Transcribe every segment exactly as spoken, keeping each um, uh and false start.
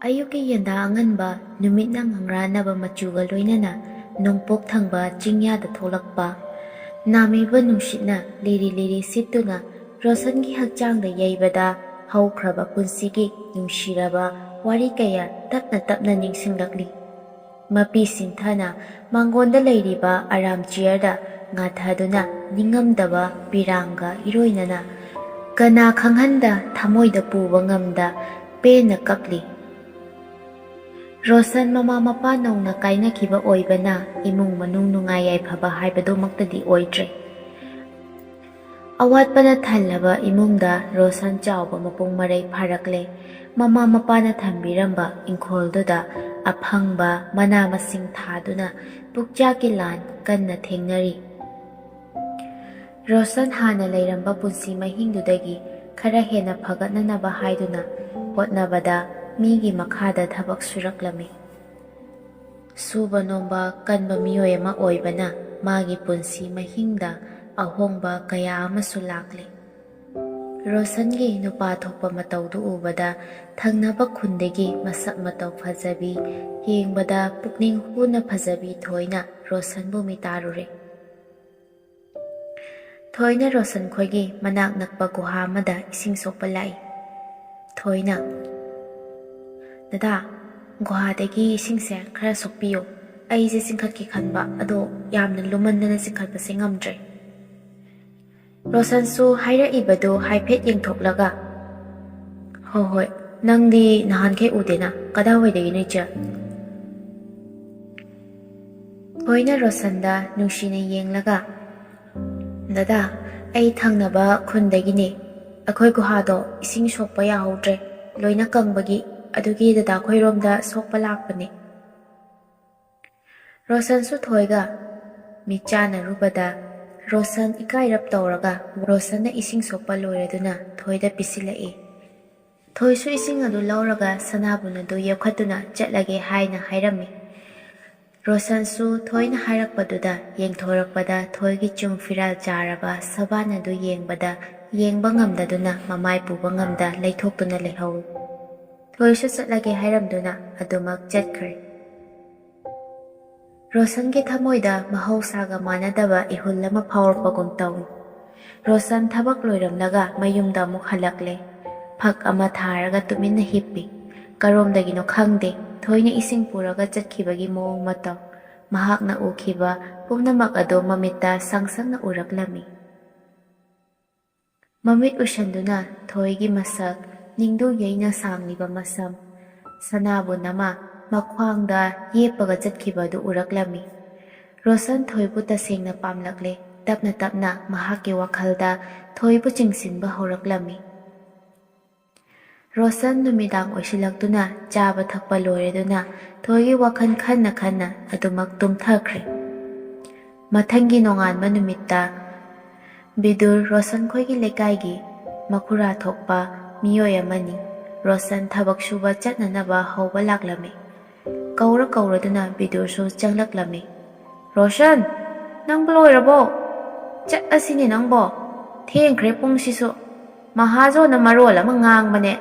ꯑꯌꯨꯛꯀꯤ ꯌꯦꯟꯗꯥ ꯑꯉꯟꯕ, ꯅꯨꯃꯤꯠꯅ ꯉꯥꯡꯔꯥꯟꯅꯕ ꯃꯆꯨꯒ ꯂꯣꯏꯅꯅ ꯅꯣꯡꯄꯣꯛ ꯊꯪꯕ ꯆꯤꯡꯌꯥꯗ ꯊꯣꯛꯂꯛꯄ꯫ ꯅꯥꯃꯤꯕ ꯅꯨꯡꯁꯤꯠꯅ ꯂꯤꯔꯤ ꯂꯤꯔꯤ ꯁꯤꯠꯇꯨꯅ ꯔꯣꯁꯟꯒꯤ ꯍꯛꯆꯥꯡꯗ ꯌꯩꯕꯗ ꯍꯧꯈ꯭ꯔꯕ ꯄꯨꯟꯁꯤꯒꯤ ꯅꯨꯡꯁꯤꯔꯕ ꯋꯥꯔꯤ ꯀꯌꯥ ꯇꯞꯅ ꯇꯞꯅ ꯅꯤꯡꯁꯤꯡꯂꯛꯂꯤ꯫ ꯃꯄꯤ ꯁꯤꯟꯊꯅ ꯃꯥꯡꯒꯣꯟꯗ ꯂꯩꯔꯤꯕ ꯑꯔꯥꯝ ꯆꯤꯌꯔꯗ ꯉꯥꯊꯗꯨꯅ ꯅꯤꯡꯉꯝꯗꯕ ꯄꯤꯔꯥꯡꯒ ꯏꯔꯣꯏꯅꯅ ꯀꯅꯥ ꯈꯪꯍꯟꯗ ꯊꯃꯣꯏꯗ ꯄꯨꯕ ꯉꯝꯗ ꯄꯦꯟꯅ ꯀꯞꯂꯤ꯫ ꯔꯣꯁꯟ ꯃꯃꯥ ꯃꯄꯥ ꯅꯧꯅ ꯀꯥꯏꯅꯈꯤꯕ ꯑꯣꯏꯕꯅ ꯏꯃꯨꯡ ꯃꯅꯨꯡ ꯅꯨꯡꯉꯥꯏ ꯌꯥꯏꯐꯕ ꯍꯥꯏꯕꯗꯨꯃꯛꯇꯗꯤ ꯑꯣꯏꯗ꯭ꯔꯦ꯫ ꯑꯋꯥꯠꯄꯅ ꯊꯜꯂꯕ ꯏꯃꯨꯡꯗ ꯔꯣꯁꯟ ꯆꯥꯎꯕ ꯃꯄꯨꯡ ꯃꯔꯩ ꯐꯥꯔꯛꯂꯦ꯫ ꯃꯃꯥ ꯃꯄꯥꯅ ꯊꯝꯕꯤꯔꯝꯕ ꯏꯪꯈꯣꯜꯗꯨꯗ ꯑꯐꯪꯕ ꯃꯅꯥ ꯃꯁꯤꯡ ꯊꯥꯗꯨꯅ ꯄꯨꯛꯆꯥꯛꯀꯤ ꯂꯥꯟ ꯀꯟꯅ ꯊꯦꯡꯅꯔꯤ꯫ ꯔꯣꯁꯟ ꯍꯥꯟꯅ ꯂꯩꯔꯝꯕ ꯄꯨꯟꯁꯤ ꯃꯍꯤꯡꯗꯨꯗꯒꯤ ꯈꯔ ꯍꯦꯟꯅ ꯐꯒꯠꯅꯅꯕ ꯍꯥꯏꯗꯨꯅ ꯍꯣꯠꯅꯕꯗ ꯃꯤꯒꯤ ꯃꯈꯥꯗ ꯊꯕꯛ ꯁꯨꯔꯛꯂꯝꯃꯤ꯫ ꯁꯨꯕ ꯅꯣꯝꯕ ꯀꯟꯕ ꯃꯤꯑꯣꯏ ꯑꯃ ꯑꯣꯏꯕꯅ ꯃꯥꯒꯤ ꯄꯨꯟꯁꯤ ꯃꯍꯤꯡꯗ ꯑꯍꯣꯡꯕ ꯀꯌꯥ ꯑꯃꯁꯨ ꯂꯥꯛꯂꯤ꯫ ꯔꯣꯁꯟꯒꯤ ꯅꯨꯄꯥ ꯊꯣꯛꯄ ꯃꯇꯧꯗꯨ ꯎꯕꯗ ꯊꯪꯅꯕ ꯈꯨꯟꯗꯒꯤ ꯃꯁꯛ ꯃꯇꯧ ꯐꯖꯕꯤ, ꯌꯦꯡꯕꯗ ꯄꯨꯛꯅꯤꯡ ꯍꯨꯅ ꯐꯖꯕꯤ ꯊꯣꯏꯅ ꯔꯣꯁꯟꯕꯨ ꯃꯤꯇꯥꯔꯨꯔꯦ꯫ ꯊꯣꯏꯅ ꯔꯣꯁꯟ ꯈꯣꯏꯒꯤ ꯃꯅꯥꯛ ꯅꯛꯄ ꯒꯨꯍꯥ ꯑꯃꯗ ꯏꯁꯤꯡ ꯁꯣꯛꯄ ꯂꯥꯛꯏ꯫ ꯊꯣꯏꯅ, "ꯗꯗꯥ, ꯒꯨꯍꯥꯗꯒꯤ ꯏꯁꯤꯡꯁꯦ ꯈꯔ ꯁꯣꯛꯄꯤꯌꯣ꯫ ꯑꯩꯁꯦ ꯆꯤꯡꯈꯠꯀꯦ ꯈꯟꯕ, ꯑꯗꯣ ꯌꯥꯝꯅ ꯂꯨꯝꯃꯟꯗꯅ ꯆꯤꯡꯈꯠꯄꯁꯦ ꯉꯝꯗ꯭ꯔꯦ꯫" ꯔꯣꯁꯟꯁꯨ ꯍꯥꯏꯔꯛꯏꯕꯗꯨ ꯍꯥꯏꯐꯦꯠ ꯌꯦꯡꯊꯣꯛꯂꯒ, "ꯍꯣ ꯍꯣꯏ, ꯅꯪꯗꯤ ꯅꯍꯥꯟꯈꯩ ꯎꯗꯦꯅ, ꯀꯗꯥꯏꯋꯥꯏꯗꯒꯤꯅꯣ ꯏꯆꯦ?" ꯊꯣꯏꯅ ꯔꯣꯁꯟꯗ ꯅꯨꯡꯁꯤꯅ ꯌꯦꯡꯂꯒ, "ꯗꯗꯥ, ꯑꯩ ꯊꯪꯅꯕ ꯈꯨꯟꯗꯒꯤꯅꯦ꯫ ꯑꯩꯈꯣꯏ ꯒꯨꯍꯥꯗꯣ ꯏꯁꯤꯡ ꯁꯣꯛꯄ ꯌꯥꯍꯧꯗ꯭ꯔꯦ, ꯂꯣꯏꯅ ꯀꯪꯕꯒꯤ, ꯑꯗꯨꯒꯤ ꯗꯗꯥ ꯈꯣꯏꯔꯣꯝꯗ ꯁꯣꯛꯄ ꯂꯥꯛꯄꯅꯦ꯫" ꯔꯣꯁꯟꯁꯨ ꯊꯣꯏꯒ ꯃꯤꯠ ꯆꯥꯟꯅꯔꯨꯕꯗ ꯔꯣꯁꯟ ꯏꯀꯥꯏꯔꯞ ꯇꯧꯔꯒ ꯔꯣꯁꯟꯅ ꯏꯁꯤꯡ ꯁꯣꯛꯄ ꯂꯣꯏꯔꯗꯨꯅ ꯊꯣꯏꯗ ꯄꯤꯁꯤꯜꯂꯛꯏ꯫ ꯊꯣꯏꯁꯨ ꯏꯁꯤꯡ ꯑꯗꯨ ꯂꯧꯔꯒ ꯁꯅꯥꯕꯨꯟ ꯑꯗꯨ ꯌꯣꯛꯈꯠꯇꯨꯅ ꯆꯠꯂꯒꯦ ꯍꯥꯏꯅ ꯍꯥꯏꯔꯝꯃꯤ꯫ ꯔꯣꯁꯟꯁꯨ ꯊꯣꯏꯅ ꯍꯥꯏꯔꯛꯄꯗꯨꯗ ꯌꯦꯡꯊꯣꯔꯛꯄꯗ ꯊꯣꯏꯒꯤ ꯆꯨꯡ ꯐꯤꯔꯥꯜ ꯆꯥꯔꯕ ꯁꯕꯥꯟ ꯑꯗꯨ ꯌꯦꯡꯕꯗ ꯌꯦꯡꯕ ꯉꯝꯗꯗꯨꯅ ꯃꯃꯥꯏ ꯄꯨꯕ ꯉꯝꯗ ꯂꯩꯊꯣꯛꯇꯨꯅ ꯂꯩꯍꯧꯏ꯫ ꯊꯣꯏꯁꯨ ꯆꯠꯂꯒꯦ ꯍꯥꯏꯔꯝꯗꯨꯅ ꯑꯗꯨꯃꯛ ꯆꯠꯈ꯭ꯔꯦ꯫ ꯔꯣꯁꯟꯒꯤ ꯊꯃꯣꯏꯗ ꯃꯍꯧꯁꯥꯒ ꯃꯥꯟꯅꯗꯕ ꯏꯍꯨꯜ ꯑꯃ ꯐꯥꯎꯔꯛꯄꯒꯨꯝ ꯇꯧꯏ꯫ ꯔꯣꯁꯟ ꯊꯕꯛ ꯂꯣꯏꯔꯝꯂꯒ ꯃꯌꯨꯝꯗ ꯑꯃꯨꯛ ꯍꯜꯂꯛꯂꯦ꯫ ꯐꯛ ꯑꯃ ꯊꯥꯔꯒ ꯇꯨꯃꯤꯟꯅ ꯍꯤꯞꯄꯤ꯫ ꯀꯔꯣꯝꯗꯒꯤꯅꯣ ꯈꯪꯗꯦ, ꯊꯣꯏꯅ ꯏꯁꯤꯡ ꯄꯨꯔꯒ ꯆꯠꯈꯤꯕꯒꯤ ꯃꯑꯣꯡ ꯃꯇꯧ꯫ ꯃꯍꯥꯛꯅ ꯎꯈꯤꯕ ꯄꯨꯝꯅꯃꯛ ꯑꯗꯨ ꯃꯃꯤꯠꯇ ꯁꯪ ꯁꯪꯅ ꯎꯔꯛꯂꯝꯃꯤ꯫ ꯃꯃꯤꯠ ꯎꯏꯁꯟꯗꯨꯅ ꯊꯣꯏꯒꯤ ꯃꯁꯛ, ꯅꯤꯡꯗꯨ ꯌꯩꯅ ꯁꯥꯡꯂꯤꯕ ꯃꯁꯝ, ꯁꯅꯥꯕꯨꯟ ꯑꯃ ꯃꯈ꯭ꯋꯥꯡꯗ ꯌꯦꯞꯄꯒ ꯆꯠꯈꯤꯕ ꯑꯗꯨ ꯎꯔꯛꯂꯝꯃꯤ꯫ ꯔꯣꯁꯟ ꯊꯣꯏꯕꯨ ꯇꯁꯦꯡꯅ ꯄꯥꯝꯂꯛꯂꯦ꯫ ꯇꯞꯅ ꯇꯞꯅ ꯃꯍꯥꯛꯀꯤ ꯋꯥꯈꯜꯗ ꯊꯣꯏꯕꯨ ꯆꯤꯡꯁꯤꯟꯕ ꯍꯧꯔꯛꯂꯝꯃꯤ꯫ ꯔꯣꯁꯟ ꯅꯨꯃꯤꯗꯥꯡ ꯑꯣꯏꯁꯤꯜꯂꯛꯇꯨꯅ ꯆꯥꯕ ꯊꯛꯄ ꯂꯣꯏꯔꯗꯨꯅ ꯊꯣꯏꯒꯤ ꯋꯥꯈꯜ ꯈꯟꯅ ꯈꯟꯅ ꯑꯗꯨꯃꯛ ꯇꯨꯝꯊꯈ꯭ꯔꯦ꯫ ꯃꯊꯪꯒꯤ ꯅꯣꯡꯉꯥꯟꯕ ꯅꯨꯃꯤꯠꯇ ꯕꯤꯗꯨꯔ ꯔꯣꯁꯟ ꯈꯣꯏꯒꯤ ꯂꯩꯀꯥꯏꯒꯤ ꯃꯈꯨꯔꯥ ꯊꯣꯛꯄ ꯃꯤꯑꯣꯏ ꯑꯃꯅꯤ꯫ ꯔꯣꯁꯟ ꯊꯕꯛ ꯁꯨꯕ ꯆꯠꯅꯅꯕ ꯍꯧꯕ ꯂꯥꯛꯂꯝꯃꯤ꯫ ꯀꯧꯔ ꯀꯧꯔꯗꯨꯅ ꯕꯤꯗꯨꯔꯁꯨ ꯆꯪꯂꯛꯂꯝꯃꯤ꯫ "ꯔꯣꯁꯟ, ꯅꯪꯕꯨ ꯂꯣꯏꯔꯕꯣ? ꯆꯠꯂꯁꯤꯅꯦ ꯅꯪꯕꯣ꯫ ꯊꯦꯡꯈ꯭ꯔꯦ ꯄꯨꯡꯁꯤꯁꯨ꯫ ꯃꯍꯥꯖꯣꯟꯅ ꯃꯔꯣꯜ ꯑꯃ ꯉꯥꯡꯕꯅꯦ꯫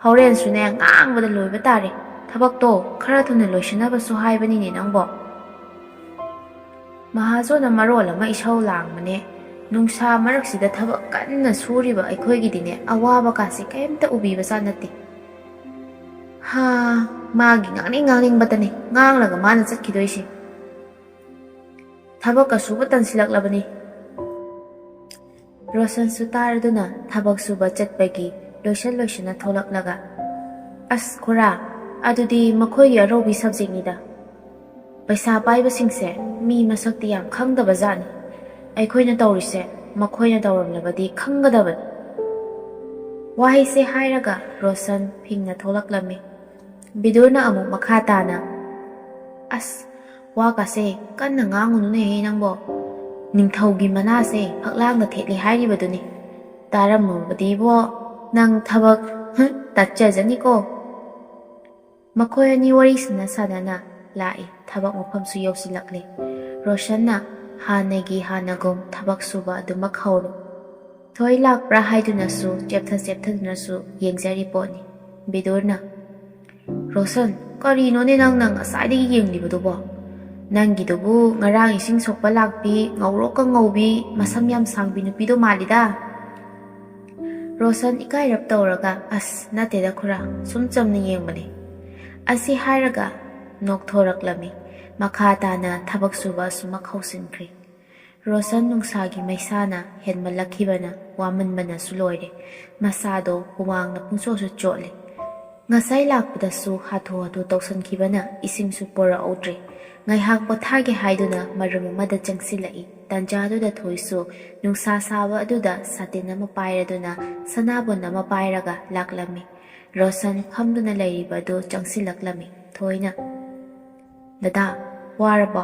ꯍꯣꯔꯦꯟꯁꯨꯅꯦ ꯉꯥꯡꯕꯗ ꯂꯣꯏꯕ ꯇꯥꯔꯦ꯫ ꯊꯕꯛꯇꯣ ꯈꯔ ꯊꯨꯅ ꯂꯣꯏꯁꯤꯟꯅꯕꯁꯨ ꯍꯥꯏꯕꯅꯤꯅꯦ ꯅꯪꯕꯣ꯫" "ꯃꯍꯥꯖꯣꯟꯅ ꯃꯔꯣꯜ ꯑꯃ ꯏꯁꯧ ꯂꯥꯡꯕꯅꯦ꯫ ꯅꯨꯡꯁꯥ ꯃꯔꯛꯁꯤꯗ ꯊꯕꯛ ꯀꯟꯅ ꯁꯨꯔꯤꯕ ꯑꯩꯈꯣꯏꯒꯤꯗꯤꯅꯦ ꯑꯋꯥꯕ ꯀꯥꯁꯦ ꯀꯩꯝꯇ ꯎꯕꯤꯕ ꯖꯥꯠ ꯅꯠꯇꯦ꯫ ꯍꯥ, ꯃꯥꯒꯤ ꯉꯥꯡꯅꯤꯡ ꯉꯥꯡꯅꯤꯡꯕꯇꯅꯦ ꯉꯥꯡꯂꯒ ꯃꯥꯅ ꯆꯠꯈꯤꯗꯣꯏꯁꯦ꯫ ꯊꯕꯛꯀ ꯁꯨꯕ ꯇꯟꯁꯤꯜꯂꯛꯂꯕꯅꯤ꯫" ꯔꯣꯁꯟꯁꯨ ꯇꯥꯔꯗꯨꯅ ꯊꯕꯛ ꯁꯨꯕ ꯆꯠꯄꯒꯤ ꯂꯣꯏꯁꯟ ꯂꯣꯏꯁꯟꯅ ꯊꯣꯛꯂꯛꯂꯒ, "ꯑꯁ ꯈꯨꯔꯥ, ꯑꯗꯨꯗꯤ ꯃꯈꯣꯏꯒꯤ ꯑꯔꯧꯕꯤ ꯁꯕꯖꯦꯛꯅꯤꯗ꯫ ꯄꯩꯁꯥ ꯄꯥꯏꯕꯁꯤꯡꯁꯦ ꯃꯤ ꯃꯁꯛꯇꯤ ꯌꯥꯝ ꯈꯪꯗꯕ ꯖꯥꯠꯅꯤ꯫ ꯑꯩꯈꯣꯏꯅ ꯇꯧꯔꯤꯁꯦ ꯃꯈꯣꯏꯅ ꯇꯧꯔꯝꯂꯕꯗꯤ ꯈꯪꯒꯗꯕꯅꯤ꯫" ꯋꯥꯍꯩꯁꯦ ꯍꯥꯏꯔꯒ ꯔꯣꯁꯟ ꯐꯤꯡꯅ ꯊꯣꯛꯂꯛꯂꯝꯃꯤ꯫ ꯕꯤꯗꯨꯔꯅ ꯑꯃꯨꯛ ꯃꯈꯥ ꯇꯥꯅ, "ꯑꯁ, ꯋꯥꯒꯁꯦ ꯀꯟꯅ ꯉꯥꯡꯉꯨꯅꯨꯅꯦꯍꯦ ꯅꯪꯕꯣ꯫ ꯅꯤꯡꯊꯧꯒꯤ ꯃꯅꯥꯁꯦ ꯐꯛꯂꯥꯡꯗ ꯊꯦꯠꯂꯦ ꯍꯥꯏꯔꯤꯕꯗꯨꯅꯤ꯫ ꯇꯥꯔꯝꯃꯕꯗꯤꯕꯣ ꯅꯪ ꯊꯕꯛ, ꯍꯨꯝ, ꯇꯠꯆꯖꯅꯤꯀꯣ꯫" ꯃꯈꯣꯏ ꯑꯅꯤ ꯋꯥꯔꯤ ꯁꯥꯟꯅ ꯁꯥꯟꯅꯅ ꯂꯥꯛꯏ꯫ ꯊꯕꯛ ꯃꯐꯝꯁꯨ ꯌꯧꯁꯤꯜꯂꯛꯂꯦ꯫ ꯔꯣꯁꯟꯅ ꯍꯥꯟꯅꯒꯤ ꯍꯥꯟꯅꯒꯨꯝ ꯊꯕꯛ ꯁꯨꯕ ꯑꯗꯨꯃꯛ ꯍꯧꯔꯦ꯫ ꯊꯣꯏ ꯂꯥꯛꯄ꯭ꯔꯥ ꯍꯥꯏꯗꯨꯅꯁꯨ ꯆꯦꯞꯊ ꯆꯦꯞꯊꯗꯨꯅꯁꯨ ꯌꯦꯡꯖꯔꯤ ꯄꯣꯠꯅꯤ꯫ ꯕꯤꯗꯨꯔꯅ, "ꯔꯣꯁꯟ, ꯀꯔꯤꯅꯣꯅꯦ ꯅꯪꯅ ꯉꯁꯥꯏꯗꯒꯤ ꯌꯦꯡꯂꯤꯕꯗꯨꯕꯣ? ꯅꯪꯒꯤꯗꯨꯕꯨ ꯉꯔꯥꯡ ꯏꯁꯤꯡ ꯁꯣꯛꯄ ꯂꯥꯛꯄꯤ, ꯉꯧꯔꯣꯛꯀ ꯉꯧꯕꯤ, ꯃꯁꯝ ꯌꯥꯝ ꯁꯥꯡꯕꯤ ꯅꯨꯄꯤꯗꯣ ꯃꯥꯜꯂꯤꯗ?" ꯔꯣꯁꯟ ꯏꯀꯥꯏꯔꯞ ꯇꯧꯔꯒ, "ꯑꯁ, ꯅꯠꯇꯦꯗ ꯈꯨꯔꯥ, ꯁꯨꯝ ꯆꯝꯅ ꯌꯦꯡꯕꯅꯦ" ꯑꯁꯤ ꯍꯥꯏꯔꯒ ꯅꯣꯛꯊꯣꯔꯛꯂꯝꯃꯤ꯫ ꯃꯈꯥ ꯇꯥꯅ ꯊꯕꯛ ꯁꯨꯕ ꯑꯁꯨꯃꯛ ꯍꯧꯁꯤꯟꯈ꯭ꯔꯦ꯫ ꯔꯣꯁꯟ ꯅꯨꯡꯁꯥꯒꯤ ꯃꯩꯁꯥꯅ ꯍꯦꯟꯃꯜꯂꯛꯈꯤꯕꯅ ꯋꯥꯃꯟꯕꯅꯁꯨ ꯂꯣꯏꯔꯦ꯫ ꯃꯁꯥꯗꯣ ꯍꯨꯃꯥꯡꯅ ꯄꯨꯡꯆꯣꯠꯁꯨ ꯆꯣꯠꯂꯦ꯫ ꯉꯁꯥꯏ ꯂꯥꯛꯄꯗꯁꯨ ꯍꯥꯊꯨ ꯍꯥꯊꯨ ꯇꯧꯁꯟꯈꯤꯕꯅ ꯏꯁꯤꯡꯁꯨ ꯄꯣꯔꯛꯍꯧꯗ꯭ꯔꯦ꯫ ꯉꯥꯏꯍꯥꯛ ꯄꯣꯊꯥꯒꯦ ꯍꯥꯏꯗꯨꯅ ꯃꯔꯨꯝ ꯑꯃꯗ ꯆꯪꯁꯤꯜꯂꯛꯏ꯫ ꯇꯥꯟꯖꯥꯗꯨꯗ ꯊꯣꯏꯁꯨ ꯅꯨꯡꯁꯥ ꯁꯥꯕ ꯑꯗꯨꯗ ꯁꯥꯇꯤꯟ ꯑꯃ ꯄꯥꯏꯔꯗꯨꯅ ꯁꯅꯥꯕꯨꯟ ꯑꯃ ꯄꯥꯏꯔꯒ ꯂꯥꯛꯂꯝꯃꯤ꯫ ꯔꯣꯁꯟ ꯐꯝꯗꯨꯅ ꯂꯩꯔꯤꯕ ꯑꯗꯨ ꯆꯪꯁꯤꯜꯂꯛꯂꯝꯃꯤ꯫ ꯊꯣꯏꯅ, "ꯗꯗꯥ, ꯋꯥꯔꯕꯣ?"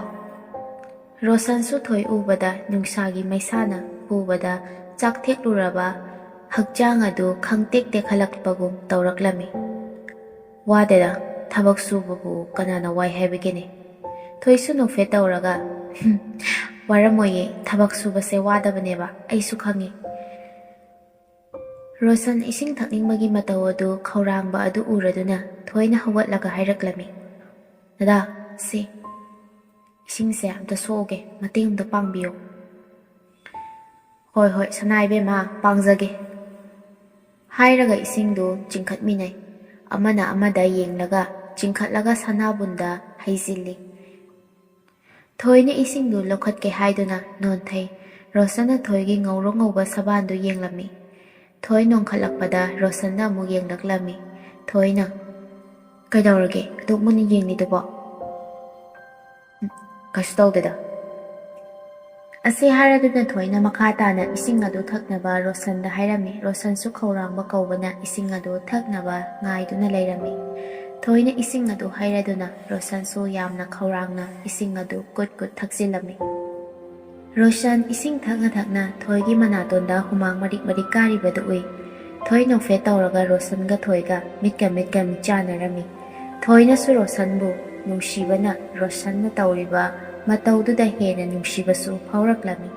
ꯔꯣꯁꯟꯁꯨ ꯊꯣꯏ ꯎꯕꯗ ꯅꯨꯡꯁꯥꯒꯤ ꯃꯩꯁꯥꯅ ꯐꯨꯕꯗ ꯆꯥꯛꯊꯦꯛꯂꯨꯔꯕ ꯍꯛꯆꯥꯡ ꯑꯗꯨ ꯈꯪꯇꯦꯛ ꯇꯦꯛꯍꯜꯂꯛꯄꯒꯨꯝ ꯇꯧꯔꯛꯂꯝꯃꯤ꯫ "ꯋꯥꯗꯦꯗ, ꯊꯕꯛ ꯁꯨꯕꯕꯨ ꯀꯅꯥꯅ ꯋꯥꯏ ꯍꯥꯏꯕꯒꯦꯅꯦ?" ꯊꯣꯏꯁꯨ ꯅꯣꯛꯐꯦꯠ ꯇꯧꯔꯒ, "ꯍꯨꯝ, ꯋꯥꯔꯝꯃꯣꯏꯌꯦ, ꯊꯕꯛ ꯁꯨꯕꯁꯦ ꯋꯥꯗꯕꯅꯦꯕ, ꯑꯩꯁꯨ ꯈꯪꯉꯤ꯫" ꯔꯣꯁꯟ ꯏꯁꯤꯡ ꯊꯛꯅꯤꯡꯕꯒꯤ ꯃꯇꯧ ꯑꯗꯨ ꯈꯧꯔꯥꯡꯕ ꯑꯗꯨ ꯎꯔꯗꯨꯅ ꯊꯣꯏꯅ ꯍꯧꯒꯠꯂꯒ ꯍꯥꯏꯔꯛꯂꯝꯃꯤ, "ꯗꯗꯥ, ꯁꯤ, ꯏꯁꯤꯡꯁꯦ ꯑꯝꯇ ꯁꯣꯛꯎꯒꯦ, ꯃꯇꯦꯡ ꯑꯝꯇ ꯄꯥꯡꯕꯤꯌꯨ꯫" "ꯍꯣꯏ, ꯍꯣꯏ, ꯁꯅꯥ ꯏꯕꯦꯝꯃ, ꯄꯥꯡꯖꯒꯦ꯫" ꯍꯥꯏꯔꯒ ꯏꯁꯤꯡꯗꯨ ꯆꯤꯡꯈꯠꯃꯤꯟꯅꯩ꯫ ꯑꯃꯅ ꯑꯃꯗ ꯌꯦꯡꯂꯒ ꯆꯤꯡꯈꯠꯂꯒ ꯁꯅꯥꯕꯨꯟꯗ ꯍꯩꯖꯤꯜꯂꯤ꯫ ꯊꯣꯏꯅ ꯏꯁꯤꯡꯗꯨ ꯂꯧꯈꯠꯀꯦ ꯍꯥꯏꯗꯨꯅ ꯅꯣꯟꯊꯩ꯫ ꯔꯣꯁꯟꯅ ꯊꯣꯏꯒꯤ ꯉꯧꯔꯣꯛ ꯉꯧꯕ ꯁꯕꯥꯟꯗꯨ ꯌꯦꯡꯂꯝꯃꯤ꯫ ꯊꯣꯏ ꯅꯣꯡꯈꯠꯂꯛꯄꯗ ꯔꯣꯁꯟꯅ ꯑꯃꯨꯛ ꯌꯦꯡꯂꯛꯂꯝꯃꯤ꯫ ꯊꯣꯏꯅ, "ꯀꯩꯗꯧꯔꯒꯦ ꯑꯗꯨꯛ ꯃꯨꯟꯅ ꯌꯦꯡꯂꯤꯗꯨꯕꯣ?" "ꯎꯝ, ꯀꯩꯁꯨ ꯇꯧꯗꯦꯗ꯫" ꯑꯁꯤ ꯍꯥꯏꯔꯗꯨꯅ ꯊꯣꯏꯅ ꯃꯈꯥ ꯇꯥꯅ ꯏꯁꯤꯡ ꯑꯗꯨ ꯊꯛꯅꯕ ꯔꯣꯁꯟꯗ ꯍꯥꯏꯔꯝꯃꯤ꯫ ꯔꯣꯁꯟꯁꯨ ꯈꯧꯔꯥꯡꯕ ꯀꯧꯕꯅ ꯏꯁꯤꯡ ꯑꯗꯨ ꯊꯛꯅꯕ ꯉꯥꯏꯗꯨꯅ ꯂꯩꯔꯝꯃꯤ꯫ ꯊꯣꯏꯅ ꯏꯁꯤꯡ ꯑꯗꯨ ꯍꯩꯔꯗꯨꯅ ꯔꯣꯁꯟꯁꯨ ꯌꯥꯝꯅ ꯈꯧꯔꯥꯡꯅ ꯏꯁꯤꯡ ꯑꯗꯨ ꯀꯨꯠ ꯀꯨꯠ ꯊꯛꯆꯤꯜꯂꯝꯃꯤ꯫ ꯔꯣꯁꯟ ꯏꯁꯤꯡ ꯊꯛꯅ ꯊꯛꯅ ꯊꯣꯏꯒꯤ ꯃꯅꯥꯇꯣꯟꯗ ꯍꯨꯃꯥꯡ ꯃꯔꯤꯛ ꯃꯔꯤꯛ ꯀꯥꯔꯤꯕꯗꯨ ꯎꯏ꯫ ꯊꯣꯏ ꯅꯣꯛꯐꯦꯠ ꯇꯧꯔꯒ ꯔꯣꯁꯟꯒ ꯊꯣꯏꯒ ꯃꯤꯠꯀ ꯃꯤꯠꯀ ꯃꯤꯠ ꯆꯥꯟꯅꯔꯝꯃꯤ꯫ ꯊꯣꯏꯅꯁꯨ ꯔꯣꯁꯟꯕꯨ ꯅꯨꯡꯁꯤꯕꯅ ꯔꯣꯁꯟꯅ ꯇꯧꯔꯤꯕ ꯃꯇꯧꯗꯨꯗ ꯍꯦꯟꯅ ꯅꯨꯡꯁꯤꯕꯁꯨ ꯐꯥꯎꯔꯛꯂꯝꯃꯤ꯫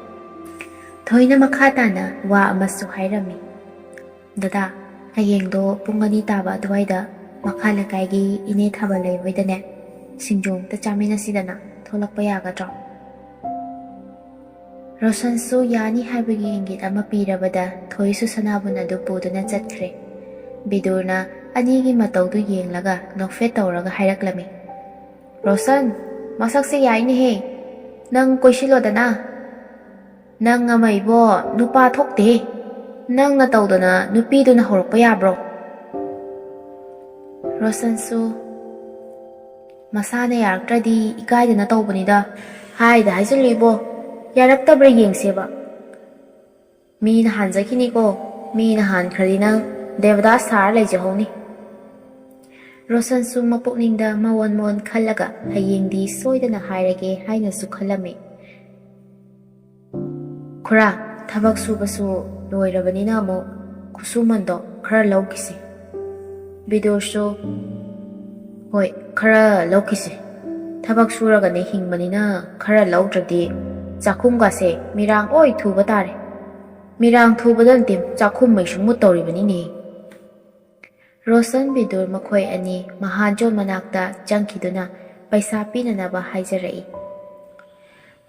ꯊꯣꯏꯅ ꯃꯈꯥ ꯇꯥꯅ ꯋꯥ ꯑꯃꯁꯨ ꯍꯥꯏꯔꯝꯃꯤ, "ꯗꯗꯥ, ꯍꯌꯦꯡꯗꯣ ꯄꯨꯡ ꯑꯅꯤ ꯇꯥꯕ ꯑꯗꯨꯋꯥꯏꯗ ꯃꯈꯥ ꯂꯩꯀꯥꯏꯒꯤ ꯏꯅꯦ ꯊꯥꯕꯜꯂꯩ ꯍꯣꯏꯗꯅꯦ ꯁꯤꯡꯖꯨ ꯑꯝꯇ ꯆꯥꯃꯤꯟꯅꯁꯤꯗꯅ ꯊꯣꯛꯂꯛꯄ ꯌꯥꯒꯗ꯭ꯔꯣ? ꯔꯣꯁꯟꯁꯨ ꯌꯥꯅꯤ ꯍꯥꯏꯕꯒꯤ ꯏꯪꯒꯤꯠ ꯑꯃ ꯄꯤꯔꯕꯗ ꯊꯣꯏꯁꯨ ꯁꯅꯥꯕꯨꯟ ꯑꯗꯨ ꯄꯨꯗꯨꯅ ꯆꯠꯈ꯭ꯔꯦ꯫ ꯕꯤꯗꯨꯔꯅ ꯑꯅꯤꯒꯤ ꯃꯇꯧꯗꯨ ꯌꯦꯡꯂꯒ ꯅꯣꯛꯐꯦꯠ ꯇꯧꯔꯒ ꯍꯥꯏꯔꯛꯂꯝꯃꯤ, "ꯔꯣꯁꯟ, ꯃꯁꯛꯁꯦ ꯌꯥꯏꯅꯦꯍꯦ꯫ ꯅꯪ ꯀꯣꯏꯁꯤꯜꯂꯣꯗꯅ꯫ ꯅꯪ ꯑꯃ ꯏꯕꯣ, ꯅꯨꯄꯥ ꯊꯣꯛꯇꯦꯍꯦ꯫ ꯅꯪꯅ ꯇꯧꯗꯅ ꯅꯨꯄꯤꯗꯨꯅ ꯍꯧꯔꯛꯄ ꯌꯥꯕ꯭ꯔꯣ?" ꯔꯣꯁꯟꯁꯨ ꯃꯁꯥꯅ ꯌꯥꯔꯛꯇ꯭ꯔꯗꯤ ꯏꯀꯥꯏꯗꯅ ꯇꯧꯕꯅꯤꯗ꯫ ꯍꯥꯏꯗ ꯍꯥꯏꯖꯤꯜꯂꯨ ꯏꯕꯣ, ꯌꯥꯔꯛꯇꯕ꯭ꯔꯥ ꯌꯦꯡꯁꯦꯕ꯫ ꯃꯤꯅ ꯍꯥꯟꯖꯈꯤꯅꯤꯀꯣ, ꯃꯤꯅ ꯍꯥꯟꯈ꯭ꯔꯗꯤ ꯅꯪ ꯗꯦꯕꯗꯥꯁ ꯁꯥꯔ ꯂꯩꯖꯍꯧꯅꯤ꯫ ꯔꯣꯁꯟꯁꯨ ꯃꯄꯨꯛꯅꯤꯡꯗ ꯃꯋꯣꯟ ꯃꯋꯣꯟ ꯈꯜꯂꯒ ꯍꯌꯦꯡꯗꯤ ꯁꯣꯏꯗꯅ ꯍꯥꯏꯔꯒꯦ ꯍꯥꯏꯅꯁꯨ ꯈꯜꯂꯝꯃꯤ꯫ ꯈꯨꯔꯥ, ꯊꯕꯛ ꯁꯨꯕꯁꯨ ꯂꯣꯏꯔꯕꯅꯤꯅ ꯑꯃꯨꯛ ꯈꯨꯠꯁꯨꯃꯟꯗꯣ ꯈꯔ ꯂꯧꯈꯤꯁꯤ꯫ ꯕꯤꯗꯨꯔꯁꯨ, "ꯍꯣꯏ, ꯈꯔ ꯂꯧꯈꯤꯁꯤ꯫ ꯊꯕꯛ ꯁꯨꯔꯒꯅꯦ ꯍꯤꯡꯕꯅꯤꯅ ꯈꯔ ꯂꯧꯗ꯭ꯔꯗꯤ ꯆꯥꯛꯈꯨꯝꯒꯁꯦ ꯃꯤꯔꯥꯡ ꯂꯣꯏ ꯊꯨꯕ ꯇꯥꯔꯦ꯫ ꯃꯤꯔꯥꯡ ꯊꯨꯕꯗ ꯅꯠꯇꯦ, ꯆꯥꯛꯈꯨꯝ ꯃꯩꯁꯨ ꯃꯨꯠꯇꯧꯔꯤꯕꯅꯤꯅꯦ꯫" ꯔꯣꯁꯟ ꯕꯤꯗꯨꯔ ꯃꯈꯣꯏ ꯑꯅꯤ ꯃꯍꯥꯖꯣꯟ ꯃꯅꯥꯛꯇ ꯆꯪꯈꯤꯗꯨꯅ ꯄꯩꯁꯥ ꯄꯤꯅꯅꯕ ꯍꯥꯏꯖꯔꯛꯏ꯫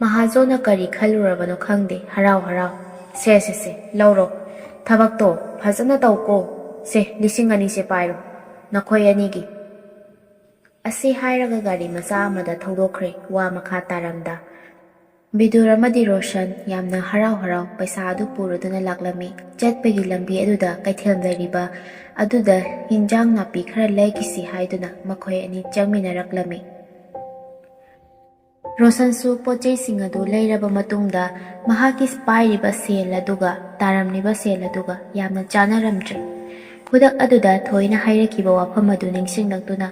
ꯃꯍꯥꯖꯣꯟꯅ ꯀꯔꯤ ꯈꯜꯂꯨꯔꯕꯅꯣ ꯈꯪꯗꯦ, ꯍꯔꯥꯎ ꯍꯔꯥꯎ, "ꯁꯦ, ꯁꯦ, ꯁꯦ, ꯂꯧꯔꯣ꯫ ꯊꯕꯛꯇꯣ ꯐꯖꯅ ꯇꯧꯀꯣ꯫ ꯁꯦ, ꯂꯤꯁꯤꯡ ꯑꯅꯤꯁꯦ ꯄꯥꯏꯔꯣ, ꯅꯈꯣꯏ ꯑꯅꯤꯒꯤ꯫" ꯑꯁꯤ ꯍꯥꯏꯔꯒ ꯒꯥꯔꯤ ꯃꯆꯥ ꯑꯃꯗ ꯊꯧꯗꯣꯛꯈ꯭ꯔꯦ, ꯋꯥ ꯃꯈꯥ ꯇꯥꯔꯝꯗ꯫ ꯕꯤꯗꯨꯔ ꯑꯃꯗꯤ ꯔꯣꯁꯟ ꯌꯥꯝꯅ ꯍꯔꯥꯎ ꯍꯔꯥꯎ ꯄꯩꯁꯥ ꯑꯗꯨ ꯄꯨꯔꯗꯨꯅ ꯂꯥꯛꯂꯝꯃꯤ꯫ ꯆꯠꯄꯒꯤ ꯂꯝꯕꯤ ꯑꯗꯨꯗ ꯀꯩꯊꯦꯜ ꯂꯩꯔꯤꯕ ꯑꯗꯨꯗ ꯍꯤꯟꯖꯥꯡ ꯅꯥꯄꯤ ꯈꯔ ꯂꯩꯈꯤꯁꯤ ꯍꯥꯏꯗꯨꯅ ꯃꯈꯣꯏ ꯑꯅꯤ ꯆꯪꯃꯤꯟꯅꯔꯛꯂꯝꯃꯤ꯫ ꯔꯣꯁꯟꯁꯨ ꯄꯣꯠ ꯆꯩꯁꯤꯡ ꯑꯗꯨ ꯂꯩꯔꯕ ꯃꯇꯨꯡꯗ ꯃꯍꯥꯛꯀꯤ ꯄꯥꯏꯔꯤꯕ ꯁꯦꯜ ꯑꯗꯨꯒ ꯇꯥꯔꯝꯂꯤꯕ ꯁꯦꯜ ꯑꯗꯨꯒ ꯌꯥꯝꯅ ꯆꯥꯅꯔꯝꯗ꯭ꯔꯦ꯫ ꯈꯨꯗꯛ ꯑꯗꯨꯗ ꯊꯣꯏꯅ ꯍꯥꯏꯔꯛꯈꯤꯕ ꯋꯥꯐꯝ ꯑꯗꯨ ꯅꯤꯡꯁꯤꯡꯂꯛꯇꯨꯅ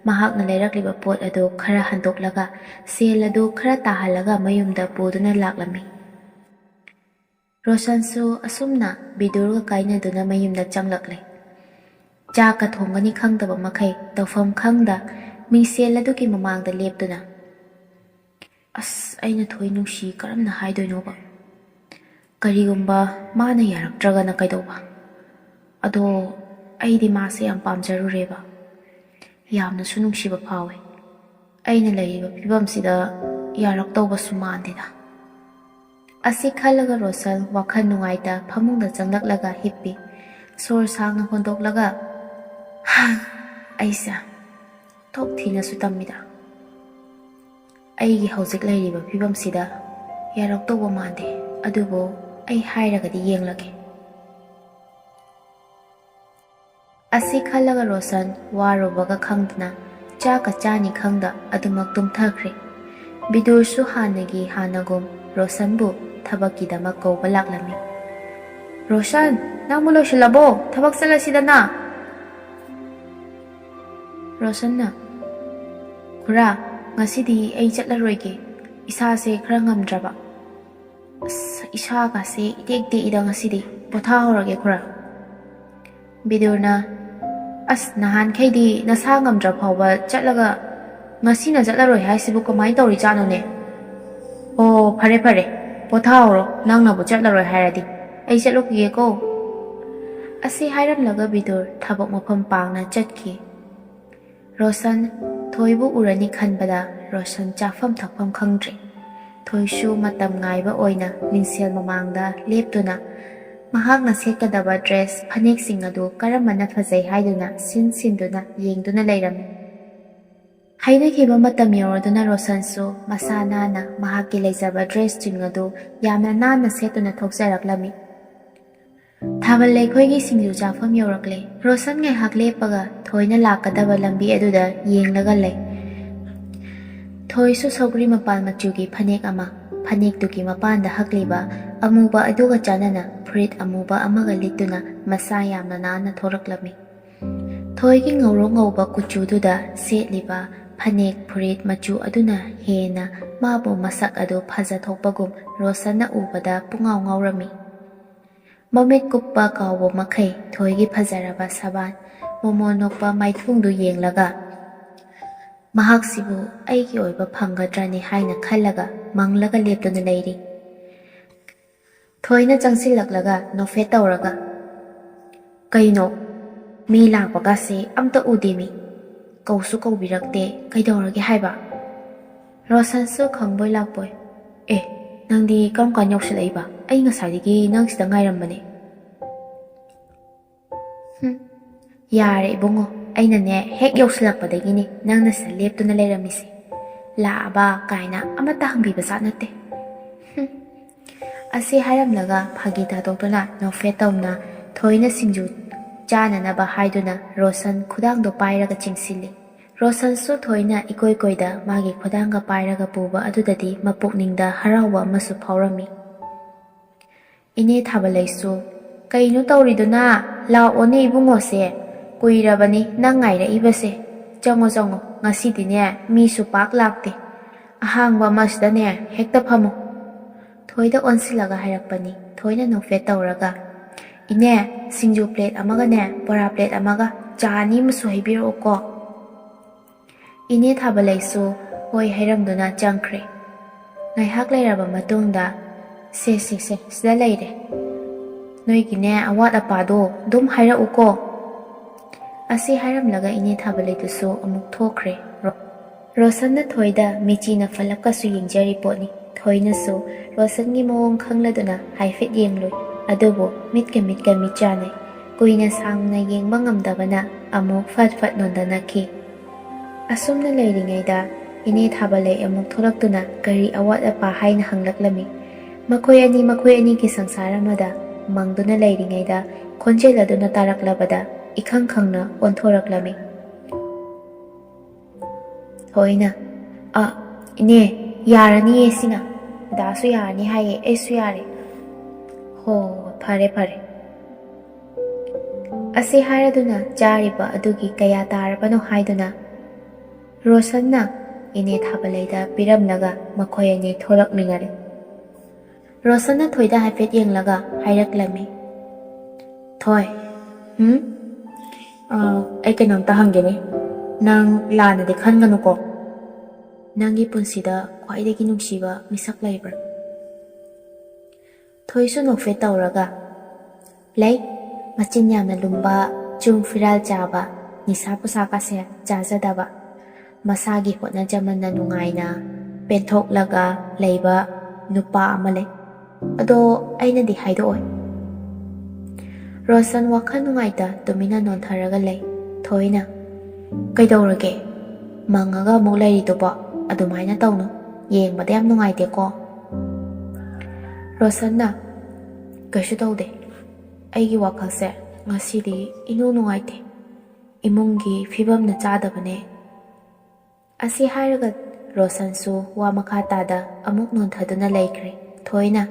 ꯃꯍꯥꯛꯅ ꯂꯩꯔꯛꯂꯤꯕ ꯄꯣꯠ ꯑꯗꯨ ꯈꯔ ꯍꯟꯗꯣꯛꯂꯒ ꯁꯦꯜ ꯑꯗꯨ ꯈꯔ ꯇꯥꯍꯜꯂꯒ ꯃꯌꯨꯝꯗ ꯄꯨꯗꯨꯅ ꯂꯥꯛꯂꯝꯃꯤ꯫ ꯔꯣꯁꯟꯁꯨ ꯑꯁꯨꯝꯅ ꯕꯤꯗꯨꯔꯒ ꯀꯥꯏꯅꯗꯨꯅ ꯃꯌꯨꯝꯗ ꯆꯪꯂꯛꯂꯦ꯫ ꯆꯥꯛꯀ ꯊꯣꯡꯒꯅꯤ ꯈꯪꯗꯕ ꯃꯈꯩ ꯇꯧꯐꯝ ꯈꯪꯗ ꯃꯤꯡꯁꯦꯜ ꯑꯗꯨꯒꯤ ꯃꯃꯥꯡꯗ ꯂꯦꯞꯇꯨꯅ, "ꯑꯁ, ꯑꯩꯅ ꯊꯣꯏ ꯅꯨꯡꯁꯤ ꯀꯔꯝꯅ ꯍꯥꯏꯗꯣꯏꯅꯣꯕ? ꯀꯔꯤꯒꯨꯝꯕ ꯃꯥꯅ ꯌꯥꯔꯛꯇ꯭ꯔꯒꯅ ꯀꯩꯗꯧꯕ? ꯑꯗꯣ ꯑꯩꯗꯤ ꯃꯥꯁꯦ ꯌꯥꯝ ꯄꯥꯝꯖꯔꯨꯔꯦꯕ꯫ ꯌꯥꯝꯅꯁꯨ ꯅꯨꯡꯁꯤꯕ ꯐꯥꯎꯋꯦ꯫ ꯑꯩꯅ ꯂꯩꯔꯤꯕ ꯐꯤꯕꯝꯁꯤꯗ ꯌꯥꯔꯛꯇꯧꯕꯁꯨ ꯃꯥꯟꯗꯦꯗ꯫ ꯑꯁꯤ ꯈꯜꯂꯒ ꯔꯣꯁꯟ ꯋꯥꯈꯜ ꯅꯨꯡꯉꯥꯏꯇ ꯐꯃꯨꯡꯗ ꯆꯪꯂꯛꯂꯒ ꯍꯤꯞꯄꯤ꯫ ꯁꯣꯔ ꯁꯥꯡꯅ ꯍꯣꯟꯗꯣꯛꯂꯒ, "ꯍꯥ, ꯑꯩꯁꯦ ꯊꯣꯛ ꯊꯤꯅꯁꯨ ꯇꯝꯃꯤꯗ꯫ ꯑꯩꯒꯤ ꯍꯧꯖꯤꯛ ꯂꯩꯔꯤꯕ ꯐꯤꯕꯝꯁꯤꯗ ꯌꯥꯔꯛꯇꯧꯕ ꯃꯥꯟꯗꯦ, ꯑꯗꯨꯕꯨ ꯑꯩ ꯍꯥꯏꯔꯒꯗꯤ ꯌꯦꯡꯂꯒꯦ"꯫ ꯑꯁꯤ ꯈꯜꯂꯒ ꯔꯣꯁꯟ ꯋꯥꯔꯨꯕꯒ ꯈꯪꯗꯅ, ꯆꯥꯛꯀ ꯆꯥꯅꯤ ꯈꯪꯗ ꯑꯗꯨꯃꯛ ꯇꯨꯝꯊꯈ꯭ꯔꯦ꯫ ꯕꯤꯗꯨꯔꯁꯨ ꯍꯥꯟꯅꯒꯤ ꯍꯥꯟꯅꯒꯨꯝ ꯔꯣꯁꯟꯕꯨ ꯊꯕꯛꯀꯤꯗꯃꯛ ꯀꯧꯕ ꯂꯥꯛꯂꯝꯃꯤ꯫ "ꯔꯣꯁꯟ, ꯅꯪꯕꯨ ꯂꯣꯏꯁꯤꯜꯂꯕꯣ? ꯊꯕꯛ ꯆꯠꯂꯁꯤꯗꯅ!" ꯔꯣꯁꯟꯅ, "ꯈꯨꯔꯥ, ꯉꯁꯤꯗꯤ ꯑꯩ ꯆꯠꯂꯔꯣꯏꯒꯦ꯫ ꯏꯁꯥꯁꯦ ꯈꯔ ꯉꯝꯗ꯭ꯔꯕ꯫ ꯑꯁ, ꯏꯁꯥꯒꯁꯦ ꯏꯇꯦꯛ ꯇꯦꯛꯏꯗ ꯉꯁꯤꯗꯤ꯫ ꯄꯣꯊꯥꯍꯧꯔꯒꯦ, ꯈꯨꯔꯥ"꯫ ꯕꯤꯗꯨꯔꯅ, "ꯑꯁ, ꯅꯍꯥꯟꯈꯩꯗꯤ ꯅꯁꯥ ꯉꯝꯗ꯭ꯔ ꯐꯥꯎꯕ ꯆꯠꯂꯒ ꯉꯁꯤꯅ ꯆꯠꯂꯔꯣꯏ ꯍꯥꯏꯁꯤꯕꯨ ꯀꯃꯥꯏꯅ ꯇꯧꯔꯤꯖꯥꯠꯅꯣꯅꯦ? ꯑꯣ, ꯐꯔꯦ, ꯐꯔꯦ, ꯄꯣꯊꯥꯍꯧꯔꯣ, ꯅꯪꯅꯕꯨ ꯆꯠꯂꯔꯣꯏ ꯍꯥꯏꯔꯗꯤ꯫ ꯑꯩ ꯆꯠꯂꯨꯈꯤꯒꯦꯀꯣ"꯫ ꯑꯁꯤ ꯍꯥꯏꯔꯝꯂꯒ ꯕꯤꯗꯨꯔ ꯊꯕꯛ ꯃꯐꯝ ꯄꯥꯡꯅ ꯆꯠꯈꯤ꯫ ꯔꯣꯁꯟ ꯊꯣꯏꯕꯨ ꯎꯔꯅꯤ ꯈꯟꯕꯗ ꯔꯣꯁꯟ ꯆꯥꯐꯝ ꯊꯛꯐꯝ ꯈꯪꯗ꯭ꯔꯦ꯫ ꯊꯣꯏꯁꯨ ꯃꯇꯝ ꯉꯥꯏꯕ ꯑꯣꯏꯅ ꯃꯤꯡꯁꯦꯜ ꯃꯃꯥꯡꯗ ꯂꯦꯞꯇꯨꯅ ꯃꯍꯥꯛꯅ ꯁꯦꯠꯀꯗꯕ ꯗ꯭ꯔꯦꯁ, ꯐꯅꯦꯛꯁꯤꯡ ꯑꯗꯨ ꯀꯔꯝꯕꯅ ꯐꯖꯩ ꯍꯥꯏꯗꯨꯅ ꯁꯤꯟ ꯁꯤꯟꯗꯨꯅ ꯌꯦꯡꯗꯨꯅ ꯂꯩꯔꯝꯃꯤ꯫ ꯍꯥꯏꯅꯈꯤꯕ ꯃꯇꯝ ꯌꯧꯔꯗꯨꯅ ꯔꯣꯁꯟꯁꯨ ꯃꯁꯥ ꯅꯥꯟꯅ ꯃꯍꯥꯛꯀꯤ ꯂꯩꯖꯕ ꯗ꯭ꯔꯦꯁꯁꯤꯡ ꯑꯗꯨ ꯌꯥꯝꯅ ꯅꯥꯟꯅ ꯁꯦꯠꯇꯨꯅ ꯊꯣꯛꯆꯔꯛꯂꯝꯃꯤ꯫ ꯊꯥꯕꯜ ꯂꯩꯈꯣꯏꯒꯤ ꯁꯤꯡꯖꯨ ꯆꯥꯐꯝ ꯌꯧꯔꯛꯂꯦ꯫ ꯔꯣꯁꯟ ꯉꯥꯏꯍꯥꯛ ꯂꯦꯞꯄꯒ ꯊꯣꯏꯅ ꯂꯥꯛꯀꯗꯕ ꯂꯝꯕꯤ ꯑꯗꯨꯗ ꯌꯦꯡꯂꯒ ꯂꯩ꯫ ꯊꯣꯏꯁꯨ ꯁꯧꯒ꯭ꯔꯤ ꯃꯄꯥꯟ ꯃꯆꯨꯒꯤ ꯐꯅꯦꯛ ꯑꯃ, ꯐꯅꯦꯛꯇꯨꯒꯤ ꯃꯄꯥꯟꯗ ꯍꯛꯂꯤꯕ ꯑꯃꯨꯕ ꯑꯗꯨꯒ ꯆꯥꯟꯅꯅ ꯐꯨꯔꯤꯠ ꯑꯃꯨꯕ ꯑꯃꯒ ꯂꯤꯠꯇꯨꯅ ꯃꯁꯥ ꯌꯥꯝꯅ ꯅꯥꯟꯅ ꯊꯣꯔꯛꯂꯝꯃꯤ꯫ ꯊꯣꯏꯒꯤ ꯉꯧꯔꯣꯛ ꯉꯧꯕ ꯀꯨꯆꯨꯗꯨꯗ ꯁꯦꯠꯂꯤꯕ ꯐꯅꯦꯛ ꯐꯨꯔꯤꯠ ꯃꯆꯨ ꯑꯗꯨꯅ ꯍꯦꯟꯅ ꯃꯥꯕꯨ ꯃꯁꯛ ꯑꯗꯨ ꯐꯖꯊꯣꯛꯄꯒꯨꯝ ꯔꯣꯁꯟꯅ ꯎꯕꯗ ꯄꯨꯡꯉꯥꯎ ꯉꯥꯎꯔꯝꯃꯤ꯫ ꯃꯃꯤꯠ ꯀꯨꯞꯄ ꯀꯥꯎꯕ ꯃꯈꯩ ꯊꯣꯏꯒꯤ ꯐꯖꯔꯕ ꯁꯕꯥꯟ, ꯃꯣꯃꯣꯟ ꯅꯣꯛꯄ ꯃꯥꯏꯊꯣꯡꯗꯨ ꯌꯦꯡꯂꯒ ꯃꯍꯥꯛꯁꯤꯕꯨ ꯑꯩꯒꯤ ꯑꯣꯏꯕ ꯐꯪꯒꯗ꯭ꯔꯅꯤ ꯍꯥꯏꯅ ꯈꯜꯂꯒ ꯃꯪꯂꯒ ꯂꯦꯞꯇꯨꯅ ꯂꯩꯔꯤ꯫ ꯊꯣꯏꯅ ꯆꯪꯁꯤꯜꯂꯛꯂꯒ ꯅꯣꯛꯐꯦꯠ ꯇꯧꯔꯒ, "ꯀꯩꯅꯣ? ꯃꯤ ꯂꯥꯛꯄꯒꯁꯦ ꯑꯝꯇ ꯎꯗꯦꯃꯤ꯫ ꯀꯧꯁꯨ ꯀꯧꯕꯤꯔꯛꯇꯦ꯫ ꯀꯩꯗꯧꯔꯒꯦ ꯍꯥꯏꯕ?" ꯔꯣꯁꯟꯁꯨ ꯈꯪꯕꯣꯏ ꯂꯥꯛꯄꯣꯏ, "ꯑꯦ, ꯅꯪꯗꯤ ꯀꯔꯝ ꯀꯥꯟ ꯌꯧꯁꯜꯂꯛꯏꯕ? ꯑꯩ ꯉꯁꯥꯏꯗꯒꯤ ꯅꯪ ꯁꯤꯗ ꯉꯥꯏꯔꯝꯕꯅꯦ꯫" "ꯍꯨꯝ, ꯌꯥꯔꯦ ꯏꯕꯨꯡꯉꯣ, ꯑꯩꯅꯅꯦ ꯍꯦꯛ ꯌꯧꯁꯜꯂꯛꯄꯗꯒꯤꯅꯦ ꯅꯪꯅ ꯁꯤꯗ ꯂꯦꯞꯇꯨꯅ ꯂꯩꯔꯝꯃꯤꯁꯦ꯫ ꯂꯥꯛꯑꯕ ꯀꯥꯏꯅ ꯑꯃꯠꯇ ꯍꯪꯕꯤꯕ ꯖꯥꯠ ꯅꯠꯇꯦ꯫" ꯍꯨꯝ꯫ ꯑꯁꯤ ꯍꯥꯏꯔꯝꯂꯒ ꯐꯥꯒꯤ ꯇꯥꯊꯣꯛꯇꯨꯅ ꯅꯣꯛꯐꯦꯠ ꯇꯧꯅ ꯊꯣꯏꯅ ꯁꯤꯡꯖꯨ ꯆꯥꯅꯅꯕ ꯍꯥꯏꯗꯨꯅ ꯔꯣꯁꯟ ꯈꯨꯗꯥꯡꯗꯣ ꯄꯥꯏꯔꯒ ꯆꯤꯡꯁꯤꯜꯂꯤ꯫ ꯔꯣꯁꯟꯁꯨ ꯊꯣꯏꯅ ꯏꯀꯣꯏ ꯀꯣꯏꯗ ꯃꯥꯒꯤ ꯈꯨꯗꯥꯡꯒ ꯄꯥꯏꯔꯒ ꯄꯨꯕ ꯑꯗꯨꯗꯗꯤ ꯃꯄꯨꯛꯅꯤꯡꯗ ꯍꯔꯥꯎꯕ ꯑꯃꯁꯨ ꯐꯥꯎꯔꯝꯃꯤ꯫ ꯏꯅꯦ ꯊꯥꯕꯂꯩꯁꯨ, "ꯀꯩꯅꯣ ꯇꯧꯔꯤꯗꯨꯅ? ꯂꯥꯛꯑꯣꯅꯦ ꯏꯕꯨꯡꯉꯣꯁꯦ꯫ ꯀꯨꯏꯔꯕꯅꯤ ꯅꯪ ꯉꯥꯏꯔꯛꯏꯕꯁꯦ꯫ ꯆꯪꯉꯣ, ꯆꯪꯉꯣ, ꯉꯁꯤꯗꯤꯅꯦ ꯃꯤꯁꯨ ꯄꯥꯛ ꯂꯥꯛꯇꯦ꯫ ꯑꯍꯥꯡꯕ ꯑꯃꯁꯤꯗꯅꯦ ꯍꯦꯛꯇ ꯐꯝꯃꯣ꯫" ꯊꯣꯏꯗ ꯑꯣꯟꯁꯤꯜꯂꯒ ꯍꯥꯏꯔꯛꯄꯅꯤ꯫ ꯊꯣꯏꯅ ꯅꯣꯛꯐꯦꯠ ꯇꯧꯔꯒ, "ꯏꯅꯦ, ꯁꯤꯡꯖꯨ ꯄ꯭ꯂꯦꯠ ꯑꯃꯒꯅꯦ ꯕꯣꯔꯥ ꯄ꯭ꯂꯦꯠ ꯑꯃꯒ ꯆꯥ ꯑꯅꯤ ꯑꯃꯁꯨ ꯍꯩꯕꯤꯔꯛꯎꯀꯣ꯫" ꯏꯅꯦ ꯊꯥꯕꯂꯩꯁꯨ ꯍꯣꯏ ꯍꯥꯏꯔꯝꯗꯨꯅ ꯆꯪꯈ꯭ꯔꯦ꯫ ꯉꯥꯏꯍꯥꯛ ꯂꯩꯔꯕ ꯃꯇꯨꯡꯗ, "ꯁꯦ, ꯁꯦ, ꯁꯦ, ꯁꯤꯗ ꯂꯩꯔꯦ꯫ ꯅꯣꯏꯒꯤꯅꯦ ꯑꯋꯥꯠ ꯑꯄꯥꯗꯣ ꯑꯗꯨꯝ ꯍꯥꯏꯔꯛꯎꯀꯣ꯫" ꯑꯁꯤ ꯍꯥꯏꯔꯝꯂꯒ ꯏꯅꯦ ꯊꯥꯕꯂꯩꯗꯨꯁꯨ ꯑꯃꯨꯛ ꯊꯣꯛꯈ꯭ꯔꯦ꯫ ꯔꯣ-, ꯔꯣꯁꯟꯅ ꯊꯣꯏꯗ ꯃꯤꯆꯤꯅ ꯐꯂꯞꯀꯁꯨ ꯌꯦꯡꯖꯔꯤ ꯄꯣꯠꯅꯤ꯫ ꯊꯣꯏꯅꯁꯨ ꯔꯣꯁꯟꯒꯤ ꯃꯑꯣꯡ ꯈꯪꯂꯗꯨꯅ ꯍꯥꯏꯐꯦꯠ ꯌꯦꯡꯂꯨꯏ꯫ ꯑꯗꯨꯕꯨ ꯃꯤꯠꯀ ꯃꯤꯠꯀ ꯃꯤꯠ ꯆꯥꯟꯅꯩ꯫ ꯀꯨꯏꯅ ꯁꯥꯡꯅ ꯌꯦꯡꯕ ꯉꯝꯗꯕꯅ ꯑꯃꯨꯛ ꯐꯠ ꯐꯠ ꯅꯣꯟꯗꯅꯈꯤ꯫ ꯑꯁꯨꯝꯅ ꯂꯩꯔꯤꯉꯩꯗ ꯏꯅꯦ ꯊꯥꯕꯂꯩ ꯑꯃꯨꯛ ꯊꯣꯛꯂꯛꯇꯨꯅ ꯀꯔꯤ ꯑꯋꯥꯠ ꯑꯄꯥ ꯍꯥꯏꯅ ꯍꯪꯂꯛꯂꯝꯃꯤ꯫ ꯃꯈꯣꯏ ꯑꯅꯤ ꯃꯈꯣꯏ ꯑꯅꯤꯒꯤ ꯁꯪꯁꯥꯔ ꯑꯃꯗ ꯃꯪꯗꯨꯅ ꯂꯩꯔꯤꯉꯩꯗ ꯈꯣꯟꯖꯦꯜ ꯑꯗꯨꯅ ꯇꯥꯔꯛꯂꯕꯗ ꯏꯈꯪ ꯈꯪꯅ ꯑꯣꯟꯊꯣꯔꯛꯂꯝꯃꯤ꯫ ꯊꯣꯏꯅ, "ꯑ, ꯏꯅꯦ, ꯌꯥꯔꯅꯤꯌꯦ ꯁꯤꯅ꯫ ꯗꯥꯁꯨ ꯌꯥꯔꯅꯤ ꯍꯥꯏꯌꯦ, ꯑꯩꯁꯨ ꯌꯥꯔꯦ꯫" "ꯍꯣ, ꯐꯔꯦ, ꯐꯔꯦ꯫" ꯑꯁꯤ ꯍꯥꯏꯔꯗꯨꯅ ꯆꯥꯔꯤꯕ ꯑꯗꯨꯒꯤ ꯀꯌꯥ ꯇꯥꯔꯕꯅꯣ ꯍꯥꯏꯗꯨꯅ ꯔꯣꯁꯟꯅ ꯏꯅꯦ ꯊꯥꯕꯂꯩꯗ ꯄꯤꯔꯝꯂꯒ ꯃꯈꯣꯏ ꯑꯅꯤ ꯊꯣꯛꯂꯛꯃꯤꯟꯅꯔꯦ꯫ ꯔꯣꯁꯟꯅ ꯊꯣꯏꯗ ꯍꯥꯏꯐꯦꯠ ꯌꯦꯡꯂꯒ ꯍꯥꯏꯔꯛꯂꯝꯃꯤ, "ꯊꯣꯏ, ꯎꯝ? ꯑ, ꯑꯩ ꯀꯩꯅꯣꯝꯇ ꯍꯪꯒꯦꯅꯦ꯫ ꯅꯪ ꯂꯥꯟꯅꯗꯤ ꯈꯟꯒꯅꯨꯀꯣ꯫ ꯅꯪꯒꯤ ꯄꯨꯟꯁꯤꯗ ꯈ꯭ꯋꯥꯏꯗꯒꯤ ꯅꯨꯡꯁꯤꯕ ꯃꯤꯁꯛ ꯂꯩꯕ꯭ꯔꯥ?" ꯊꯣꯏꯁꯨ ꯅꯣꯛꯐꯦꯠ ꯇꯧꯔꯒ, "ꯂꯩ꯫" ꯃꯆꯤꯟ ꯌꯥꯝꯅ ꯂꯨꯝꯕ, ꯆꯨꯡ ꯐꯤꯔꯥꯜ ꯆꯥꯕ, ꯅꯤꯁꯥ ꯄꯨꯁꯥꯀꯥꯁꯦ ꯆꯥꯖꯗꯕ, ꯃꯁꯥꯒꯤ ꯍꯣꯠꯅꯖꯃꯟꯅ ꯅꯨꯡꯉꯥꯏꯅ ꯄꯦꯟꯊꯣꯛꯂꯒ ꯂꯩꯕ ꯅꯨꯄꯥ ꯑꯃ ꯂꯩ꯫ ꯑꯗꯣ ꯑꯩꯅꯗꯤ ꯍꯥꯏꯗꯣꯛꯑꯣꯏ꯫ ꯔꯣꯁꯟ ꯋꯥꯈꯜ ꯅꯨꯡꯉꯥꯏꯇ ꯇꯨꯃꯤꯟꯅ ꯅꯣꯟꯊꯔꯒ ꯂꯩ꯫ ꯊꯣꯏꯅ, "ꯀꯩꯗꯧꯔꯒꯦ? ꯃꯪꯉꯒ ꯑꯃꯨꯛ ꯂꯩꯔꯤꯗꯨꯕꯣ? ꯑꯗꯨꯃꯥꯏꯅ ꯇꯧꯅꯨ꯫ ꯌꯦꯡꯕꯗ ꯌꯥꯝ ꯅꯨꯡꯉꯥꯏꯇꯦꯀꯣ?" ꯔꯣꯁꯟꯅ, "ꯀꯩꯁꯨ ꯇꯧꯗꯦ꯫ ꯑꯩꯒꯤ ꯋꯥꯈꯜꯁꯦ ꯉꯁꯤꯗꯤ ꯏꯅꯨꯡ ꯅꯨꯡꯉꯥꯏꯇꯦ꯫ ꯏꯃꯨꯡꯒꯤ ꯐꯤꯕꯝꯅ ꯆꯥꯗꯕꯅꯦ꯫" ꯑꯁꯤ ꯍꯥꯏꯔꯒ ꯔꯣꯁꯟꯁꯨ ꯋꯥ ꯃꯈꯥ ꯇꯥꯗ ꯑꯃꯨꯛ ꯅꯣꯟꯊꯗꯨꯅ ꯂꯩꯈ꯭ꯔꯦ꯫ ꯊꯣꯏꯅ,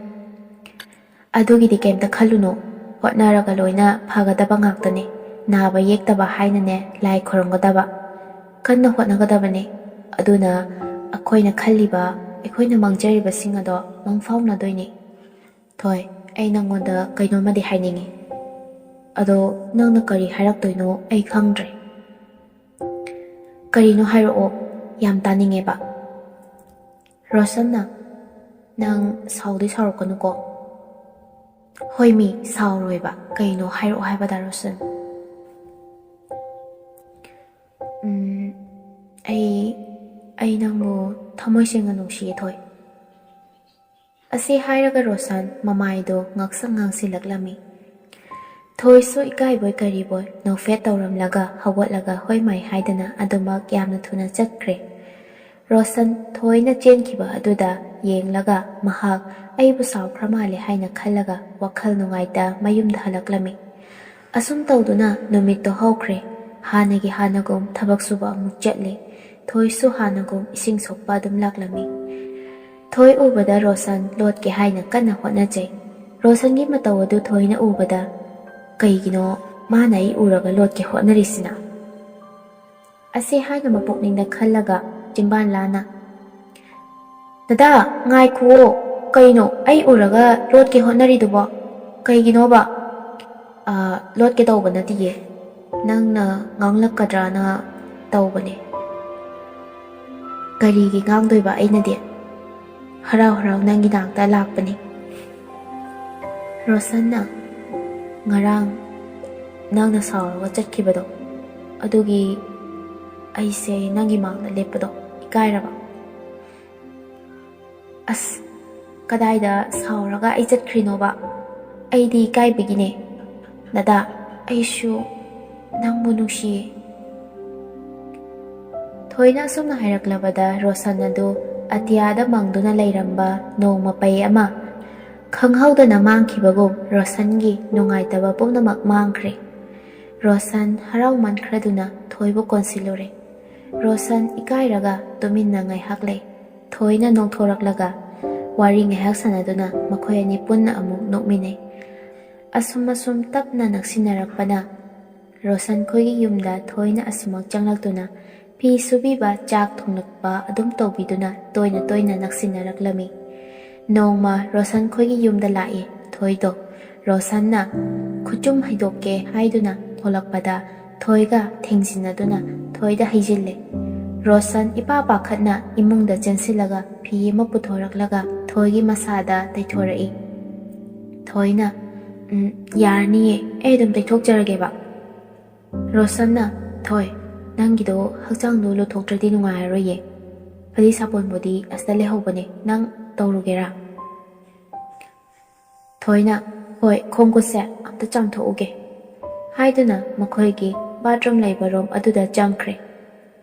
"ꯑꯗꯨꯒꯤꯗꯤ ꯀꯩꯝꯇ ꯈꯜꯂꯨꯅꯨ꯫ ꯍꯣꯠꯅꯔꯒ ꯂꯣꯏꯅ ꯐꯒꯗꯕ ꯉꯥꯛꯇꯅꯦ꯫ ꯅꯥꯕ ꯌꯦꯛꯇꯕ ꯍꯥꯏꯅꯅꯦ ꯂꯥꯏ ꯈꯨꯔꯨꯝꯒꯗꯕ꯫ ꯀꯟꯅ ꯍꯣꯠꯅꯒꯗꯕꯅꯦ꯫ ꯑꯗꯨꯅ ꯑꯩꯈꯣꯏꯅ ꯈꯜꯂꯤꯕ, ꯑꯩꯈꯣꯏꯅ ꯃꯪꯖꯔꯤꯕꯁꯤꯡ ꯑꯗꯣ ꯃꯪꯐꯥꯎꯅꯗꯣꯏꯅꯦ꯫ ꯊꯣꯏ, ꯑꯩ ꯅꯪꯉꯣꯟꯗ ꯀꯩꯅꯣꯝꯃꯗꯤ ꯍꯥꯏꯅꯤꯡꯉꯤ꯫" "ꯑꯗꯣ ꯅꯪꯅ ꯀꯔꯤ ꯍꯥꯏꯔꯛꯇꯣꯏꯅꯣ ꯑꯩ ꯈꯪꯗ꯭ꯔꯦ꯫" "ꯀꯔꯤꯅꯣ ꯍꯥꯏꯔꯛꯑꯣ, ꯌꯥꯝ ꯇꯥꯅꯤꯡꯉꯦꯕ꯫" ꯔꯣꯁꯟꯅ, "ꯅꯪ ꯁꯥꯎꯗꯤ ꯁꯥꯎꯔꯛꯀꯅꯨꯀꯣ꯫" "ꯍꯣꯏ ꯃꯤ, ꯁꯥꯎꯔꯣꯏꯕ꯫ ꯀꯩꯅꯣ ꯍꯥꯏꯔꯛꯑꯣ ꯍꯥꯏꯕꯗ ꯔꯣꯁꯟ?" "ꯎꯝ, ꯑꯩ, ꯑꯩ ꯅꯪꯕꯨ ꯊꯃꯣꯏ ꯁꯦꯡꯅ ꯅꯨꯡꯁꯤꯌꯦ ꯊꯣꯏ꯫" ꯑꯁꯤ ꯍꯥꯏꯔꯒ ꯔꯣꯁꯟ ꯃꯃꯥꯏꯗꯣ ꯉꯥꯡꯁꯪ ꯉꯥꯡꯁꯤꯜꯂꯛꯂꯝꯃꯤ꯫ ꯊꯣꯏꯁꯨ ꯏꯀꯥꯏꯕꯣꯏ ꯀꯔꯤꯕꯣꯏ ꯅꯣꯛꯐꯦꯠ ꯇꯧꯔꯝꯂꯒ ꯍꯧꯒꯠꯂꯒ ꯍꯣꯏ ꯃꯥꯏ ꯍꯥꯏꯗꯅ ꯑꯗꯨꯃꯛ ꯌꯥꯝꯅ ꯊꯨꯅ ꯆꯠꯈ꯭ꯔꯦ꯫ ꯔꯣꯁꯟ ꯊꯣꯏꯅ ꯆꯦꯟꯈꯤꯕ ꯑꯗꯨꯗ ꯌꯦꯡꯂꯒ ꯃꯍꯥꯛ ꯑꯩꯕꯨ ꯁꯥꯎꯈ꯭ꯔ ꯃꯥꯜꯂꯦ ꯍꯥꯏꯅ ꯈꯜꯂꯒ ꯋꯥꯈꯜ ꯅꯨꯡꯉꯥꯏꯇ ꯃꯌꯨꯝꯗ ꯍꯜꯂꯛꯂꯝꯃꯤ꯫ ꯑꯁꯨꯝ ꯇꯧꯗꯨꯅ ꯅꯨꯃꯤꯠꯇꯣ ꯍꯧꯈ꯭ꯔꯦ꯫ ꯍꯥꯟꯅꯒꯤ ꯍꯥꯟꯅꯒꯨꯝ ꯊꯕꯛ ꯁꯨꯕ ꯑꯃꯨꯛ ꯆꯠꯂꯦ꯫ ꯊꯣꯏꯁꯨ ꯍꯥꯟꯅꯒꯨꯝ ꯏꯁꯤꯡ ꯁꯣꯛꯄ ꯑꯗꯨꯝ ꯂꯥꯛꯂꯝꯃꯤ꯫ ꯊꯣꯏ ꯎꯕꯗ ꯔꯣꯁꯟ ꯂꯣꯠꯀꯦ ꯍꯥꯏꯅ ꯀꯟꯅ ꯍꯣꯠꯅꯖꯩ꯫ ꯔꯣꯁꯟꯒꯤ ꯃꯇꯧ ꯑꯗꯨ ꯊꯣꯏꯅ ꯎꯕꯗ, "ꯀꯩꯒꯤꯅꯣ ꯃꯥꯅ ꯑꯩ ꯎꯔꯒ ꯂꯣꯠꯀꯦ ꯍꯣꯠꯅꯔꯤꯁꯤꯅ?" ꯑꯁꯤ ꯍꯥꯏꯅ ꯃꯄꯨꯛꯅꯤꯡꯗ ꯈꯜꯂꯒ ꯆꯤꯝꯕꯥꯟ ꯂꯥꯟꯅ, "ꯗꯗꯥ, ꯉꯥꯏꯈꯨꯑꯣ꯫ ꯀꯩꯅꯣ ꯑꯩ ꯎꯔꯒ ꯂꯣꯠꯀꯦ ꯍꯣꯠꯅꯔꯤꯗꯨꯕꯣ? ꯀꯩꯒꯤꯅꯣꯕ?" "ꯑ, ꯂꯣꯠꯀꯦ ꯇꯧꯕ ꯅꯠꯇꯤꯌꯦ꯫ ꯅꯪꯅ ꯉꯥꯡꯂꯛꯀꯗ꯭ꯔꯥꯅ ꯇꯧꯕꯅꯦ꯫" "ꯀꯔꯤꯒꯤ ꯉꯥꯡꯗꯣꯏꯕ ꯑꯩꯅꯗꯤ? ꯍꯔꯥꯎ ꯍꯔꯥꯎ ꯅꯪꯒꯤ ꯅꯥꯛꯇ ꯂꯥꯛꯄꯅꯤ꯫" ꯔꯣꯁꯟꯅ, "ꯉꯔꯥꯡ ꯅꯪꯅ ꯁꯥꯎꯔꯒ ꯆꯠꯈꯤꯕꯗꯣ, ꯑꯗꯨꯒꯤ ꯑꯩꯁꯦ ꯅꯪꯒꯤ ꯃꯥꯡꯗ ꯂꯦꯞꯄꯗꯣ ꯏꯀꯥꯏꯔꯕ꯫ ꯑꯁ, ꯀꯗꯥꯏꯗ ꯁꯥꯎꯔꯒ ꯑꯩ ꯆꯠꯈ꯭ꯔꯤꯅꯣꯕ? ꯑꯩꯗꯤ ꯏꯀꯥꯏꯕꯒꯤꯅꯦ꯫ ꯅꯗꯥ, ꯑꯩꯁꯨ ꯅꯪꯕꯨ ꯅꯨꯡꯁꯤꯌꯦ꯫ ꯊꯣꯏꯅ ꯑꯁꯨꯝꯅ ꯍꯥꯏꯔꯛꯂꯕꯗ ꯔꯣꯁꯟ ꯑꯗꯨ ꯑꯇꯤꯌꯥꯗ ꯃꯪꯗꯨꯅ ꯂꯩꯔꯝꯕ ꯅꯣꯡꯃ ꯄꯩ ꯑꯃ ꯈꯪꯍꯧꯗꯅ ꯃꯥꯡꯈꯤꯕꯒꯨꯝ ꯔꯣꯁꯟꯒꯤ ꯅꯨꯡꯉꯥꯏꯇꯕ ꯄꯨꯝꯅꯃꯛ ꯃꯥꯡꯈ꯭ꯔꯦ꯫ ꯔꯣꯁꯟ ꯍꯔꯥꯎꯃꯟꯈ꯭ꯔꯗꯨꯅ ꯊꯣꯏꯕꯨ ꯀꯣꯟꯁꯤꯜꯂꯨꯔꯦ꯫ ꯔꯣꯁꯟ ꯏꯀꯥꯏꯔꯒ ꯇꯨꯃꯤꯟꯅ ꯉꯥꯏꯍꯥꯛ ꯂꯩ꯫ ꯊꯣꯏꯅ ꯅꯣꯡꯊꯣꯔꯛꯂꯒ ꯋꯥꯔꯤ ꯉꯥꯏꯍꯥꯛ ꯁꯥꯟꯅꯗꯨꯅ ꯃꯈꯣꯏ ꯑꯅꯤ ꯄꯨꯟꯅ ꯑꯃꯨꯛ ꯅꯣꯛꯃꯤꯟꯅꯩ꯫ ꯑꯁꯨꯝ ꯑꯁꯨꯝ ꯇꯞꯅ ꯅꯛꯁꯤꯟꯅꯔꯛꯄꯅ ꯔꯣꯁꯟ ꯈꯣꯏꯒꯤ ꯌꯨꯝꯗ ꯊꯣꯏꯅ ꯑꯁꯨꯃꯛ ꯆꯪꯂꯛꯇꯨꯅ ꯐꯤ ꯁꯨꯕꯤꯕ, ꯆꯥꯛ ꯊꯣꯡꯂꯛꯄ ꯑꯗꯨꯝ ꯇꯧꯕꯤꯗꯨꯅ ꯇꯣꯏꯅ ꯇꯣꯏꯅ ꯅꯛꯁꯤꯟꯅꯔꯛꯂꯝꯃꯤ꯫ ꯅꯣꯡꯃ ꯔꯣꯁꯟ ꯈꯣꯏꯒꯤ ꯌꯨꯝꯗ ꯂꯥꯛꯏ ꯊꯣꯏꯗꯣ꯫ ꯔꯣꯁꯟꯅ ꯈꯨꯆꯨꯝ ꯍꯩꯗꯣꯛꯀꯦ ꯍꯥꯏꯗꯨꯅ ꯊꯣꯛꯂꯛꯄꯗ ꯊꯣꯏꯒ ꯊꯦꯡꯖꯤꯟꯅꯗꯨꯅ ꯊꯣꯏꯗ ꯍꯩꯖꯤꯜꯂꯦ꯫ ꯔꯣꯁꯟ ꯏꯄꯥ ꯄꯥꯈꯠꯅ ꯏꯃꯨꯡꯗ ꯆꯦꯟꯁꯤꯜꯂꯒ ꯐꯤ ꯑꯃ ꯄꯨꯊꯣꯔꯛꯂꯒ ꯊꯣꯏꯒꯤ ꯃꯁꯥꯗ ꯇꯩꯊꯣꯔꯛꯏ꯫ ꯊꯣꯏꯅ, "ꯎꯝ, ꯌꯥꯔꯅꯤꯌꯦ, ꯑꯩ ꯑꯗꯨꯝ ꯇꯩꯊꯣꯛꯆꯔꯒꯦꯕ"꯫ ꯔꯣꯁꯟꯅ, "ꯊꯣꯏ, ꯅꯪꯒꯤꯗꯣ ꯍꯛꯆꯥꯡꯗꯣ ꯂꯨꯊꯣꯛꯇ꯭ꯔꯗꯤ ꯅꯨꯡꯉꯥꯏꯔꯔꯣꯏꯌꯦ꯫ ꯐꯗꯤ ꯁꯥꯄꯣꯟꯕꯨꯗꯤ ꯑꯁꯤꯗ ꯂꯩꯍꯧꯕꯅꯦ, ꯅꯪ ꯇꯧꯔꯨꯒꯦꯔꯥ?" ꯊꯣꯏꯅ, "ꯍꯣꯏ, ꯈꯣꯡ ꯈꯨꯠꯁꯦ ꯑꯝꯇ ꯆꯥꯝꯊꯣꯛꯎꯒꯦ" ꯍꯥꯏꯗꯨꯅ ꯃꯈꯣꯏꯒꯤ ꯕꯥꯠꯔꯨꯝ ꯂꯩꯕ ꯔꯨꯝ ꯑꯗꯨꯗ ꯆꯪꯈ꯭ꯔꯦ꯫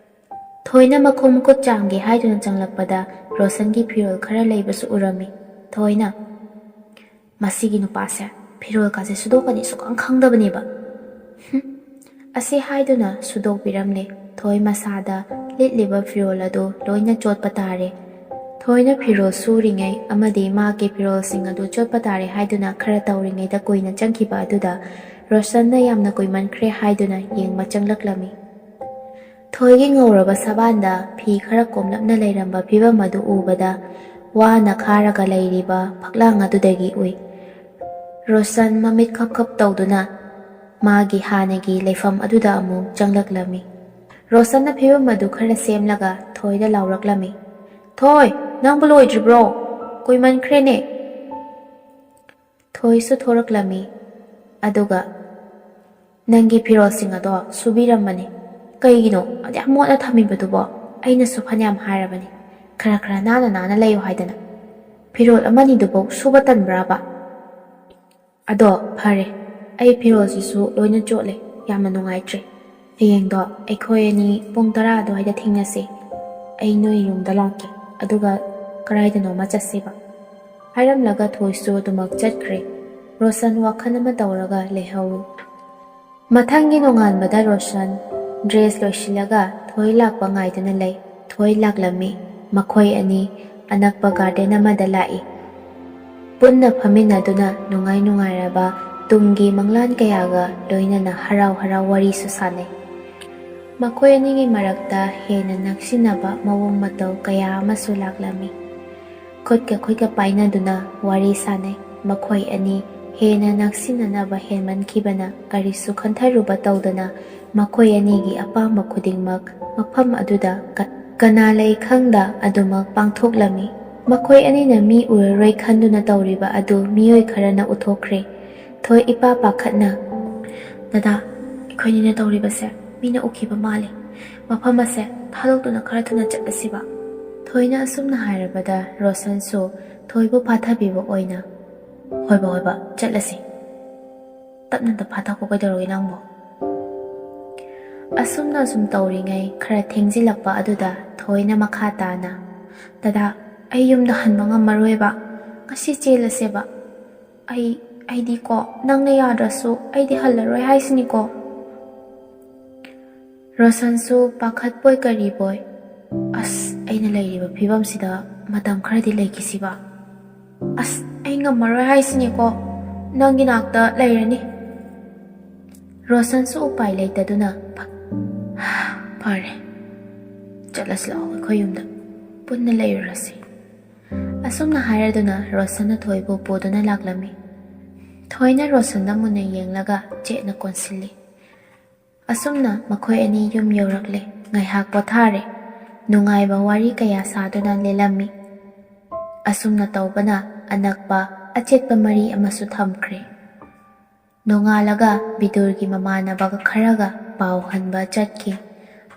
ꯊꯣꯏꯅ ꯃꯈꯣꯡ ꯃꯈꯨꯠ ꯆꯥꯝꯒꯦ ꯍꯥꯏꯗꯨꯅ ꯆꯪꯂꯛꯄꯗ ꯔꯣꯁꯟꯒꯤ ꯐꯤꯔꯣꯜ ꯈꯔ ꯂꯩꯕꯁꯨ ꯎꯔꯝꯃꯤ꯫ ꯊꯣꯏꯅ, "ꯃꯁꯤꯒꯤ ꯅꯨꯄꯥꯁꯦ ꯐꯤꯔꯣꯜ ꯀꯥꯁꯦ ꯁꯨꯗꯣꯛꯀꯅꯤ ꯁꯨꯈꯪ ꯈꯪꯗꯕꯅꯦꯕ꯫ ꯍꯨꯝ"꯫ ꯑꯁꯤ ꯍꯥꯏꯗꯨꯅ ꯁꯨꯗꯣꯛꯄꯤꯔꯝꯂꯦ꯫ ꯊꯣꯏ ꯃꯁꯥꯗ ꯂꯤꯠꯂꯤꯕ ꯐꯤꯔꯣꯜ ꯑꯗꯨ ꯂꯣꯏꯅ ꯆꯣꯠꯄ ꯇꯥꯔꯦ꯫ ꯊꯣꯏꯅ ꯐꯤꯔꯣꯜ ꯁꯨꯔꯤꯉꯩ ꯑꯃꯗꯤ ꯃꯥꯒꯤ ꯐꯤꯔꯣꯜꯁꯤꯡ ꯑꯗꯨ ꯆꯣꯠꯄ ꯇꯥꯔꯦ ꯍꯥꯏꯗꯨꯅ ꯈꯔ ꯇꯧꯔꯤꯉꯩꯗ ꯀꯨꯏꯅ ꯆꯪꯈꯤꯕ ꯑꯗꯨꯗ ꯔꯣꯁꯟꯅ ꯌꯥꯝꯅ ꯀꯨꯏꯃꯟꯈ꯭ꯔꯦ ꯍꯥꯏꯗꯨꯅ ꯌꯦꯡꯕ ꯆꯪꯂꯛꯂꯝꯃꯤ꯫ ꯊꯣꯏꯒꯤ ꯉꯧꯔꯕ ꯁꯕꯥꯟꯗ ꯐꯤ ꯈꯔ ꯀꯣꯝꯂꯞꯅ ꯂꯩꯔꯝꯕ ꯐꯤꯕꯝ ꯑꯗꯨ ꯎꯕꯗ ꯋꯥꯅ ꯈꯥꯔꯒ ꯂꯩꯔꯤꯕ ꯐꯛꯂꯥꯡ ꯑꯗꯨꯗꯒꯤ ꯎꯏ꯫ ꯔꯣꯁꯟ ꯃꯃꯤꯠ ꯈꯞ ꯈꯞ ꯇꯧꯗꯨꯅ ꯃꯥꯒꯤ ꯍꯥꯟꯅꯒꯤ ꯂꯩꯐꯝ ꯑꯗꯨꯗ ꯑꯃꯨꯛ ꯆꯪꯂꯛꯂꯝꯃꯤ꯫ ꯔꯣꯁꯟꯅ ꯐꯤꯕꯝ ꯑꯗꯨ ꯈꯔ ꯁꯦꯝꯂꯒ ꯊꯣꯏꯗ ꯂꯥꯎꯔꯛꯂꯝꯃꯤ, "ꯊꯣꯏ, ꯅꯪꯕꯨ ꯂꯣꯏꯗ꯭ꯔꯤꯕ꯭ꯔꯣ? ꯀꯨꯏꯃꯟꯈ꯭ꯔꯦꯅꯦ!" ꯊꯣꯏꯁꯨ ꯊꯣꯔꯛꯂꯝꯃꯤ꯫ ꯑꯗꯨꯒ "ꯅꯪꯒꯤ ꯐꯤꯔꯣꯜꯁꯤꯡ ꯑꯗꯣ ꯁꯨꯕꯤꯔꯝꯕꯅꯤ꯫ ꯀꯩꯒꯤꯅꯣ ꯑꯗꯨꯌꯥꯝ ꯃꯣꯠꯅ ꯊꯝꯃꯤꯕꯗꯨꯕꯣ? ꯑꯩꯅꯁꯨ ꯐꯅꯌꯥꯝ ꯍꯥꯏꯔꯕꯅꯤ, ꯈꯔ ꯈꯔ ꯅꯥꯟꯅ ꯅꯥꯟꯅ ꯂꯩꯌꯨ ꯍꯥꯏꯗꯅ꯫ ꯐꯤꯔꯣꯜ ꯑꯃꯅꯤꯗꯨꯕꯨ ꯁꯨꯕ ꯇꯟꯕ꯭ꯔꯥꯕ? ꯑꯗꯣ ꯐꯔꯦ, ꯑꯩ ꯐꯤꯔꯣꯜꯁꯤꯁꯨ ꯂꯣꯏꯅ ꯆꯣꯠꯂꯦ, ꯌꯥꯝꯅ ꯅꯨꯡꯉꯥꯏꯇ꯭ꯔꯦ꯫ ꯍꯌꯦꯡꯗꯣ ꯑꯩꯈꯣꯏ ꯑꯅꯤ ꯄꯨꯡ ꯇꯔꯥ ꯑꯗꯨꯋꯥꯏꯗ ꯊꯦꯡꯅꯁꯤ꯫ ꯑꯩ ꯅꯣꯏ ꯌꯨꯝꯗ ꯂꯥꯛꯀꯦ, ꯑꯗꯨꯒ ꯀꯗꯥꯏꯗꯅꯣꯃ ꯆꯠꯁꯤꯕ꯫" ꯍꯥꯏꯔꯝꯂꯒ ꯊꯣꯏꯁꯨ ꯑꯗꯨꯃꯛ ꯆꯠꯈ꯭ꯔꯦ꯫ ꯔꯣꯁꯟ ꯋꯥꯈꯜ ꯑꯃ ꯇꯧꯔꯒ ꯂꯩꯍꯧꯏ꯫ ꯃꯊꯪꯒꯤ ꯅꯣꯡꯉꯥꯟꯕꯗ ꯔꯣꯁꯟ ꯗ꯭ꯔꯦꯁ ꯂꯣꯏꯁꯤꯜꯂꯒ ꯊꯣꯏ ꯂꯥꯛꯄ ꯉꯥꯏꯗꯨꯅ ꯂꯩ꯫ ꯊꯣꯏ ꯂꯥꯛꯂꯝꯃꯤ꯫ ꯃꯈꯣꯏ ꯑꯅꯤ ꯑꯅꯛꯄ ꯒꯥꯔꯗꯦꯟ ꯑꯃꯗ ꯂꯥꯛꯏ꯫ ꯄꯨꯟꯅ ꯐꯝꯃꯤꯟꯅꯗꯨꯅ ꯅꯨꯡꯉꯥꯏ ꯅꯨꯡꯉꯥꯏꯔꯕ ꯇꯨꯡꯒꯤ ꯃꯪꯂꯥꯟ ꯀꯌꯥꯒ ꯂꯣꯏꯅꯅ ꯍꯔꯥꯎ ꯍꯔꯥꯎ ꯋꯥꯔꯤꯁꯨ ꯁꯥꯟꯅꯩ꯫ ꯃꯈꯣꯏ ꯑꯅꯤꯒꯤ ꯃꯔꯛꯇ ꯍꯦꯟꯅ ꯅꯛꯁꯤꯟꯅꯕ ꯃꯑꯣꯡ ꯃꯇꯧ ꯀꯌꯥ ꯑꯃꯁꯨ ꯂꯥꯛꯂꯝꯃꯤ꯫ ꯈꯨꯠꯀ ꯈꯨꯠꯀ ꯄꯥꯏꯅꯗꯨꯅ ꯋꯥꯔꯤ ꯁꯥꯅꯩ꯫ ꯃꯈꯣꯏ ꯑꯅꯤ ꯍꯦꯟꯅ ꯅꯛꯁꯤꯟꯅꯅꯕ ꯍꯦꯟꯃꯟꯈꯤꯕꯅ ꯀꯔꯤꯁꯨ ꯈꯟꯊꯔꯨꯕ ꯇꯧꯗꯅ ꯃꯈꯣꯏ ꯑꯅꯤꯒꯤ ꯑꯄꯥꯝꯕ ꯈꯨꯗꯤꯡꯃꯛ ꯃꯐꯝ ꯑꯗꯨꯗ ꯀ-, ꯀꯅꯥ ꯂꯩ ꯈꯪꯗ ꯑꯗꯨꯃꯛ ꯄꯥꯡꯊꯣꯛꯂꯝꯃꯤ꯫ ꯃꯈꯣꯏ ꯑꯅꯤꯅ ꯃꯤ ꯎꯔꯔꯣꯏ ꯈꯟꯗꯨꯅ ꯇꯧꯔꯤꯕ ꯑꯗꯨ ꯃꯤꯑꯣꯏ ꯈꯔꯅ ꯎꯊꯣꯛꯈ꯭ꯔꯦ꯫ ꯊꯣꯏ ꯏꯄꯥ ꯄꯥꯈꯠꯅ, "ꯗꯗꯥ, ꯑꯩꯈꯣꯏꯅꯤꯅ ꯇꯧꯔꯤꯕꯁꯦ ꯃꯤꯅ ꯎꯈꯤꯕ ꯃꯥꯜꯂꯦ꯫ ꯃꯐꯝ ꯑꯁꯦ ꯊꯥꯗꯣꯛꯇꯨꯅ ꯈꯔ ꯊꯨꯅ ꯆꯠꯂꯁꯤꯕ꯫" ꯊꯣꯏꯅ ꯑꯁꯨꯝꯅ ꯍꯥꯏꯔꯕꯗ ꯔꯣꯁꯟꯁꯨ ꯊꯣꯏꯕꯨ ꯐꯥꯊꯕꯤꯕ ꯑꯣꯏꯅ, "ꯍꯣꯏꯕ, ꯍꯣꯏꯕ, ꯆꯠꯂꯁꯤ꯫ ꯇꯞꯅ ꯑꯝꯇ ꯐꯥꯊꯈꯣ, ꯀꯩꯗꯧꯔꯒꯦ ꯅꯪꯕꯣ?" ꯑꯁꯨꯝꯅ ꯑꯁꯨꯝ ꯇꯧꯔꯤꯉꯩ ꯈꯔ ꯊꯦꯡꯖꯤꯜꯂꯛꯄ ꯑꯗꯨꯗ ꯊꯣꯏꯅ ꯃꯈꯥ ꯇꯥꯅ, "ꯗꯗꯥ, ꯑꯩ ꯌꯨꯝꯗ ꯍꯟꯕ ꯉꯝꯃꯔꯣꯏꯕ꯫ ꯉꯁꯤ ꯆꯦꯜꯂꯁꯦꯕ꯫ ꯑꯩ, ꯑꯩꯗꯤꯀꯣ, ꯅꯪꯅ ꯌꯥꯗ꯭ꯔꯁꯨ ꯑꯩꯗꯤ ꯍꯜꯂꯔꯣꯏ ꯍꯥꯏꯁꯤꯅꯤꯀꯣ꯫" ꯔꯣꯁꯟꯁꯨ ꯄꯥꯈꯠꯄꯣꯏ ꯀꯔꯤꯕꯣꯏ, "ꯑꯁ, ꯑꯩꯅ ꯂꯩꯔꯤꯕ ꯐꯤꯕꯝꯁꯤꯗ ꯃꯇꯝ ꯈꯔꯗꯤ ꯂꯩꯈꯤꯁꯤꯕ꯫ ꯑꯁ, ꯑꯩ ꯉꯝꯃꯔꯣꯏ ꯍꯥꯏꯁꯤꯅꯤꯀꯣ, ꯅꯪꯒꯤ ꯅꯥꯛꯇ ꯂꯩꯔꯅꯤ꯫" ꯔꯣꯁꯟꯁꯨ ꯎꯄꯥꯏ ꯂꯩꯇꯗꯨꯅ, "ꯐ-, ꯐꯔꯦ, ꯆꯠꯂꯁꯤ ꯂꯥꯛꯑꯣ, ꯑꯩꯈꯣꯏ ꯌꯨꯝꯗ ꯄꯨꯟꯅ ꯂꯩꯔꯨꯔꯁꯤ꯫" ꯑꯁꯨꯝꯅ ꯍꯥꯏꯔꯗꯨꯅ ꯔꯣꯁꯟꯅ ꯊꯣꯏꯕꯨ ꯄꯨꯗꯨꯅ ꯂꯥꯛꯂꯝꯃꯤ꯫ ꯊꯣꯏꯅ ꯔꯣꯁꯟꯗ ꯃꯨꯟꯅ ꯌꯦꯡꯂꯒ ꯆꯦꯠꯅ ꯀꯣꯟꯁꯤꯜꯂꯤ꯫ ꯑꯁꯨꯝꯅ ꯃꯈꯣꯏ ꯑꯅꯤ ꯌꯨꯝ ꯌꯧꯔꯛꯂꯦ꯫ ꯉꯥꯏꯍꯥꯛ ꯄꯣꯊꯥꯔꯦ꯫ ꯅꯨꯡꯉꯥꯏꯕ ꯋꯥꯔꯤ ꯀꯌꯥ ꯁꯥꯗꯨꯅ ꯂꯦꯜꯂꯝꯃꯤ꯫ ꯑꯁꯨꯝꯅ ꯇꯧꯕꯅ ꯑꯅꯛꯄ ꯑꯆꯦꯠꯄ ꯃꯔꯤ ꯑꯃꯁꯨ ꯊꯝꯈ꯭ꯔꯦ꯫ ꯅꯣꯡꯉꯥꯜꯂꯒ ꯕꯤꯗꯨꯔꯒꯤ ꯃꯃꯥꯟꯅꯕ ꯈꯔꯒ ꯄꯥꯎ ꯍꯟꯕ ꯆꯠꯈꯤ꯫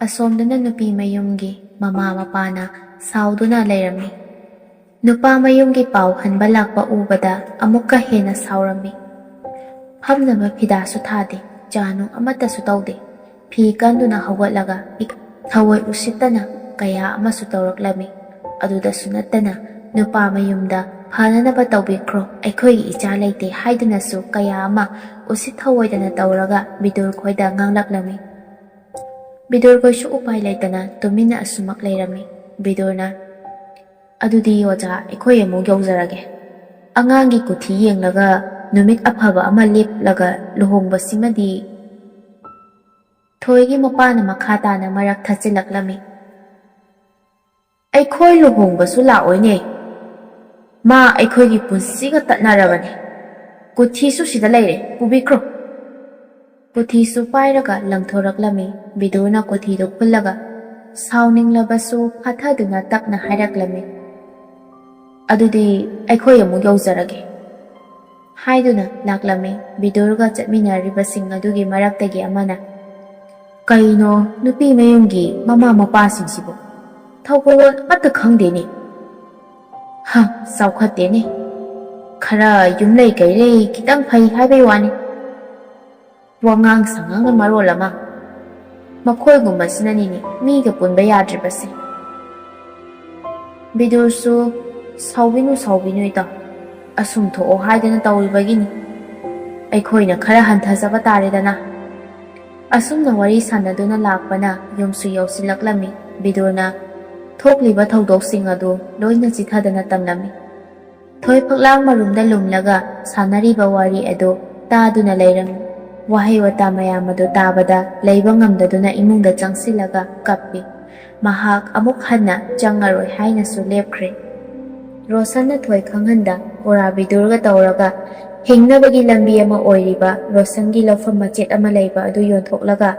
ꯑꯁꯣꯝꯗꯅ ꯅꯨꯄꯤ ꯃꯌꯨꯝꯒꯤ ꯃꯃꯥ ꯃꯄꯥꯅ ꯁꯥꯎꯗꯨꯅ ꯂꯩꯔꯝꯃꯤ꯫ ꯅꯨꯄꯥ ꯃꯌꯨꯝꯒꯤ ꯄꯥꯎ ꯍꯟꯕ ꯂꯥꯛꯄ ꯎꯕꯗ ꯑꯃꯨꯛꯀ ꯍꯦꯟꯅ ꯁꯥꯎꯔꯝꯃꯤ꯫ ꯐꯝꯅꯕ ꯐꯤꯗꯥꯁꯨ ꯊꯥꯗꯦ, ꯆꯥ ꯅꯨꯡ ꯑꯃꯠꯇꯁꯨ ꯇꯧꯗꯦ꯫ ꯐꯤ ꯀꯟꯗꯨꯅ ꯍꯧꯒꯠꯂꯒ ꯏꯛ-, ꯊꯑꯣꯏ ꯎꯁꯤꯠꯇꯅ ꯀꯌꯥ ꯑꯃꯁꯨ ꯇꯧꯔꯛꯂꯝꯃꯤ꯫ ꯑꯗꯨꯗꯁꯨ ꯅꯠꯇꯅ ꯅꯨꯄꯥ ꯃꯌꯨꯝꯗ ꯐꯅꯅꯕ ꯇꯧꯕꯤꯈ꯭ꯔꯣ, ꯑꯩꯈꯣꯏꯒꯤ ꯏꯆꯥ ꯂꯩꯇꯦ ꯍꯥꯏꯗꯨꯅꯁꯨ ꯀꯌꯥ ꯑꯃ ꯎꯁꯤꯠ ꯊꯑꯣꯏꯗꯅ ꯇꯧꯔꯒ ꯕꯤꯗꯨꯔ ꯈꯣꯏꯗ ꯉꯥꯡꯂꯛꯂꯝꯃꯤ꯫ ꯕꯤꯗꯨꯔ ꯈꯣꯏꯁꯨ ꯎꯄꯥꯏ ꯂꯩꯇꯅ ꯇꯨꯃꯤꯟꯅ ꯑꯁꯨꯃꯛ ꯂꯩꯔꯝꯃꯤ꯫ ꯕꯤꯗꯨꯔꯅ, "ꯑꯗꯨꯗꯤ ꯑꯣꯖꯥ, ꯑꯩꯈꯣꯏ ꯑꯃꯨꯛ ꯌꯧꯖꯔꯒꯦ꯫ ꯑꯉꯥꯡꯒꯤ ꯀꯨꯊꯤ ꯌꯦꯡꯂꯒ ꯅꯨꯃꯤꯠ ꯑꯐꯕ ꯑꯃ ꯂꯦꯞꯂꯒ ꯂꯨꯍꯣꯡꯕꯁꯤꯃꯗꯤ"꯫ ꯊꯣꯏꯒꯤ ꯃꯄꯥꯅ ꯃꯈꯥ ꯇꯥꯅ ꯃꯔꯛ ꯊꯠꯆꯤꯜꯂꯛꯂꯝꯃꯤ꯫ "ꯑꯩꯈꯣꯏ ꯂꯨꯍꯣꯡꯕꯁꯨ ꯂꯥꯛꯑꯣꯏꯅꯦ꯫ ꯃꯥ ꯑꯩꯈꯣꯏꯒꯤ ꯄꯨꯟꯁꯤꯒ ꯇꯠꯅꯔꯕꯅꯦ꯫ ꯀꯨꯊꯤꯁꯨ ꯁꯤꯗ ꯂꯩꯔꯦ, ꯄꯨꯕꯤꯈ꯭ꯔꯣ"꯫ ꯀꯨꯊꯤꯁꯨ ꯄꯥꯏꯔꯒ ꯂꯪꯊꯣꯔꯛꯂꯝꯃꯤ꯫ ꯕꯤꯗꯨꯔꯅ ꯀꯨꯊꯤꯗꯨ ꯈꯨꯜꯂꯒ ꯁꯥꯎꯅꯤꯡꯂꯕꯁꯨ ꯐꯥꯊꯗꯨꯅ ꯇꯞꯅ ꯍꯥꯏꯔꯛꯂꯝꯃꯤ, "ꯑꯗꯨꯗꯤ ꯑꯩꯈꯣꯏ ꯑꯃꯨꯛ ꯌꯧꯖꯔꯒꯦ" ꯍꯥꯏꯗꯨꯅ ꯂꯥꯛꯂꯝꯃꯤ꯫ ꯕꯤꯗꯨꯔꯒ ꯆꯠꯃꯤꯟꯅꯔꯤꯕꯁꯤꯡ ꯑꯗꯨꯒꯤ ꯃꯔꯛꯇꯒꯤ ꯑꯃꯅ, "ꯀꯩꯅꯣ, ꯅꯨꯄꯤ ꯃꯌꯨꯝꯒꯤ ꯃꯃꯥ ꯃꯄꯥꯁꯤꯡꯁꯤꯕꯨ ꯊꯧꯒꯜꯂꯣꯟ ꯑꯃꯠꯇ ꯈꯪꯗꯦꯅꯦ꯫ ꯍ, ꯆꯥꯎꯈꯠꯇꯦꯅꯦ꯫ ꯈꯔ ꯌꯨꯝꯂꯩ ꯀꯩꯔꯩ ꯈꯤꯇꯪ ꯐꯩ ꯍꯥꯏꯕꯩ ꯋꯥꯅꯤ꯫ ꯋꯥꯉꯥꯡ ꯁꯉꯥꯡꯅ ꯃꯔꯣꯜ ꯑꯃ꯫ ꯃꯈꯣꯏꯒꯨꯝꯕꯁꯤꯅꯅꯤꯅꯦ ꯃꯤꯒ ꯄꯨꯟꯕ ꯌꯥꯗ꯭ꯔꯤꯕꯁꯦ"꯫ ꯕꯤꯗꯨꯔꯁꯨ, "ꯁꯥꯎꯕꯤꯅꯨ, ꯁꯥꯎꯕꯤꯅꯨ ꯏꯇꯥꯎ꯫ ꯑꯁꯨꯝ ꯊꯣꯛꯑꯣ ꯍꯥꯏꯗꯅ ꯇꯧꯔꯤꯕꯒꯤꯅꯤ꯫ ꯑꯩꯈꯣꯏꯅ ꯈꯔ ꯍꯟꯊꯖꯕ ꯇꯥꯔꯦꯗꯅ"꯫ ꯑꯁꯨꯝꯅ ꯋꯥꯔꯤ ꯁꯥꯟꯅꯗꯨꯅ ꯂꯥꯛꯄꯅ ꯌꯨꯝꯁꯨ ꯌꯧꯁꯤꯜꯂꯛꯂꯝꯃꯤ꯫ ꯕꯤꯗꯨꯔꯅ ꯊꯣꯛꯂꯤꯕ ꯊꯧꯗꯣꯛꯁꯤꯡ ꯑꯗꯨ ꯂꯣꯏꯅ ꯆꯤꯊꯗꯅ ꯇꯝꯂꯝꯃꯤ꯫ ꯊꯣꯏ ꯐꯛꯂꯥꯡ ꯃꯔꯨꯝꯗ ꯂꯨꯝꯂꯒ ꯁꯥꯟꯅꯔꯤꯕ ꯋꯥꯔꯤ ꯑꯗꯨ ꯇꯥꯗꯨꯅ ꯂꯩꯔꯝꯃꯤ꯫ ꯋꯥꯍꯩ ꯋꯥꯇꯥ ꯃꯌꯥꯝ ꯑꯗꯨ ꯇꯥꯕꯗ ꯂꯩꯕ ꯉꯝꯗꯗꯨꯅ ꯏꯃꯨꯡꯗ ꯆꯪꯁꯤꯜꯂꯒ ꯀꯞꯄꯤ꯫ ꯃꯍꯥꯛ ꯑꯃꯨꯛ ꯍꯟꯅ ꯆꯪꯉꯔꯣꯏ ꯍꯥꯏꯅꯁꯨ ꯂꯦꯞꯈ꯭ꯔꯦ꯫ ꯔꯣꯁꯟꯅ ꯊꯣꯏ ꯈꯪꯍꯟꯗ ꯀꯣꯔꯥ ꯕꯤꯗꯨꯔꯒ ꯇꯧꯔꯒ ꯍꯤꯡꯅꯕꯒꯤ ꯂꯝꯕꯤ ꯑꯃ ꯑꯣꯏꯔꯤꯕ ꯔꯣꯁꯟꯒꯤ ꯂꯧꯐꯝ ꯃꯆꯦꯠ ꯑꯃ ꯂꯩꯕ ꯑꯗꯨ ꯌꯣꯟꯊꯣꯛꯂꯒ